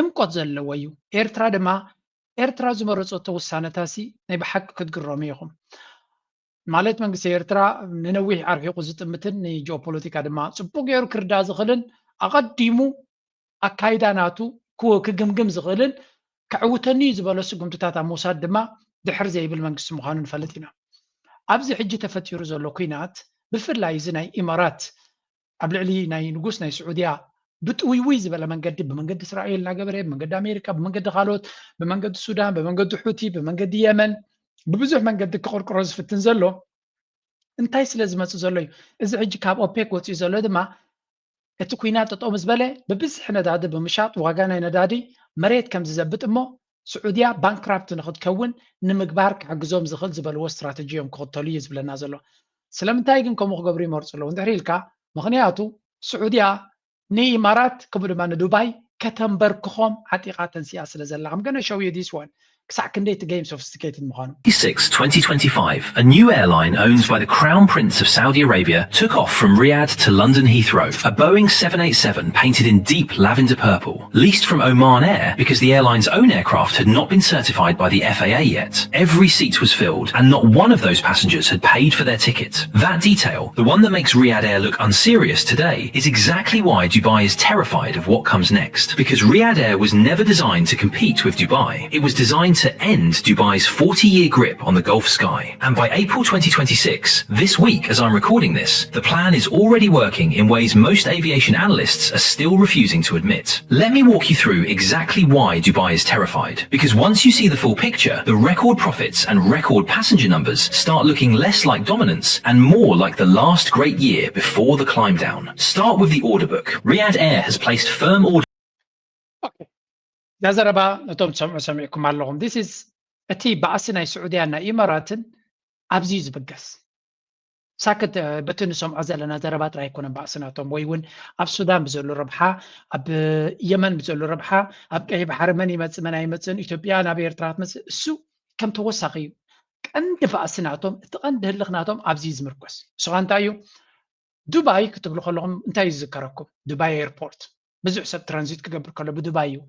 ዕምቆት ዘለዎ እዩ። ኤርትራ ድማ ኤርትራ ዝመረፀቶ ውሳነታሲ ናይ ብሓቂ ክትግረሙ ኢኹም። ማለት መንግስቲ ኤርትራ ንነዊሕ ኣርሒቑ ዝጥምትን ንጂኦፖለቲካ ድማ ፅቡቅ ገይሩ ክርዳእ ዝኽእልን ኣቐዲሙ ኣካይዳ ናቱ ክግምግም ዝኽእልን ክዕውተኒ እዩ ዝበሎ ስጉምትታት ኣብ ምውሳድ ድማ ድሕር ዘይብል መንግስቲ ምዃኑ ንፈልጥ ኢና። ኣብዚ ሕጂ ተፈጢሩ ዘሎ ኩናት ብፍላይ እዚ ናይ ኢማራት ኣብ ልዕሊ ናይ ንጉስ ናይ ስዑድያ ብጥውይውይ ዝበለ መንገዲ ብመንገዲ እስራኤል እናገበረ ብመንገዲ ኣሜሪካ ብመንገዲ ካልኦት ብመንገዲ ሱዳን ብመንገዲ ሑቲ ብመንገዲ የመን ብብዙሕ መንገዲ ክቕርቅሮ ዝፍትን ዘሎ እንታይ ስለ ዝመፅእ ዘሎ እዩ። እዚ ሕጂ ካብ ኦፔክ ወፂኡ ዘሎ ድማ እቲ ኩናት ጠጠው ምስ በለ ብብዝሒ ነዳዲ ብምሻጥ ዋጋ ናይ ነዳዲ መሬት ከም ዝዘብጥ እሞ ስዑድያ ባንክራፕት ንክትከውን ንምግባር ክሕግዞም ዝኽእል ዝበልዎ ስትራተጂ እዮም ክኽተሉ እዩ ዝብለና ዘሎ። ስለምንታይ ግን ከምኡ ክገብሩ ይመርፁ ኣለዉ እንድሕር ኢልካ ምኽንያቱ ስዑድያ ንኢማራት ከምኡ ድማ ንዱባይ ከተንበርክኾም ዓጢቓ ተንሲኣ ስለ ዘላ I'm gonna show you this one ክሳዕ ክንደይ እቲ game sophisticated ምዃኑ። Six, twenty twenty-five, a new airline owned by the Crown Prince of Saudi Arabia took off from Riyadh to London Heathrow. A Boeing seven eight seven painted in deep lavender purple, leased from Oman Air because the airline's own aircraft had not been certified by the F A A yet. Every seat was filled and not one of those passengers had paid for their ticket. That detail, the one that makes Riyadh Air look unserious today, is exactly why Dubai is terrified of what comes next. Because Riyadh Air was never designed to compete with Dubai. It was designed to end Dubai's forty-year grip on the Gulf sky. And by April twenty twenty-six, this week as I'm recording this, the plan is already working in ways most aviation analysts are still refusing to admit. Let me walk you through exactly why Dubai is terrified. Because once you see the full picture, the record profits and record passenger numbers start looking less like dominance and more like the last great year before the climb down. Start with the order book. Riyadh Air has placed firm orders. እዛ ዘረባ ነቶም ትሰምዑ ሰሚዕኩም ኣለኹም። This is እቲ ባእሲ ናይ ስዑድያን ናይ ኢማራትን ኣብዚ እዩ ዝብገስ። ሳክት በቲ ንሰምዖ ዘለና ዘረባ ጥራይ ኣይኮነን ባእሲ ናቶም ወይ እውን ኣብ ሱዳን ብዘሎ ረብሓ ኣብ የመን ብዘሎ ረብሓ ኣብ ቀይ ባሕሪ መን ይመፅእ መን ኣይመፅእን ኢትዮጵያ ናብ ኤርትራ ክትመፅእ እሱ ከም ተወሳኺ እዩ። ቀንዲ ባእሲ ናቶም እቲ ቀንዲ ህልኽ ናቶም ኣብዚ እዩ ዝምርኮስ። ንስኻ እንታይ እዩ ዱባይ ክትብሉ ከለኹም እንታይ እዩ ዝዝከረኩም? ዱባይ ኤርፖርት ብዙሕ ሰብ ትራንዚት ክገብር ከሎ ብዱባይ እዩ።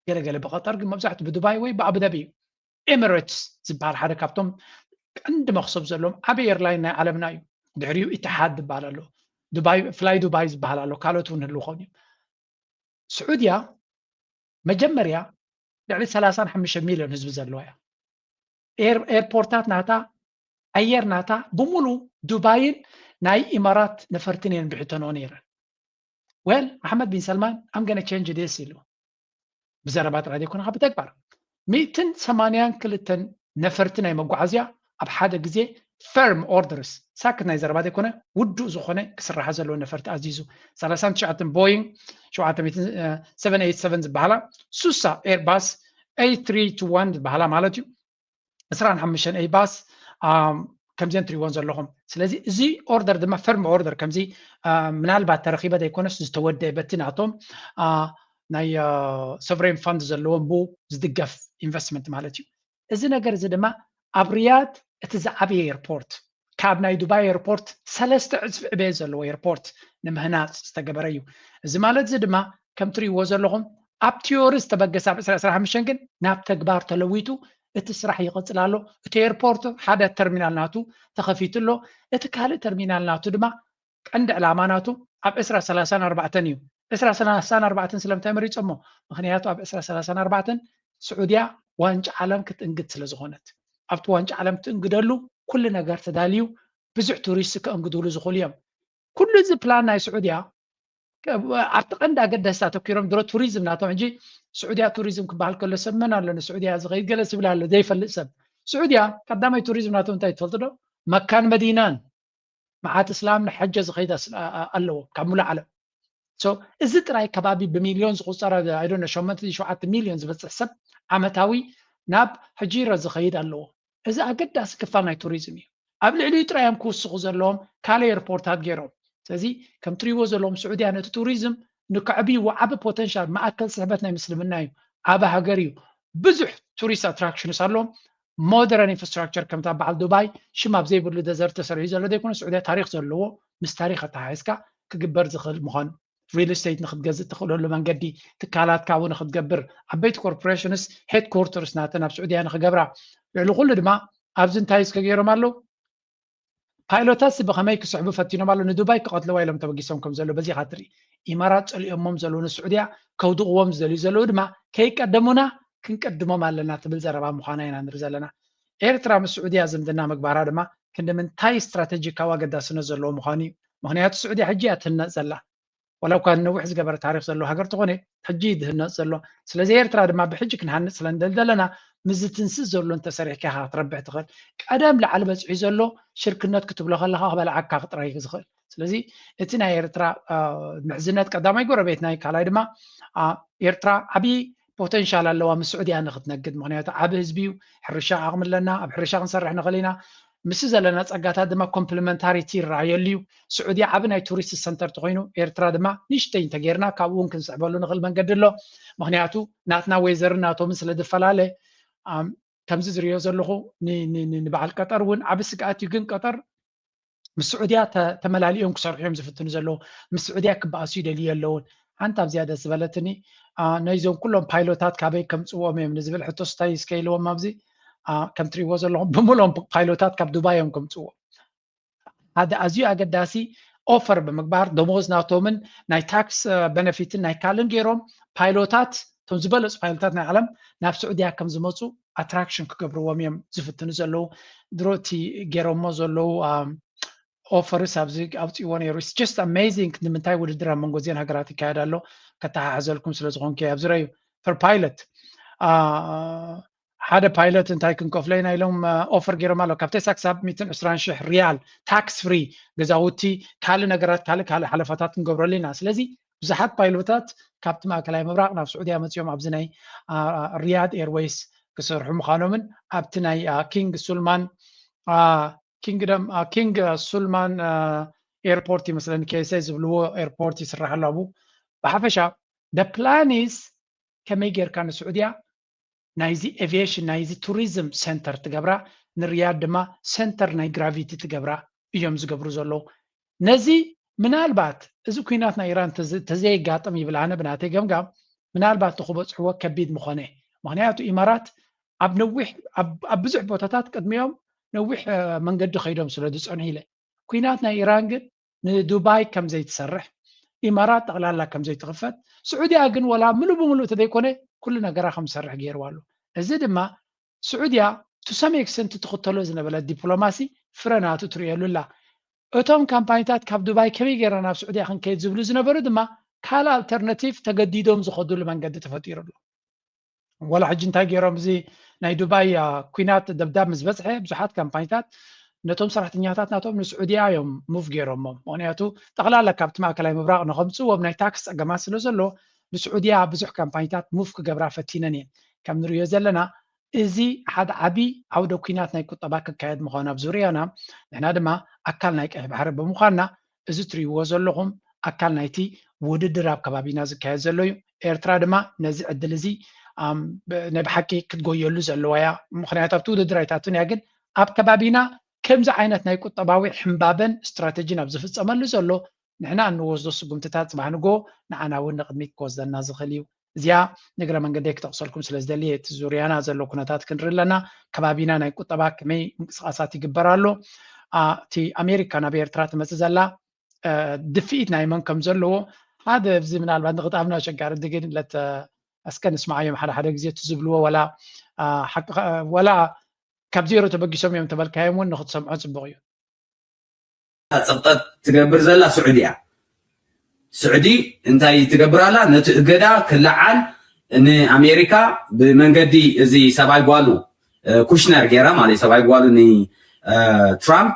ገለገለ ብቐጠር ግን መብዛሕትኡ ብዱባይ ወይ ብኣቡዳቢ እዩ። ኤሚሬትስ ዝበሃል ሓደ ካብቶም ቀንዲ መኽሰብ ዘለዎም ዓብዪ ኤርላይን ናይ ዓለምና እዩ። ድሕሪኡ ኢትሓድ ዝበሃል ኣሎ፣ ዱባይ ፍላይ ዱባይ ዝበሃል ኣሎ፣ ካልኦት እውን ህልው ኾን እዩ። ስዑድያ መጀመርያ ልዕሊ ሰላሳን ሓሙሽተ ሚልዮን ህዝቢ ዘለዋ እያ። ኤርፖርታት ናታ ኣየር ናታ ብሙሉ ዱባይን ናይ ኢማራት ነፈርትን እየን ብሕተንኦ ነይረን። ወል ኣሕመድ ቢን ሰልማን ኣም ገነ ቸንጅ ዴስ ኢሉ ብዘረባ ጥራይ ዘይኮነ ካብ ተግባር ሚእትን ሰማንያን ክልተን ነፈርቲ ናይ መጓዓዝያ ኣብ ሓደ ግዜ ፈርም ኦርደርስ ሳክት ናይ ዘረባ ዘይኮነ ውዱእ ዝኾነ ክስራሓ ዘለዎ ነፈርቲ ኣዚዙ ሰላሳን ትሽዓተን ቦይንግ ሰቨን ኤይት ሰቨን ዝበሃላ ሱሳ ኤርባስ ኤይ ትሪ ቱ ዋን ዝበሃላ ማለት እዩ ዕስራን ሓሙሽተን ኤይባስ ከምዚአን ትሪእዎን ዘለኹም ስለዚ እዚ ኦርደር ድማ ፈርም ኦርደር ከምዚ ምናልባት ተረኺበ ዘይኮነስ ዝተወደአ በቲ ናቶም ናይ ሶቨሬን ፋንድ ዘለዎም ብኡ ዝድገፍ ኢንቨስትመንት ማለት እዩ እዚ ነገር እዚ ድማ ኣብ ሪያድ እቲ ዝዓበየ ኤርፖርት ካብ ናይ ዱባይ ኤርፖርት ሰለስተ ዕፅፊ ዕቤት ዘለዎ ኤርፖርት ንምህናፅ ዝተገበረ እዩ እዚ ማለት እዚ ድማ ከም ትሪእዎ ዘለኹም ኣብ ቲዮሪ ዝተበገሰ ኣብ ዕስራ ዕስራ ሓሙሽተ ግን ናብ ተግባር ተለዊጡ እቲ ስራሕ ይቕፅል ኣሎ እቲ ኤርፖርት ሓደ ተርሚናል ናቱ ተኸፊቱ ኣሎ እቲ ካልእ ተርሚናል ናቱ ድማ ቀንዲ ዕላማ ናቱ ኣብ ዕስራ ሰላሳን ኣርባዕተን እዩ ዕስራ ሰላሳን ኣርባዕተን ስለምንታይ መሪፆሞ ምክንያቱ ኣብ ዕስራ ሰላሳን ኣርባዕተን ስዑድያ ዋንጫ ዓለም ክትእንግድ ስለ ዝኾነት ኣብቲ ዋንጫ ዓለም ትእንግደሉ ኩሉ ነገር ተዳልዩ ብዙሕ ቱሪስት ከእንግድሉ ዝኽእሉ እዮም ኩሉ እዚ ፕላን ናይ ስዑድያ ኣብቲ ቀንዲ ኣገዳሲ ኣተኪሮም ድሮ ቱሪዝም ናቶም ሕጂ ስዑድያ ቱሪዝም ክበሃል ከሎ ሰብ መን ኣሎ ንስዑድያ ዝኸይድ ገለ ዝብል ኣሎ ዘይፈልጥ ሰብ ስዑድያ ቀዳማይ ቱሪዝም ናቶም እንታይ ትፈልጡ ዶ መካን መዲናን መዓት እስላም ንሐጀ ዝኸይድ ኣለዎ ካብ ሙሉእ ዓለም እዚ ጥራይ ከባቢ ብሚልዮን ዝቁፀር ኣይዶነ ሸመንተ ሸውዓተ ሚልዮን ዝበፅሕ ሰብ ዓመታዊ ናብ ሕጂረ ዝኸይድ ኣለዎ እዚ ኣገዳሲ ክፋል ናይ ቱሪዝም እዩ ኣብ ልዕሊኡ ጥራይ እዮም ክውስኹ ዘለዎም ካልእ ኤርፖርታት ገይሮም ስለዚ ከም ትሪእዎ ዘለዎም ስዑድያ ነቲ ቱሪዝም ንከዕብይዎ ዓቢ ፖተንሻል ማእከል ስሕበት ናይ ምስልምና እዩ ዓቢ ሃገር እዩ ብዙሕ ቱሪስት ኣትራክሽንስ ኣለዎም ሞደርን ኢንፍራስትራክቸር ከምታ በዓል ዱባይ ሽም ኣብ ዘይብሉ ደዘርት ተሰሪሑ ዘሎ ዘይኮነ ስዑድያ ታሪክ ዘለዎ ምስ ታሪክ ኣተሓሒዝካ ክግበር ዝኽእል ምዃኑ ሪል ስቴት ንክትገዝእ ትኽእለሉ መንገዲ ትካላትካ እውን ንክትገብር ዓበይቲ ኮርፖሬሽንስ ሄድኮርተርስ ናተን ኣብ ስዑድያ ንክገብራ ልዕሊ ኩሉ ድማ ኣብዚ እንታይ እስከ ገይሮም ኣለዉ ፓይሎታት ብኸመይ ክስሕቡ ፈቲኖም ኣሎ? ንዱባይ ክቐትልዋ ኢሎም ተበጊሶም ከም ዘለዉ በዚኻ ትርኢ። ኢማራት ጸሊኦሞም ዘለዉ ንስዑድያ ከውድቕዎም ዝደልዩ ዘለዉ ድማ ከይቀደሙና ክንቀድሞም ኣለና ትብል ዘረባ ምዃና ኢና ንርኢ ዘለና። ኤርትራ ምስ ስዑድያ ዝምድና ምግባራ ድማ ክንዲ ምንታይ ስትራተጂካዊ ኣገዳስነት ዘለዎ ምዃኑ እዩ። ምኽንያቱ ስዑድያ ሕጂ እያ ትህነጽ ዘላ። ዋላ እኳ ነዊሕ ዝገበረ ታሪኽ ዘለዎ ሃገር ተኾነ ሕጂ እዩ ዝህነጽ ዘሎ። ስለዚ ኤርትራ ድማ ብሕጂ ክንሃንጽ ስለ ንደሊ ዘለና ምስዚ ትንስስ ዘሎ እንተሰሪሕካ ኢኻ ክትረብሕ ትኽእል። ቀደም ላዕሊ በጺሑ ዘሎ ሽርክነት ክትብሎ ከለኻ ክበልዓካ ጥራይ እዩ ዝኽእል። ስለዚ እቲ ናይ ኤርትራ ምሕዝነት ቀዳማይ ጎረቤትና እዩ፣ ካልኣይ ድማ ኤርትራ ዓብዪ ፖተንሻል ኣለዋ ምስ ስዑድያ ንክትነግድ። ምክንያቱ ዓቢ ህዝቢ እዩ፣ ሕርሻ ዓቕሚ ኣለና፣ ኣብ ሕርሻ ክንሰርሕ ንኽእል ኢና። ምስ ዘለና ጸጋታት ድማ ኮምፕሊመንታሪቲ ይረኣየሉ እዩ። ስዑድያ ዓቢ ናይ ቱሪስት ሰንተር ተኾይኑ ኤርትራ ድማ ንእሽተይ እንተጌርና ካብኡ እውን ክንስዕበሉ ንኽእል መንገዲ ኣሎ። ምክንያቱ ናትና ዌዘርን ናቶምን ስለ ዝፈላለ ከምዚ ዝሪኦ ዘለኹ ንበዓል ቀጠር እውን ዓቢ ስግኣት እዩ። ግን ቀጠር ምስ ስዑድያ ተመላሊኦም ክሰርሑ እዮም ዝፍትኑ ዘለዉ። ምስ ስዑድያ ክበኣሱ ይደልዩ ኣለውን። ሓንቲ ኣብዚኣ ደስ ዝበለትኒ ናይዞም ኩሎም ፓይሎታት ካበይ ከምፅዎም እዮም ንዝብል ሕቶ ስታይ እስከ ኢልዎም ኣብዚ ከም ትሪእዎ ዘለኹም ብምሎም ፓይሎታት ካብ ዱባይ እዮም ከምፅዎም። ሓደ ኣዝዩ ኣገዳሲ ኦፈር ብምግባር ደሞዝ ናቶምን ናይ ታክስ በነፊትን ናይ ካልእን ገይሮም ፓይሎታት እቶም ዝበለፁ ፓይሎታት ናይ ዓለም ናብ ስዑድያ ከም ዝመፁ ኣትራክሽን ክገብርዎም እዮም ዝፍትኑ ዘለዉ። ድሮ እቲ ገይሮሞ ዘለዉ ኦፈርስ ኣብዚ ኣውፅእዎ ነይሩ። It's just amazing ንምንታይ ውድድር ኣብ መንጎ እዚአን ሃገራት ይካየድ ኣሎ። ከተሓሕዘልኩም ስለ ዝኾንኩ ኣብዚ ረዩ per pilot ሓደ ፓይለት እንታይ ክንከፍሎ ኢና ኢሎም ኦፈር ገይሮም ኣሎ። ካብ ተስዓ ክሳብ ሚእትን ዕስራን ሽሕ ሪያል ታክስ ፍሪ ገዛውቲ ካልእ ነገራት ካልእ ካልእ ሓለፋታት ክንገብረሉ ኢና። ስለዚ ብዙሓት ፓይሎታት ካብቲ ማእከላይ ምብራቕ ናብ ስዑድያ መፂኦም ኣብዚ ናይ ሪያድ ኤርዌይስ ክሰርሑ ምዃኖምን ኣብቲ ናይ ኪንግ ሱልማን ኪንግደም ኪንግ ሱልማን ኤርፖርት ይመስለኒ ኬሰ ዝብልዎ ኤርፖርት ይስራሕ ኣሎ። ኣብኡ ብሓፈሻ the plan is ከመይ ጌርካ ንስዑድያ ናይዚ ኤቪዬሽን ናይዚ ቱሪዝም ሴንተር ትገብራ፣ ንሪያድ ድማ ሴንተር ናይ ግራቪቲ ትገብራ እዮም ዝገብሩ ዘለዉ። ነዚ ምናልባት እዚ ኩናት ናይ ኢራን ተዘየጋጥም ይብል ኣነ ብናተይ ገምጋም ምናልባት ተክበፅሕዎ ከቢድ ምኾነ። ምክንያቱ ኢማራት ኣብ ነዊሕ ኣብ ብዙሕ ቦታታት ቅድሚኦም ነዊሕ መንገዲ ከይዶም ስለ ዝፀንሑ ኢለ ኩናት ናይ ኢራን ግን ንዱባይ ከም ዘይትሰርሕ ኢማራት ጠቕላላ ከም ዘይትኽፈት ስዑድያ ግን ወላ ምሉእ ብምሉእ ተዘይኮነ ኩሉ ነገራ ከም ዝሰርሕ ገይርዋ ኣሎ። እዚ ድማ ስዑድያ to some extent ትኽተሎ ዝነበረት ዲፕሎማሲ ፍረ ናቱ ትርእየሉ ኣላ። እቶም ካምፓኒታት ካብ ዱባይ ከመይ ገይርና ናብ ስዑድያ ክንከይድ ዝብሉ ዝነበሩ ድማ ካልእ ኣልተርናቲቭ ተገዲዶም ዝኸዱሉ መንገዲ ተፈጢሩ ኣሎ። ወላ ሕጂ እንታይ ገይሮም እዚ ናይ ዱባይ ኩናት ደብዳብ ምስ በፅሐ ብዙሓት ካምፓኒታት ነቶም ሰራሕተኛታት ናቶም ንስዑድያ እዮም ሙቭ ገይሮሞም። ምክንያቱ ጠቕላላ ካብቲ ማእከላይ ምብራቕ ንኸምፅዎም ናይ ታክስ ፀገማት ስለ ዘሎ ንስዑድያ ብዙሕ ካምፓኒታት ሙቭ ክገብራ ፈቲነን እየን። ከም ንሪኦ ዘለና እዚ ሓደ ዓቢ ዓውደ ኩናት ናይ ቁጠባ ክካየድ ምዃኑ ኣብ ዙርያና ንሕና ድማ ኣካል ናይ ቀይሕ ባሕሪ ብምዃንና እዚ ትሪእዎ ዘለኹም ኣካል ናይቲ ውድድር ኣብ ከባቢና ዝካየድ ዘሎ እዩ። ኤርትራ ድማ ነዚ ዕድል እዚ ናይ ብሓቂ ክትጎየሉ ዘለዋ እያ። ምክንያቱ ኣብቲ ውድድር ኣይታቱን እያ፣ ግን ኣብ ከባቢና ከምዚ ዓይነት ናይ ቁጠባዊ ሕምባበን ስትራተጂን ኣብ ዝፍፀመሉ ዘሎ ንሕና እንወስዶ ስጉምትታት ፅባሕ ንጎ ንዓና እውን ንቕድሚት ክወስደና ዝኽእል እዩ። እዚኣ ንግረ መንገደይ ክጠቕሰልኩም ስለ ዝደሊ እቲ ዙርያና ዘሎ ኩነታት ክንርኢ ኣለና። ከባቢና ናይ ቁጠባ ከመይ ምንቅስቃሳት ይግበር ኣሎ? እቲ ኣሜሪካ ናብ ኤርትራ ትመፅእ ዘላ ድፍኢት ናይ መን ከም ዘለዎ ሓደ እዚ ምናልባት ንክጣብና ኣሸጋሪ ድግን ለት እስከ ንስማዓዮም ሓደ ሓደ ግዜ እቲ ዝብልዎ ወላ ወላ ካብ ዜሮ ተበጊሶም እዮም ተበልካዮም እውን ንክትሰምዖ ፅቡቅ እዩ። ፀቕጠት ትገብር ዘላ ስዑዲ እያ። ስዑዲ እንታይ ትገብር ኣላ? ነቲ እገዳ ክለዓል ንኣሜሪካ ብመንገዲ እዚ ሰብኣይ ጓሉ ኩሽነር ገይራ ማለት ሰብኣይ ጓሉ ንትራምፕ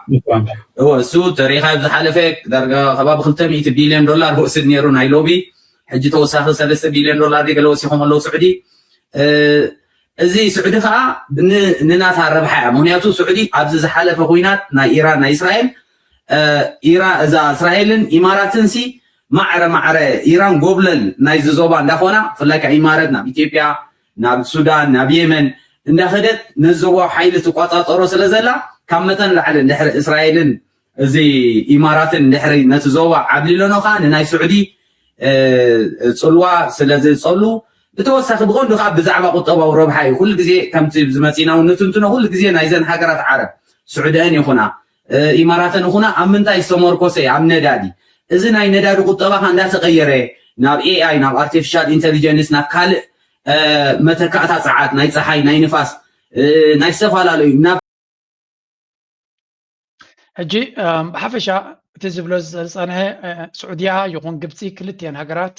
እወ እሱ ተሪኻ ዝሓለፈ ዳርጋ ከባቢ ክልተ ሚእቲ ቢልዮን ዶላር ክወስድ ነይሩ ናይ ሎቢ ሕጂ ተወሳኺ ሰለስተ ቢልዮን ዶላር ገለ ወሲኾም ኣለዉ ስዑዲ እዚ ስዑዲ ከዓ ንናታ ረብሓ እያ። ምክንያቱ ስዑዲ ኣብዚ ዝሓለፈ ኩናት ናይ ኢራን ናይ እስራኤል ኢራ እዛ እስራኤልን ኢማራትን ሲ ማዕረ ማዕረ ኢራን ጎብለል ናይዚ ዞባ እንዳኾና ብፍላይ ከዓ ኢማረት ናብ ኢትዮጵያ ናብ ሱዳን ናብ የመን እንዳኸደት ነዚ ዞባዊ ሓይሊ ትቋፃፀሮ ስለ ዘላ ካብ መጠን ላዕሊ እንድሕሪ እስራኤልን እዚ ኢማራትን እንድሕሪ ነቲ ዞባ ዓብሊሎኖ ከዓ ንናይ ስዑዲ ፅልዋ ስለ ዝፀሉ ብተወሳኺ ብቐንዱ ከዓ ብዛዕባ ቁጠባዊ ረብሓ እዩ ኩሉ ግዜ ከምቲ ዝመፂና እውን ንትንትኖ ኩሉ ግዜ ናይዘን ሃገራት ዓረብ ስዑዲአን ይኹና ኢማራተን ይኹና ኣብ ምንታይ ዝተመርኮሰ? ኣብ ነዳዲ። እዚ ናይ ነዳዲ ቁጠባ ከ እንዳተቐየረ ናብ ኤኣይ፣ ናብ ኣርቲፊሻል ኢንተሊጀንስ፣ ናብ ካልእ መተካእታ ጸዓት፣ ናይ ጸሓይ፣ ናይ ንፋስ፣ ናይ ዝተፈላለዩ ናብ ሕጂ ብሓፈሻ እቲ ዝብሎ ዝፀንሐ ስዑድያ ይኹን ግብፂ ክልቲኤን ሃገራት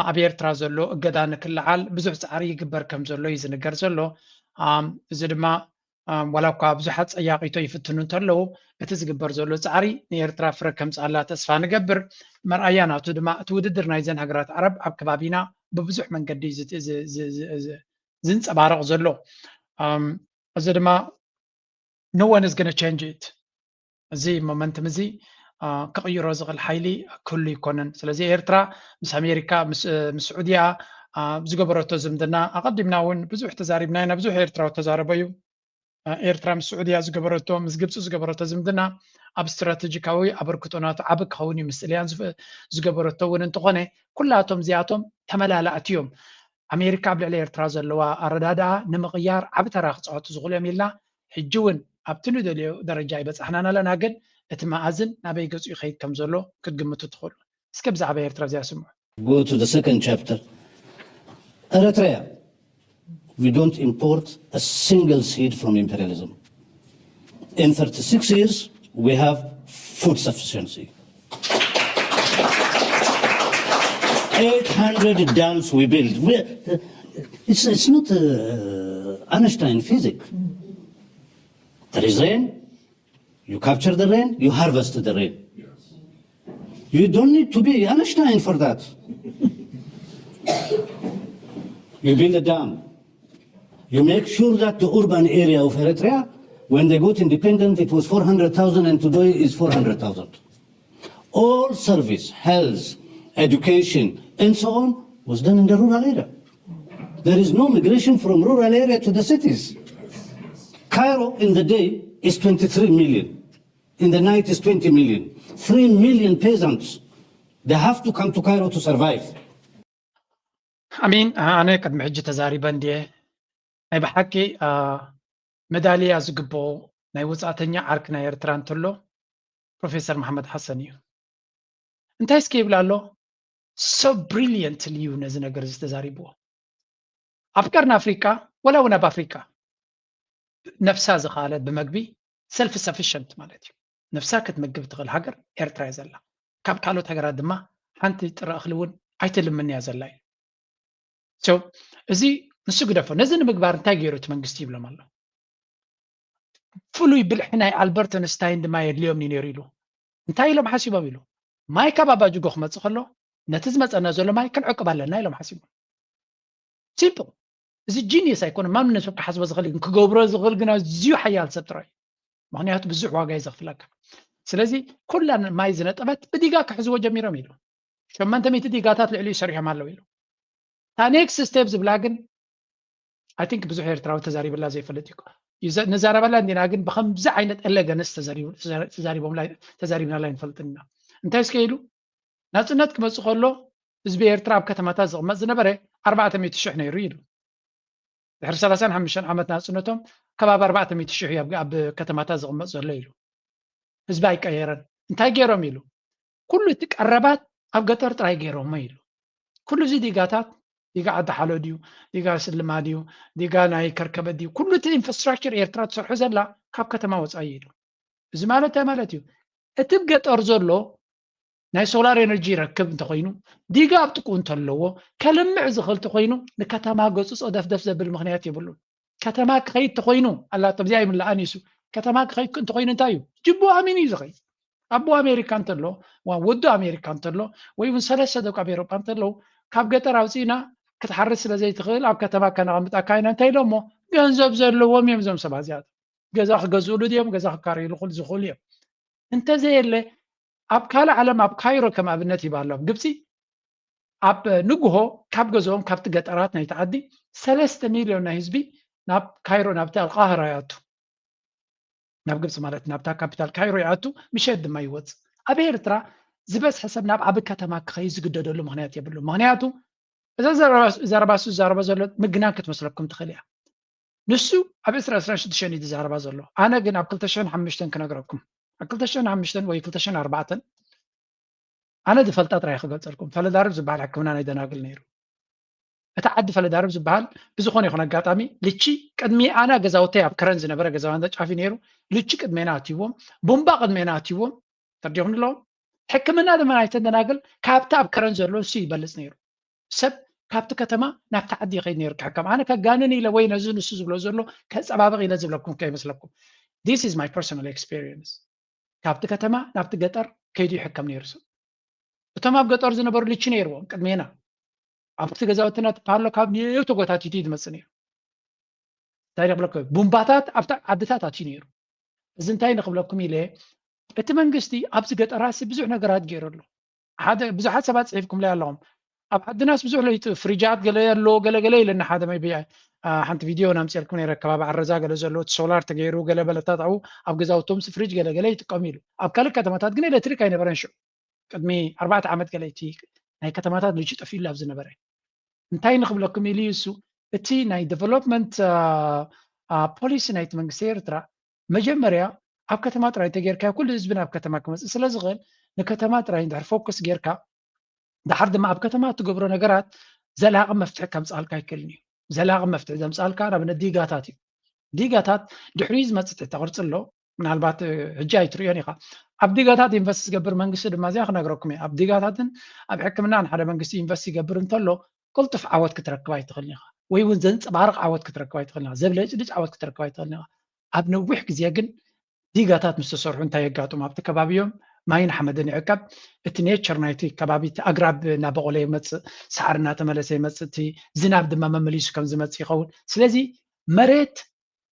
ኣብ ኤርትራ ዘሎ እገዳ ንክልዓል ብዙሕ ፃዕሪ ይግበር ከም ዘሎ እዩ ዝንገር ዘሎ። እዚ ድማ ዋላ እኳ ብዙሓት ፀያቂቶ ይፍትኑ እንተለዉ እቲ ዝግበር ዘሎ ፃዕሪ ንኤርትራ ፍረ ከምፅኣላ ተስፋ ንገብር። መርኣያ ናቱ ድማ እቲ ውድድር ናይዘን ሃገራት ዓረብ ኣብ ከባቢና ብብዙሕ መንገዲ ዝንፀባረቕ ዘሎ። እዚ ድማ no one is gonna change it። እዚ momentum እዚ ክቕይሮ ዝኽእል ሓይሊ ክህሉ ይኮነን። ስለዚ ኤርትራ ምስ ኣሜሪካ ምስ ስዑድያ ዝገበረቶ ዝምድና ኣቐዲምና እውን ብዙሕ ተዛሪብና ኢና። ብዙሕ ኤርትራዊ ተዛረበ እዩ። ኤርትራ ምስ ስዑድያ ዝገበረቶ ምስ ግብፂ ዝገበረቶ ዝምድና ኣብ ስትራቴጂካዊ ኣበርክቶ ናቱ ዓቢ ክኸውን እዩ። ምስ ጥልያን ዝገበረቶ እውን እንተኾነ ኩላቶም እዚኣቶም ተመላላእቲ እዮም። ኣሜሪካ ኣብ ልዕሊ ኤርትራ ዘለዋ ኣረዳድኣ ንምቕያር ዓቢ ተራ ክፃወቱ ዝኽእሉ እዮም ኢልና ሕጂ እውን ኣብቲ ንደልዮ ደረጃ ኣይበፃሕናን ኣለና። ግን እቲ መኣዝን ናበይ ገፁ ይኸይድ ከም ዘሎ ክትግምቱ ትኽእሉ። እስከ ብዛዕባ ኤርትራ እዚኣ ስምዑ። Go to the second chapter. Eritrea, we don't import a single seed from imperialism. In thirty-six years, we have food sufficiency. eight hundred dams we build. We, it's, it's not uh, Einstein physics. There is rain, you capture the rain, you harvest the rain. You don't need to be Einstein for that. You build a dam. You make sure that the urban area of Eritrea, when they got independent, it was four hundred thousand and today is four hundred thousand. All service, health, education, and so on was done in the rural area. There is no migration from rural area to the cities. Cairo in the day is twenty-three million. In the night is twenty million. Three million peasants, they have to come to Cairo to survive. ኣሚን፣ ኣነ ቅድሚ ሕጂ ተዛሪበ እንድየ። ናይ ብሓቂ መዳልያ ዝግብኦ ናይ ወፃእተኛ ዓርኪ ናይ ኤርትራ እንተሎ ፕሮፌሰር መሓመድ ሓሰን እዩ። እንታይ እስከ ይብል ኣሎ? So brilliantly እዩ ነዚ ነገር እዚ ተዛሪብዎ። ኣብ ቀርኒ ኣፍሪቃ ወላ እውን ኣብ ኣፍሪቃ ነፍሳ ዝኸኣለት ብመግቢ self sufficient ማለት እዩ። ነፍሳ ክትምግብ ትኽእል ሃገር ኤርትራ እያ ዘላ። ካብ ካልኦት ሃገራት ድማ ሓንቲ ጥረ እኽሊ እውን ኣይትልምን እያ ዘላ እዩ። So እዚ ንሱ ግደፎ። ነዚ ንምግባር እንታይ ገይሩ እቲ መንግስቲ ይብሎም ኣሎ። ፍሉይ ብልሒ ናይ ኣልበርት ኣንስታይን ድማ የድልዮም እዩ ነይሩ ኢሉ። እንታይ ኢሎም ሓሲቦም ኢሉ? ማይ ካብ ኣባጅጎ ክመፅእ ከሎ ነቲ ዝመፀና ዘሎ ማይ ክንዕቅብ ኣለና ኢሎም ሓሲቦም። Simple። እዚ genius ኣይኮነ፣ ማንም ሰብ ክሓስቦ ዝኽእል ግን ክገብሮ ዝኽእል ግን ኣዝዩ ሓያል ሰብ ጥራይ። ምክንያቱ ብዙሕ ዋጋ እዩ ዘኽፍለካ። ስለዚ ኩላ ማይ ዝነጠበት ብዲጋ ክሕዝዎ ጀሚሮም ኢሉ። ሸሞንተ ሚእቲ ዲጋታት ልዕሊኡ ሰሪሖም ኣለዉ ኢሉ። እታ next step ዝብላ ግን I think ብዙሕ ኤርትራዊ ተዛሪብላ ዘይፈልጥ እዩ። ንዛረበላ እንዲና ግን ብከምዚ ዓይነት elegance ተዛሪብናላ ኣይንፈልጥን ኢና። እንታይ እስከ ኢሉ ናፅነት ክመፅእ ከሎ ህዝቢ ኤርትራ ኣብ ከተማታት ዝቕመጥ ዝነበረ ኣርባዕተ ሚእቲ ሽሕ ነይሩ ኢሉ። ድሕሪ ሰላሳን ሓሙሽተን ዓመት ናፅነቶም ከባቢ ኣርባዕተ ሚእቲ ሽሕ እዩ ኣብ ከተማታት ዝቕመጥ ዘሎ ኢሉ። ህዝቢ ኣይቀየረን። እንታይ ገይሮም ኢሉ? ኩሉ እቲ ቀረባት ኣብ ገጠር ጥራይ ገይሮሞ ኢሉ። ኩሉ እዚ ዲጋታት ዲጋ ዓዲ ሓሎ ድዩ፣ ዲጋ ስልማ ድዩ፣ ዲጋ ናይ ከርከበት ድዩ፣ ኩሉ እቲ infrastructure ኤርትራ ትሰርሖ ዘላ ካብ ከተማ ወፃኢ ኢሉ። እዚ ማለት እንታይ ማለት እዩ? እቲ ገጠር ዘሎ ናይ solar energy ይረክብ እንተኮይኑ፣ ዲጋ ኣብ ጥቅኡ እንተለዎ፣ ከልምዕ ዝኽእል እንተኮይኑ ንከተማ ገፁ ፀደፍደፍ ዘብል ምክንያት የብሉን። ከተማ ክኸይድ እንተኮይኑ ኣላ እዚኣ ይምልኣን እዩ። ከተማ ክኸይድ እንተኮይኑ እንታይ እዩ? ጅቡ ኣሚኑ እዩ ዝኸይድ። ኣቦ ኣሜሪካ እንተሎ ወዱ ኣሜሪካ እንተሎ ወይ እውን ሰለስተ ደቂ ኣብ ኤሮጳ እንተለዉ ካብ ገጠር ኣውፂእና ክትሓርስ ስለ ዘይትኽእል ኣብ ከተማ ከነቐምጣካ ኢና እንታይ ኢሎሞ? ገንዘብ ዘለዎም እዮም እዞም ሰባት እዚኣቶም። ገዛ ክገዝእሉ ድዮም ገዛ ክካረይሉ ዝኽእሉ እዮም። እንተዘየለ ኣብ ካልእ ዓለም ኣብ ካይሮ ከም ኣብነት ይባ ኣሎ ኣብ ግብፂ ኣብ ንግሆ ካብ ገዝኦም ካብቲ ገጠራት ናይቲ ዓዲ ሰለስተ ሚልዮን ናይ ህዝቢ ናብ ካይሮ ናብቲ ኣልቃህራ ይኣቱ። ናብ ግብፂ ማለት ናብታ ካፒታል ካይሮ ይኣቱ፣ ምሸት ድማ ይወፅእ። ኣብ ኤርትራ ዝበዝሐ ሰብ ናብ ዓቢ ከተማ ክኸይድ ዝግደደሉ ምክንያት የብሉ። ምክንያቱ እዛ ዘረባሱ ዝዛረባ ዘሎ ምግናን ክትመስለኩም ትኽእል እያ። ንሱ ኣብ ዕስራ ዕስራን ሽዱሽተን እዩ ዝዛረባ ዘሎ። ኣነ ግን ኣብ ክልተ ሽሕን ሓሙሽተን ክነግረኩም። ኣብ ክልተ ሽሕን ሓሙሽተን ወይ ክልተ ሽሕን ኣርባዕተን ኣነ ዝፈልጣ ጥራይ ክገልጸልኩም። ፈለዳርብ ዝበሃል ሕክምና ናይ ደናግል ነይሩ። እቲ ዓዲ ፈለዳርብ ዝበሃል ብዝኾነ ይኹን ኣጋጣሚ ልቺ ቅድሚ ኣና ገዛውተይ ኣብ ከረን ዝነበረ ገዛውና ጫፊ ነይሩ። ልቺ ቅድሜና ኣትይዎም፣ ቡምባ ቅድሜና ኣትይዎም። ተርዲኹም ኣለዎም። ሕክምና ድማ ናይተን ደናግል ካብቲ ኣብ ከረን ዘሎ እሱ ይበልጽ ነይሩ። ሰብ ካብቲ ከተማ ናብቲ ዓዲ ይኸይድ ነይሩ ክሕከም። ኣነ ከጋንን ኢለ ወይ ነዚ ንሱ ዝብሎ ዘሎ ከጸባብቕ ኢለ ዝብለኩም ከይመስለኩም። This is my personal experience። ካብቲ ከተማ ናብቲ ገጠር ከይዱ ይሕከም ነይሩ ሰብ። እቶም ኣብ ገጠር ዝነበሩ ልቺ ነይርዎም ቅድሜና። ኣብቲ ገዛውትና ትበሃሎ ካብ ኔው ተጎታቲቱ እዩ ዝመጽእ ነይሩ። እንታይ ንብለኩም፣ ቡምባታት ኣብቲ ዓድታት ኣትዩ ነይሩ። እዚ እንታይ ንክብለኩም ኢለ፣ እቲ መንግስቲ ኣብዚ ገጠራሲ ብዙሕ ነገራት ገይሩ ኣሎ። ሓደ ብዙሓት ሰባት ጽሒፍኩምለይ ኣለኹም። ኣብ ዓድናስ ብዙሕ ለይጡ ፍሪጃት ገለ ኣሎ፣ ገለ ገለ ኢለና ሓደ maybe፣ አ፣ ሓንቲ ቪድዮ ናምጽኤልኩም ነይረ። ከባቢ ዓረዛ ገለ ዘሎ እቲ ሶላር ተገይሩ ገለ በለታት ኣብኡ ኣብ ገዛውቶም ፍሪጅ ገለ ገለ ይጥቀሙ ኢሉ። ኣብ ካልእ ከተማታት ግን ኤሌክትሪክ ኣይነበረን ሽዑ። ቅድሚ ኣርባዕተ ዓመት ገለ እቲ ናይ ከተማታት ልጅ ጠፊኡላ ኣብ ዝነበረ። እንታይ ንክብለኩም ኢሉ እዩ እሱ፣ እቲ ናይ ዲቨሎፕመንት፣ አ፣ አ፣ ፖሊሲ ናይቲ መንግስቲ ኤርትራ መጀመርያ ኣብ ከተማ ጥራይ እንተጌርካዮ ኩሉ ህዝቢ ናብ ከተማ ክመጽእ ስለ ዝኽእል ንከተማ ጥራይ እንድሕር ፎከስ ጌርካ ድሓር ድማ ኣብ ከተማ እትገብሮ ነገራት ዘላቒ መፍትሒ ከምጽኣልካ ኣይክእልን እዩ። ዘላቒ መፍትሒ ዘምጽኣልካ ንኣብነት ዲጋታት እዩ። ዲጋታት ድሕሪኡ ዝመጽእ ትሕተ ቅርጺ ኣሎ። ምናልባት፣ እ፣ ሕጂ ኣይትርእዮን ኢኻ። ኣብ ዲጋታት ኢንቨስት ዝገብር መንግስቲ ድማ እዚኣ ክነግረኩም እየ። ኣብ ዲጋታትን ኣብ ሕክምናን ሓደ መንግስቲ ኢንቨስት ይገብር እንተሎ ቅልጡፍ ዓወት ክትረክብ ኣይትኽእልን ኢኻ። ወይ እውን ዘንጸባርቕ ዓወት ክትረክብ ኣይትኽእልን ኢኻ። ዘብለጭልጭ ዓወት ክትረክብ ኣይትኽእልን ኢኻ። ኣብ ነዊሕ ግዜ ግን ዲጋታት ምስ ተሰርሑ እንታይ የጋጥሙ? ኣብቲ ከባቢ እዮም ማይን ሓመድን ይዕቀብ። እቲ ኔቸር ናይቲ ከባቢ፣ እቲ ኣግራብ እናበቆለ ይመጽእ፣ ሳዕሪ እናተመለሰ ይመጽእ፣ እቲ ዝናብ ድማ መመሊሱ ከም ዝመጽእ ይኸውን። ስለዚ መሬት፣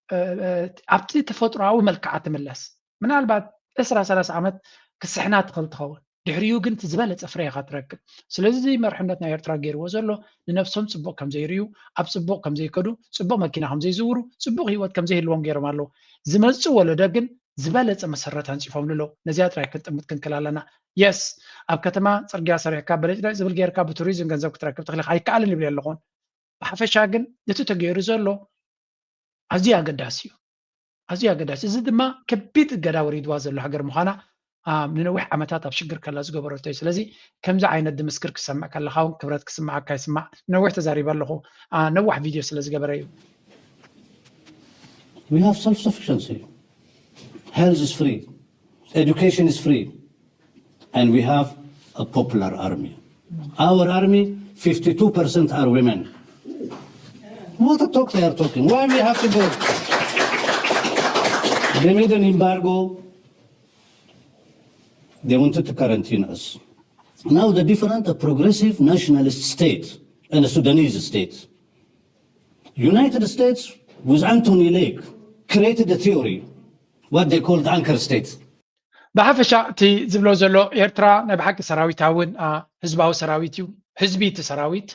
እ፣ እ፣ ኣብቲ ተፈጥሮኣዊ መልክዓ ትምለስ። ምናልባት ዕስራ ሰላሳ ዓመት ክስሕና ትኽእል ትኸውን። ድሕሪኡ ግን እቲ ዝበለጸ ፍረ ኢኻ ትረክብ። ስለዚ እዚ መርሕነት ናይ ኤርትራ ገይርዎ ዘሎ ንነብሶም ጽቡቕ ከም ዘይርእዩ፣ ኣብ ጽቡቕ ከም ዘይከዱ፣ ጽቡቕ መኪና ከም ዘይዝውሩ፣ ጽቡቕ ህይወት ከም ዘይህልዎም ገይሮም ኣለዉ። ዝመጽእ ወለዶ ግን ዝበለጸ መሰረት ኣንጺፎምሉ ኣለዉ። ነዚኣ ጥራይ ክንጥምት ክንክል ኣለና። የስ፣ ኣብ ከተማ ጽርግያ ሰሪሕካ በለጭለጭ ዝብል ገይርካ ብቱሪዝም ገንዘብ ክትረክብ ትኽእል ኢኻ። ኣይከኣልን ይብል ኣለኹን። ብሓፈሻ ግን እቲ ተገይሩ ዘሎ ኣዝዩ ኣገዳሲ እዩ። ኣዝዩ ኣገዳሲ። እዚ ድማ ከቢድ እገዳ ወሪድዋ ዘሎ ሃገር ምዃና፣ አ፣ ንነዊሕ ዓመታት ኣብ ሽግር ከላ ዝገበረቶ እዩ። ስለዚ ከምዚ ዓይነት ድምስክር ክሰምዕ ከለኻ እውን ክብረት ክስምዓካ ይስማዕ። ነዊሕ ተዛሪበ ኣለኹ። አ፣ ነዋሕ ቪድዮ ስለ ዝገበረ እዩ። We have self-sufficiency. Health is free. Education is free. And we have a popular army. Our army, fifty-two percent are women. What a talk they are talking. Why we have to go? They made an embargo. They wanted to quarantine us. Now the different, a progressive nationalist state and a Sudanese state. United States with Anthony Lake created a theory, what they called anchor state. ብሓፈሻ እቲ ዝብሎ ዘሎ ኤርትራ ናይ ብሓቂ ሰራዊታውን፣ አ፣ ህዝባዊ ሰራዊት እዩ። ህዝቢ እቲ ሰራዊት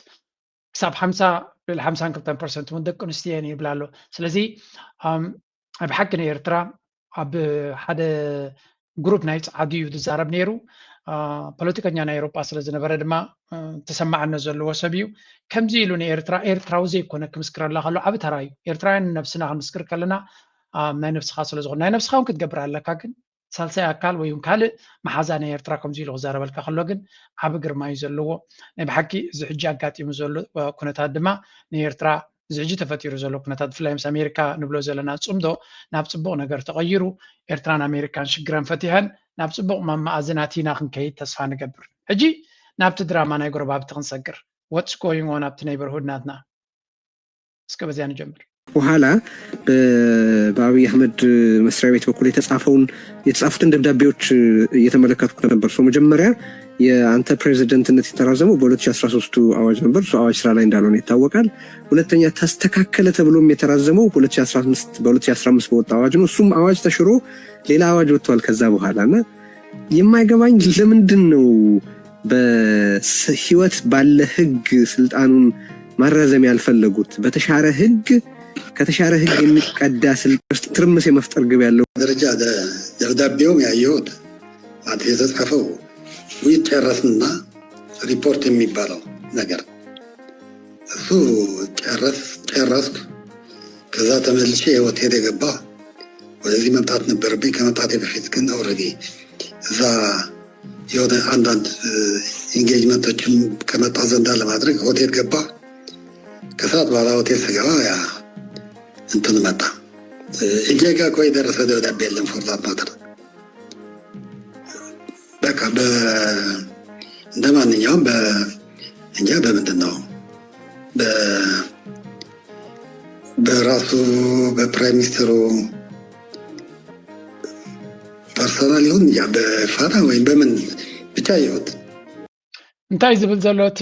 ክሳብ ሓምሳ፣ ልዕሊ ሓምሳን ክልተን ፐርሰንት እውን ደቂ ኣንስትዮ እየን ይብል ኣሎ። ስለዚ፣ ኣም፣ ናይ ብሓቂ ንኤርትራ ኣብ ሓደ ግሩፕ ናይ ጸዓዱ እዩ ዝዛረብ ነይሩ። አ፣ ፖለቲከኛ ናይ ኤውሮጳ ስለ ዝነበረ ድማ፣ እ፣ ተሰማዕነት ዘለዎ ሰብ እዩ። ከምዚ ኢሉ ንኤርትራ ኤርትራዊ ዘይኮነ ክምስክረላ ከሎ ዓቢ ተራ እዩ። ኤርትራውያን ንነብስና ክንምስክር ከለና፣ አ፣ ናይ ነብስኻ ስለ ዝኾነ ናይ ነብስኻ እውን ክትገብር ኣለካ። ግን ሳልሳይ ኣካል ወይ እውን ካልእ መሓዛ ናይ ኤርትራ ከምዚ ኢሉ ክዛረበልካ ከሎ ግን ዓቢ ግርማ እዩ ዘለዎ። ናይ ብሓቂ እዚ ሕጂ ኣጋጢሙ ዘሎ፣ እ፣ ኩነታት ድማ ንኤርትራ እዚ ሕጂ ተፈጢሩ ዘሎ ኩነታት ብፍላይ ምስ ኣሜሪካ ንብሎ ዘለና ጽምዶ ናብ ጽቡቕ ነገር ተቐይሩ ኤርትራን ኣሜሪካን ሽግረን ፈቲሐን ናብ ጽቡቕ መመኣዝን ኣቲና ክንከይድ ተስፋ ንገብር። ሕጂ ናብቲ ድራማ ናይ ጎረባብቲ ክንሰግር። What's going on ኣብቲ neighborhood ናትና? እስከ በዚያ ንጀምር። በኋላ በ- በአብይ አህመድ መስሪያ ቤት በኩል የተጻፈውን የተጻፉትን ደብዳቤዎች እየተመለከትኩ ነበር። So መጀመሪያ የአንተ ፕሬዚደንትነት የተራዘመው በ ሁለት ሺ አስራ ሶስቱ አዋጅ ነበር። እሱ አዋጅ ስራ ላይ እንዳልሆነ ይታወቃል። ሁለተኛ ተስተካከለ ተብሎም የተራዘመው ሁለት ሺ አስራ አምስት በሁለት ሺ አስራ አምስት በወጣ አዋጅ ነው። እሱም አዋጅ ተሽሮ ሌላ አዋጅ ወጥቷል ከዛ በኋላ እና የማይገባኝ ለምንድን ነው በህይወት ባለ ህግ ስልጣኑን ማራዘም ያልፈለጉት? በተሻረ ህግ ከተሻረ ህግ የሚቀዳ ስልጣን ውስጥ ትርምስ የመፍጠር ግብ ያለው ደረጃ ደብዳቤውም ያየሁት ማለት የተጻፈው ውይይት ጨረስንና ሪፖርት የሚባለው ነገር እሱ ጨረስ ጨረስኩ። ከዛ ተመልሼ ሆቴል የገባ ወደዚህ መምጣት ነበረብኝ። ከመምጣቴ በፊት ግን ኦልሬዲ እዛ የሆነ አንዳንድ ኢንጌጅመንቶችን ከመጣ ዘንዳ ለማድረግ ሆቴል ገባ። ከሰዓት በኋላ ሆቴል ስገባ ያ እንትን መጣ። እጄ ጋ እኮ የደረሰ ደብዳቤ የለም። ፎር ዛት ማተር በቃ እንደ ማንኛውም እንጃ በምንድን ነው በራሱ በፕራይም ሚኒስትሩ ፐርሰናል ይሁን እንጃ በፋና ወይም በምን ብቻ ይሁት እንታይ ዝብል ዘሎ እቲ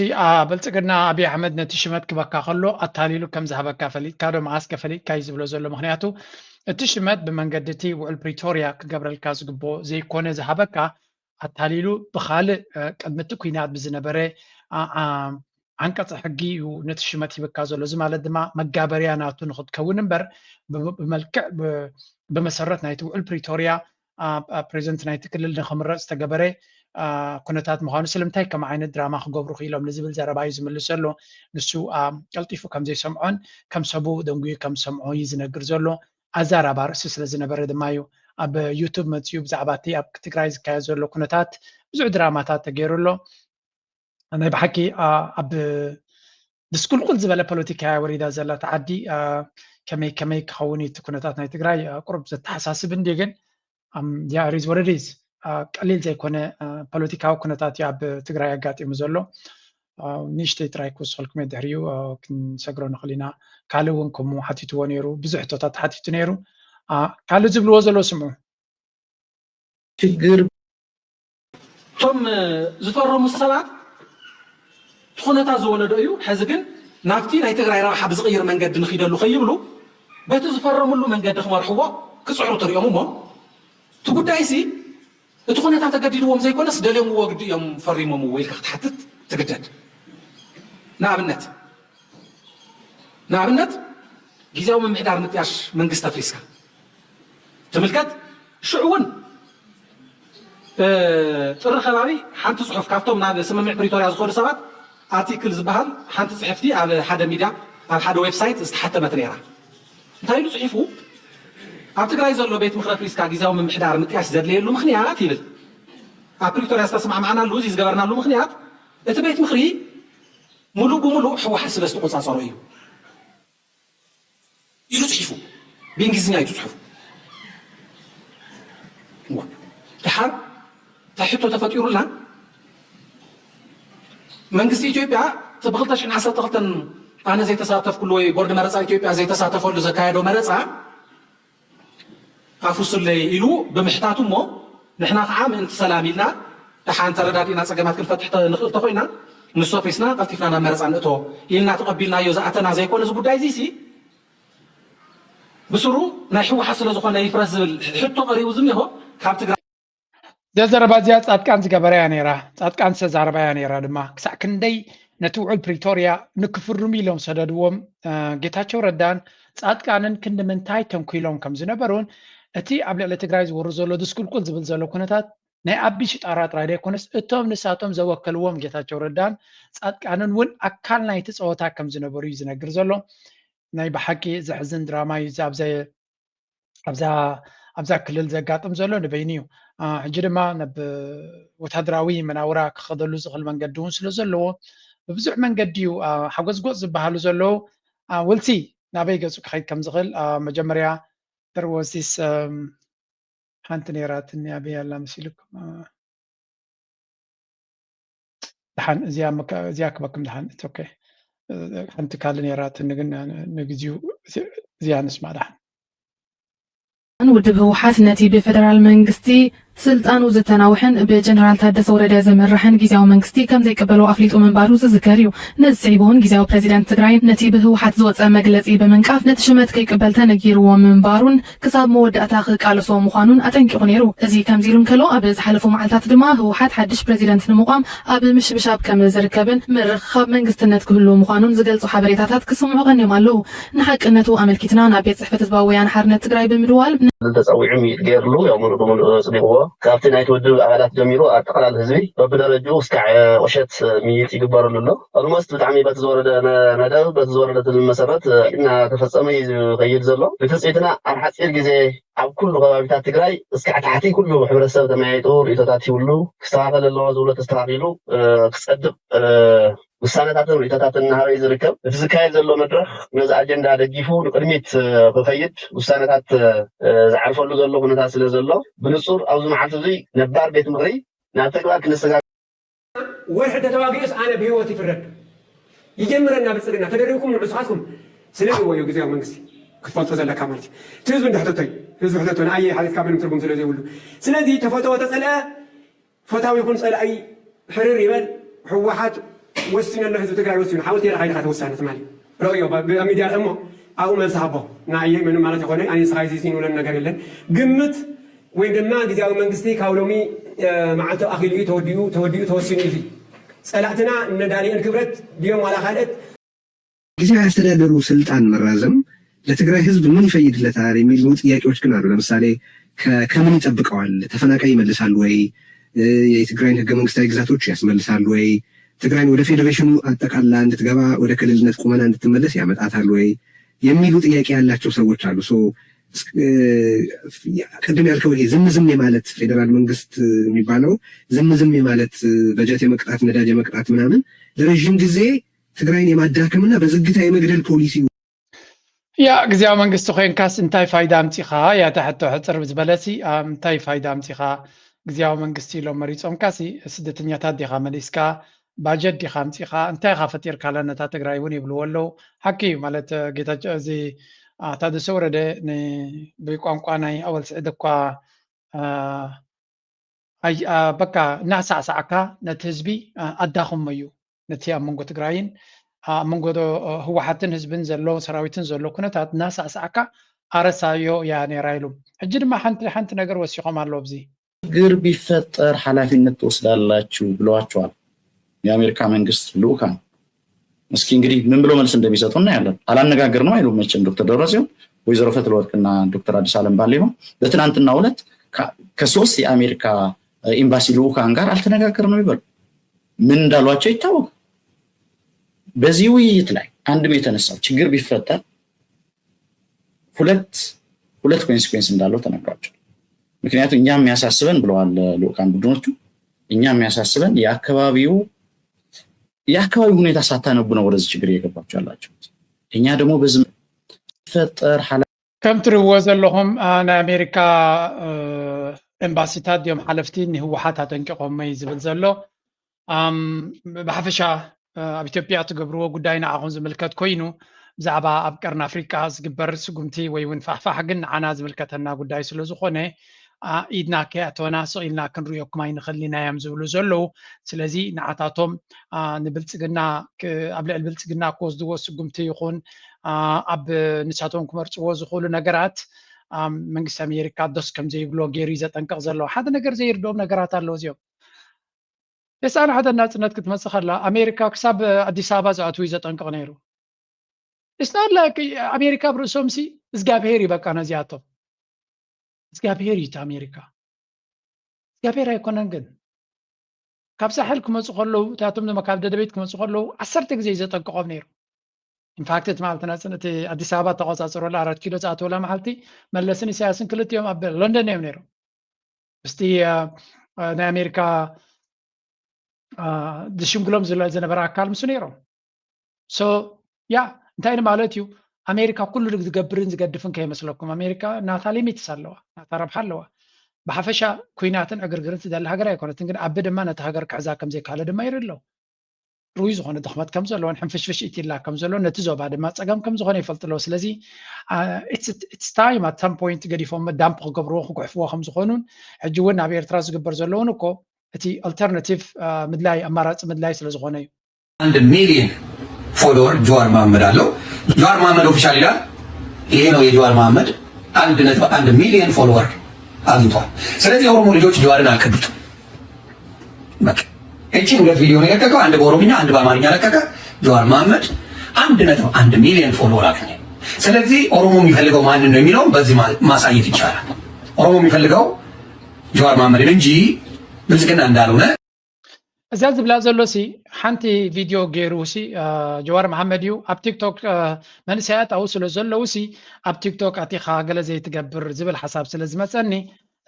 ብልፅግና ኣብይ ኣሕመድ ነቲ ሽመት ክበካ ከሎ ኣታሊሉ ከም ዝሃበካ ፈሊጥካ ዶ መዓስከ ፈሊጥካ እዩ ዝብሎ ዘሎ። ምክንያቱ እቲ ሽመት ብመንገዲ እቲ ውዕል ፕሪቶርያ ክገብረልካ ዝግብኦ ዘይኮነ ዝሃበካ ኣታሊሉ ብካልእ ቅድሚ እቲ ኲናት ብዝነበረ ዓንቀፂ ሕጊ እዩ ነቲ ሽመት ሂብካ ዘሎ። እዚ ማለት ድማ መጋበርያ ናቱ ንክትከውን እምበር ብመልክዕ ብመሰረት ናይቲ ውዕል ፕሪቶርያ ፕሬዚደንት ናይቲ ክልል ንክምረፅ ዝተገበረ ኩነታት ምዃኑ ስለምንታይ ከም ዓይነት ድራማ ክገብሩ ክኢሎም ንዝብል ዘረባ እዩ ዝምልስ ዘሎ። ንሱ ቀልጢፉ ከም ዘይሰምዖን ከም ሰቡ ደንጉዩ ከም ዝሰምዖ እዩ ዝነግር ዘሎ። ኣዛራቢ ኣርእስቲ ስለ ዝነበረ ድማ እዩ ኣብ ዩቱብ መፅዩ ብዛዕባ እቲ ኣብ ትግራይ ዝካየድ ዘሎ ኩነታት ብዙሕ ድራማታት ተገይሩ ኣሎ። ናይ ብሓቂ ኣብ ድስቁልቁል ዝበለ ፖለቲካ እያ ወሪዳ ዘላ እታ ዓዲ። ከመይ ከመይ ክኸውን እዩ እቲ ኩነታት ናይ ትግራይ ቁሩብ ዘተሓሳስብ እንዲ ግን ያ ሪዝ ወረዲዝ ቀሊል ዘይኮነ ፖለቲካዊ ኩነታት እዩ ኣብ ትግራይ ኣጋጢሙ ዘሎ። ንእሽተይ ጥራይ ክውስኸልኩም እየ ድሕሪኡ ክንሰግሮ ንኽእል ኢና። ካልእ እውን ከምኡ ሓቲትዎ ነይሩ፣ ብዙሕ ሕቶታት ተሓቲቱ ነይሩ። ካልእ ዝብልዎ ዘሎ ስምዑ። ችግር እቶም ዝፈረሙ ሰባት እቲ ኩነታት ዝወለዶ እዩ። ሕዚ ግን ናብቲ ናይ ትግራይ ረብሓ ብዝቕይር መንገዲ ንኺደሉ ከይብሉ በቲ ዝፈረምሉ መንገዲ ክመርሕዎ ክፅዕሩ ትሪኦም እሞ እቲ ጉዳይሲ እቲ ኩነታት ተገዲድዎም ዘይኮነስ ደልዮምዎ ግዲ እዮም ፈሪሞምዎ ኢልካ ክትሓትት ትግደድ። ንኣብነት ንኣብነት ግዝያዊ ምምሕዳር ምጥያሽ መንግስቲ ኣፍሪስካ ትምልከት። ሽዑ እውን ጥሪ ከባቢ ሓንቲ ፅሑፍ ካብቶም ናብ ስምምዕ ፕሪቶርያ ዝኸዱ ሰባት ኣርቲክል ዝበሃል ሓንቲ ፅሕፍቲ ኣብ ሓደ ሚድያ ኣብ ሓደ ዌብሳይት ዝተሓተመት ነይራ። እንታይ ኢሉ ፅሒፉ? ኣብ ትግራይ ዘሎ ቤት ምኽሪ ኣፍሪስካ ግዝያዊ ምምሕዳር ምጥያሽ ዘድለየሉ ምኽንያት ይብል። ኣብ ፕሪቶርያ ዝተስማዕማዕናሉ እዚ ዝገበርናሉ ምኽንያት እቲ ቤት ምኽሪ ሙሉእ ብሙሉእ ህወሓት ስለ ዝተቆፃፀሮ እዩ ኢሉ ፅሒፉ። ብእንግሊዝኛ እዩ ፅሑፉ። ድሓር እንታይ ሕቶ ተፈጢሩልና? መንግስቲ ኢትዮጵያ እቲ ብ ክልተ ሽሕን ዓሰርተ ክልተን ኣነ ዘይተሳተፍኩሉ ወይ ቦርድ መረፃ ኢትዮጵያ ዘይተሳተፈሉ ዘካየዶ መረፃ ኣፍርሱለይ ኢሉ ብምሕታቱ እሞ ንሕና ከዓ ምእንቲ ሰላም ኢልና ደሓን ተረዳዲእና ፀገማት ክንፈትሕ ንኽእል ተኮይና ንሱ ኣፍሪስና ቀልጢፍና ናብ መረፃ ንእቶ ኢልና ተቐቢልናዮ ዝኣተና ዘይኮነ እዚ ጉዳይ እዚሲ ብስሩ ናይ ህወሓት ስለዝኾነ ይፍረስ ዝብል ሕቶ ቀሪቡ ዝኒሆ ካብ ትግራይ እዛ ዘረባ እዚኣ ፃድቃን ዝገበራ እያ ነይራ። ፃድቃን ዝተዛረባ እያ ነይራ ድማ ክሳዕ ክንደይ ነቲ ውዕል ፕሪቶርያ ንክፍርሙ ኢሎም ሰደድዎም ጌታቸው ረዳን ፃድቃንን ክንዲ ምንታይ ተንኪሎም ከም ዝነበሩን እቲ ኣብ ልዕሊ ትግራይ ዝወርድ ዘሎ ድስቁልቁል ዝብል ዘሎ ኩነታት ናይ ኣቢ ሽጣራ ጥራይ ዘይኮነስ እቶም ንሳቶም ዘወከልዎም ጌታቸው ረዳን ፃድቃንን እውን ኣካል ናይቲ ፀወታ ከም ዝነበሩ እዩ ዝነግር ዘሎ። ናይ ብሓቂ ዘሕዝን ድራማ እዩ ኣብዚ ኣብዛ ኣብዛ ክልል ዘጋጥም ዘሎ ንበይኑ እዩ። ሕጂ ድማ ናብ ወታደራዊ መናውራ ክኸደሉ ዝኽእል መንገዲ እውን ስለ ዘለዎ ብብዙሕ መንገዲ እዩ ሓጎዝጎፅ ዝበሃሉ ዘለዉ። ውልሲ ናበይ ገፁ ክኸይድ ከም ዝኽእል መጀመርያ there was this ሓንቲ ነይራትኒ ኣበይ ኣላ መሲልኩም? ደሓን እዚኣ ክበክም ደሓን ኦኬ ሓንቲ ካልእ ነይራትኒ ግን ንግዚኡ እዚኣ ንስማ ደሓን ውድብ ህወሓት ነቲ ብፌደራል መንግስቲ ስልጣኑ ዝተናውሐን ብጀነራል ታደሰ ወረደ ዝምራሕን ግዝያዊ መንግስቲ ከም ዘይቅበሎ ኣፍሊጡ ምንባሩ ዝዝከር እዩ። ነዚ ስዒቡ እውን ግዝያዊ ፕሬዚደንት ትግራይ ነቲ ብህወሓት ዝወፀ መግለፂ ብምንቃፍ ነቲ ሽመት ከይቅበል ተነጊርዎ ምንባሩን ክሳብ መወዳእታ ክቃለሶ ምዃኑን ኣጠንቂቑ ነይሩ። እዚ ከምዚ ኢሉ እንከሎ ኣብ ዝሓለፉ መዓልታት ድማ ህወሓት ሓድሽ ፕሬዚደንት ንምቋም ኣብ ምሽብሻብ ከም ዝርከብን ምርኽኻብ መንግስትነት ክህሉ ምዃኑን ዝገልፁ ሓበሬታታት ክስምዑ ቀንዮም ኣለዉ። ንሓቅነቱ ኣመልኪትና ናብ ቤት ፅሕፈት ህዝባዊ ወያነ ሓርነት ትግራይ ብምድዋል ተፀዊዑ ሚት ገይርሉ ያው ሙሉእ ብሙሉእ ኣፅዲቕዎ ካብቲ ናይቲ ውድብ ኣባላት ጀሚሩ ኣጠቓላሊ ህዝቢ በብደረጅኡ እስካዕ ቁሸት ምይይጥ ይግበረሉ ኣሎ። ኦልሞስት ብጣዕሚ በቲ ዝወረደ መደብ በቲ ዝወረደ ትልሚ መሰረት እናተፈፀመ እዩ ዝኸይድ ዘሎ። ብትፅቢትና ኣብ ሓፂር ግዜ ኣብ ኩሉ ከባቢታት ትግራይ እስካዕ ታሕቲ ኩሉ ሕብረተሰብ ተመያይጡ ርእቶታት ይብሉ ክስተኻኸል ኣለዎ ዝብሎ ተስተኻኺሉ ክፀድቕ ውሳነታትን ርእቶታትን እናሃበ ዝርከብ። እቲ ዝካየድ ዘሎ መድረኽ ነዚ ኣጀንዳ ደጊፉ ንቅድሚት ክኸይድ ውሳነታት ዝዓርፈሉ ዘሎ ኩነታት ስለ ዘሎ ብንፁር ኣብዚ መዓልቲ እዚ ነባር ቤት ምኽሪ ናብ ተግባር ክነሰጋግር ወርሒ ተተዋጊኡስ ኣነ ብህይወት ይፍረድ ይጀምረና ብልፅግና ተደሪብኩም ንዑ ስኻትኩም ስለዚ ወዮ ግዜያዊ መንግስቲ ክትፈልጦ ዘለካ ማለት እዩ እቲ ህዝቢ እንድሕተቶ እዩ ህዝቢ ሕተቶ ንኣየ ሓሊፍካ ምንም ትርጉም ስለ ዘይብሉ ስለዚ ተፈተወ ተፀልአ ፈታዊ ይኹን ፀላኢ ሕርር ይበል ህወሓት ወሲኑ ኣሎ ህዝቢ ትግራይ ወሲኑ ሓወልቲ የረኻ ኢልካ ተወሳነ ትማሊ ረእዮ ብሚድያ እሞ ኣብኡ መልሲ ሃቦ ንኣየ ምንም ማለት ይኮነ ኣነ ንስኻ ይዚዚን ውለን ነገር የለን ግምት ወይ ድማ ግዜያዊ መንግስቲ ካብ ሎሚ መዓልቲ ኣኺሉ እዩ ተወዲኡ ተወዲኡ ተወሲኑ እዩ ፀላእትና እነ ዳንኤል ክብረት ድዮም ዋላ ካልእት ጊዜያዊ አስተዳደሩ ስልጣን መራዘም ለትግራይ ህዝብ ምን ይፈይድለታል የሚሉ ጥያቄዎች ግን አሉ። ለምሳሌ ከምን ይጠብቀዋል? ተፈናቃይ ይመልሳል ወይ? የትግራይን ህገ መንግስታዊ ግዛቶች ያስመልሳል ወይ? ትግራይን ወደ ፌዴሬሽኑ አጠቃላ እንድትገባ ወደ ክልልነት ቁመና እንድትመለስ ያመጣታል ወይ? የሚሉ ጥያቄ ያላቸው ሰዎች አሉ። ቅድም ያልከው ይሄ ዝም ዝም የማለት ፌዴራል መንግስት የሚባለው ዝም ዝም የማለት በጀት የመቅጣት ነዳጅ የመቅጣት ምናምን ለረዥም ጊዜ ትግራይን የማዳከምና በዝግታ የመግደል ፖሊሲ ያ ግዜያዊ መንግስቲ ኮይንካስ እንታይ ፋይዳ ኣምፂኻ እያ እታ ሕቶ ሕፅር ብዝበለሲ እንታይ ፋይዳ ኣምፂኻ ግዜያዊ መንግስቲ ኢሎም መሪፆምካሲ ስደተኛታት ዲኻ መሊስካ ባጀት ዲኻ ኣምፂኻ እንታይ ኢኻ ፈጢርካላ ነታ ትግራይ እውን ይብልዎ ኣለዉ ሓቂ እዩ ማለት ጌታቸው እዚ ታደሰ ወረደ ብቋንቋ ናይ ኣወል ስዒድ እኳ በቃ እናሳዕሳዕካ ነቲ ህዝቢ ኣዳኽሞ እዩ ነቲ ኣብ መንጎ ትግራይን ኣብ መንጎ ህወሓትን ህዝብን ዘሎ ሰራዊትን ዘሎ ኩነታት እናሳዕሳዕካ ኣረሳዮ እያ ነይራ ኢሉ ሕጂ ድማ ሓንቲ ሓንቲ ነገር ወሲኾም ኣለዉ ኣብዚ ችግር ቢፈጠር ሓላፊነት ትወስዳላችሁ ብለዋቸዋል የአሜሪካ መንግስት ልኡካን እስኪ እንግዲህ ምን ብሎ መልስ እንደሚሰጡ እናያለን። አላነጋገርንም አይሉም መቼም ዶክተር ደብረጽዮን፣ ወይዘሮ ፈትለወርቅና ዶክተር አዲስ አለም ባሌማ በትናንትናው ዕለት ከሶስት የአሜሪካ ኤምባሲ ልኡካን ጋር አልተነጋገርንም ይበሉ። ምን እንዳሏቸው ይታወቅ። በዚህ ውይይት ላይ አንድም የተነሳው ችግር ቢፈጠር ሁለት ሁለት ኮንሲኩዌንስ እንዳለው ተነግሯቸዋል። ምክንያቱም እኛ የሚያሳስበን ብለዋል ልኡካን ቡድኖቹ እኛ የሚያሳስበን የአካባቢው የአካባቢው ሁኔታ ሳታነቡ ነው ወደዚህ ችግር እየገባችሁ ያላችሁት። እኛ ደግሞ በዝም ፈጠር ሓላ ከም ትርዎ ዘለኹም ናይ ኣሜሪካ ኤምባሲታት እዮም ሓለፍቲ ንህወሓት ኣጠንቂቖመይ ዝብል ዘሎ ብሓፈሻ ኣብ ኢትዮጵያ ትገብርዎ ጉዳይ ንዓኹም ዝምልከት ኮይኑ ብዛዕባ ኣብ ቀርኒ ኣፍሪቃ ዝግበር ስጉምቲ ወይ እውን ፋሕፋሕ ግን ንዓና ዝምልከተና ጉዳይ ስለ ዝኾነ ኢድና ከይኣተወና ስቕ ኢልና ክንርእየኩም ኣይንኽእልን ኢና እዮም ዝብሉ ዘለዉ። ስለዚ ንዓታቶም ንብልፅግና ኣብ ልዕሊ ብልፅግና ክወስድዎ ስጉምቲ ይኹን ኣብ ንሳቶም ክመርፅዎ ዝኽእሉ ነገራት መንግስቲ ኣሜሪካ ደስ ከም ዘይብሎ ገይሩ እዩ ዘጠንቅቕ ዘሎ። ሓደ ነገር ዘይርድኦም ነገራት ኣለዉ እዚኦም። የሳን ሓደ ናፅነት ክትመፅእ ከላ ኣሜሪካ ክሳብ ኣዲስ ኣበባ ዝኣትዉ እዩ ዘጠንቅቕ ነይሩ። እስናላ ኣሜሪካ ኣብ ርእሶም ሲ እግዚኣብሄር እዩ በቃ ነዚኣቶም እግዚኣብሄር እዩ እቲ ኣሜሪካ እግዚኣብሄር ኣይኮነን ግን ካብ ሳሕል ክመፁ ከለዉ እታቶም ድማ ካብ ደደቤት ክመፁ ከለዉ ዓሰርተ ግዜ እዩ ዘጠንቅቖም ነይሩ ኢንፋክት እቲ ማለት ናፅን እቲ ኣዲስ ኣበባ ተቆፃፅሮላ ኣራት ኪሎ ዝኣተወላ መዓልቲ መለስን ኢሳያስን ክልቲኦም ኣብ ለንደን እዮም ነይሮም ምስቲ ናይ ኣሜሪካ ዝሽምግሎም ዝነበረ ኣካል ምስ ነይሮም ሶ ያ እንታይ ማለት እዩ ኣሜሪካ ኩሉ ዝገብርን ዝገድፍን ከይመስለኩም ኣሜሪካ ናታ ሊሚትስ ኣለዋ ናታ ረብሓ ኣለዋ ብሓፈሻ ኩናትን ዕግርግርን ትደሊ ሃገር ኣይኮነትን ግን ኣቢ ድማ ነቲ ሃገር ክሕዛ ከምዘይካለ ድማ ይርኢ ኣለዉ ርኡይ ዝኾነ ድኽመት ከም ዘለዎን ሕንፍሽፍሽ ኢትላ ከም ዘሎ ነቲ ዞባ ድማ ፀገም ከም ዝኾነ ይፈልጡ ኣለዉ ስለዚ it's time at some point ገዲፎም ዳምፕ ክገብርዎ ክጉሕፍዎ ከም ዝኾኑን ሕጂ እውን ኣብ ኤርትራ ዝግበር ዘለውን እኮ እቲ alternative ምድላይ ኣማራፂ ምድላይ ስለ ዝኾነ እዩ አንድ ሚሊዮን ፎሎወር ጀዋር መሐመድ አለው። ጀዋር መሐመድ ኦፊሻል ይላል። ይሄ ነው የጀዋር መሐመድ አንድ ነጥብ አንድ ሚሊዮን ፎሎወር አግኝቷል። ስለዚህ የኦሮሞ ልጆች ጀዋርን አልከዱትም። በቃ እቺ ሁለት ቪዲዮ ነው የለቀቀው፣ አንድ በኦሮምኛ አንድ በአማርኛ ለቀቀ። ጀዋር መሐመድ አንድ ነጥብ አንድ ሚሊዮን ፎሎወር አገኘ። ስለዚህ ኦሮሞ የሚፈልገው ማንን ነው የሚለውን በዚህ ማሳየት ይቻላል። ኦሮሞ የሚፈልገው ጀዋር መሓመድ እንጂ ብልጽግና እንዳልሆነ እዛ ዝብላ ዘሎ ሲ ሓንቲ ቪድዮ ገይሩ ሲ ጀዋር መሓመድ እዩ ኣብ ቲክቶክ መንእሰያት ኣብኡ ስለ ዘለዉ ሲ ኣብ ቲክቶክ ኣቲኻ ገለ ዘይትገብር ዝብል ሓሳብ ስለ ዝመፀኒ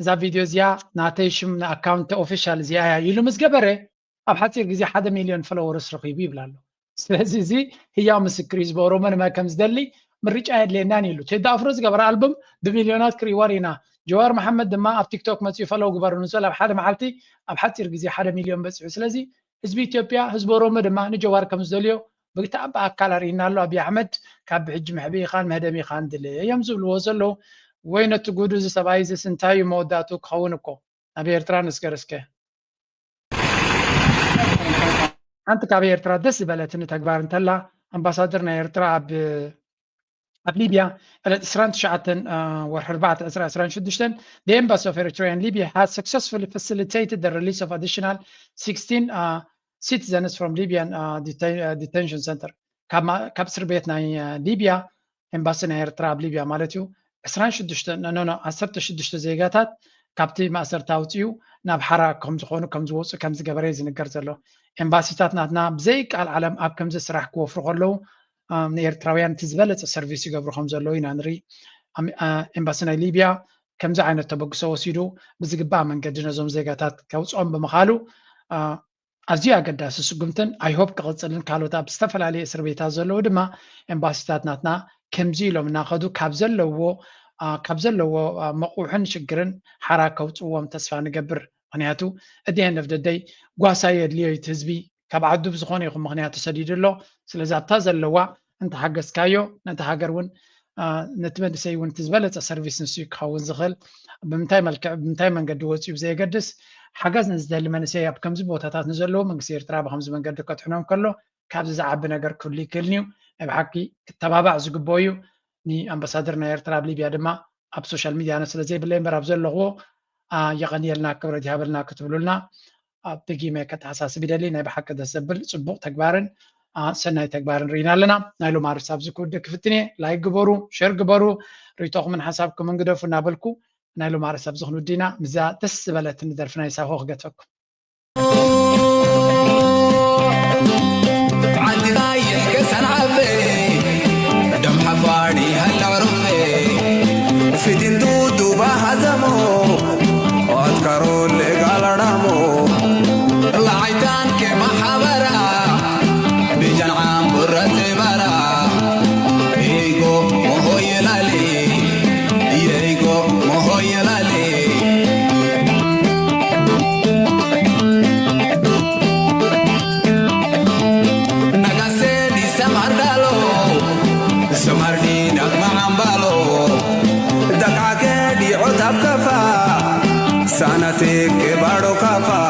እዛ ቪድዮ እዚኣ ናተይ ሽም ንኣካውንት ኦፊሻል እዚኣ እያ ኢሉ ምስ ገበረ ኣብ ሓፂር ግዜ ሓደ ሚልዮን ፈለወርስ ረኺቡ ይብል ኣሎ። ስለዚ እዚ ህያው ምስክር እዩ። ዝበኦሮሞ ንመን ከም ዝደሊ ምርጫ የድልየናን ኢሉ። ቴዲ ኣፍሮ ዝገበረ ኣልቡም ብሚልዮናት ክሪእዋ ርኢና። ጀዋር መሓመድ ድማ ኣብ ቲክቶክ መፂኡ ፈለው ግበሩኒ ዝብል ኣብ ሓደ መዓልቲ ኣብ ሓፂር ግዜ ሓደ ሚልዮን በፂሑ። ስለዚ ህዝቢ ኢትዮጵያ ህዝቢ ኦሮሞ ድማ ንጀዋር ከም ዝደልዮ ብግታእ ብኣካል ኣርኢና ኣሎ። ኣብይ ኣሕመድ ካብ ብሕጂ መሕብኢ ኢኻን መህደሚ ኢኻን ድለ እዮም ዝብልዎ ዘለዉ። ወይ ነቲ ጉዱ እዚ ሰብኣይ እዚ ስንታይ እዩ መወዳእቱ ክኸውን እኮ ናብ ኤርትራ ንስገር እስከ። ሓንቲ ካብ ኤርትራ ደስ ዝበለትኒ ተግባር እንተላ ኣምባሳደር ናይ ኤርትራ ኣብ ኣብ ሊብያ ዕለት ዕስራን ትሽዓተን ወርሒ ኣርባዕተ ዕስራ ዕስራን ሽዱሽተን the embassy of Eritrea in Libya has successfully facilitated the release of additional sixteen uh, citizens from Libyan uh, detain, uh, detention center ካብ እስር ቤት ናይ ሊብያ ኤምባሲ ናይ ኤርትራ ኣብ ሊብያ ማለት እዩ ዕስራን ሽዱሽተ ኖ ዓሰርተ ሽዱሽተ ዜጋታት ካብቲ ማእሰርቲ ኣውፅኡ ናብ ሓራ ከም ዝኾኑ ከም ዝወፁ ከም ዝገበረ እዩ ዝንገር ዘሎ። ኤምባሲታት ናትና ብዘይ ቃል ዓለም ኣብ ከምዚ ስራሕ ክወፍሩ ከለዉ ንኤርትራውያን እቲ ዝበለፀ ሰርቪስ ይገብሩ ከም ዘለዉ ኢና ንርኢ። ኤምባሲ ናይ ሊብያ ከምዚ ዓይነት ተበግሶ ወሲዱ ብዝግባእ መንገዲ ነዞም ዜጋታት ከውፅኦም ብምኻሉ ኣዝዩ ኣገዳሲ ስጉምትን ኣይሆፕ ክቕፅልን ካልኦት ኣብ ዝተፈላለዩ እስር ቤታት ዘለዉ ድማ ኤምባሲታት ናትና ከምዚ ኢሎም እናኸዱ ካብ ዘለዎ ካብ ዘለዎ መቑሕን ሽግርን ሓራ ከውፅዎም ተስፋ ንገብር። ምክንያቱ እቲ end of the day ጓሳ የድልዮ እቲ ህዝቢ ካብ ዓዱ ብዝኾነ ይኹን ምክንያት ተሰዲዱ ኣሎ። ስለዚ ኣብታ ዘለዋ እንተሓገዝካዮ ነቲ ሃገር እውን ነቲ መንእሰይ እውን እቲ ዝበለፀ ሰርቪስ ንሱ ክኸውን ዝኽእል ብምንታይ መልክዕ ብምንታይ መንገዲ ወፂኡ ብዘየገድስ ሓገዝ ንዝደሊ መንእሰይ ኣብ ከምዚ ቦታታት ንዘለዉ መንግስቲ ኤርትራ ብከምዚ መንገዲ ከድሕኖም ከሎ ካብዚ ዝዓቢ ነገር ክህሉ ይክእልን እዩ። ናይ ብሓቂ ክተባባዕ ዝግበኦ እዩ። ንኣምባሳደር ናይ ኤርትራ ኣብ ሊብያ ድማ ኣብ ሶሻል ሚድያ ኣነ ስለ ዘይብለይ እምበር ኣብ ዘለኽዎ የቐንየልና ክብረት ይሃበልና ክትብሉልና ብጊመ ከተሓሳስብ ይደሊ። ናይ ብሓቂ ደስ ዘብል ፅቡቕ ተግባርን ሰናይ ተግባርን ርኢና ኣለና። ናይ ሎማርስ ኣብዚ ክውድእ ክፍትን እየ። ላይክ ግበሩ፣ ሸር ግበሩ፣ ርእይቶኹምን ሓሳብኩምን ግደፉ እናበልኩ ናይ ሎማርስ ኣብዚ ክንውድእ ኢና። ምዛ ደስ ዝበለትኒ ደርፊ ናይ ሳሆ ክገትፈኩም። ዓዲ ቀይሕ ከሰንዓፈ ደም ሓፋሪ ሃላዕሩፈ ፊትንቱ ዱባ ሃዘሞ ኣትካሮ ለጋላዳሞ ላዓይታን ከማሓበራ ቢጃን ዓምቡረ ትባራ ኢጎ ሞሆየላሊ የኢጎ ሞሆየላሊ Nagaseni samardalo samardi dakma ambalo dakake di otab kafa sanate ke baro kafa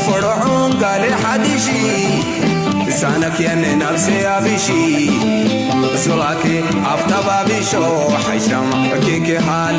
forohon gale hadishi sanak yan nafse abishi solake aftaba bisho haisham ke ke hal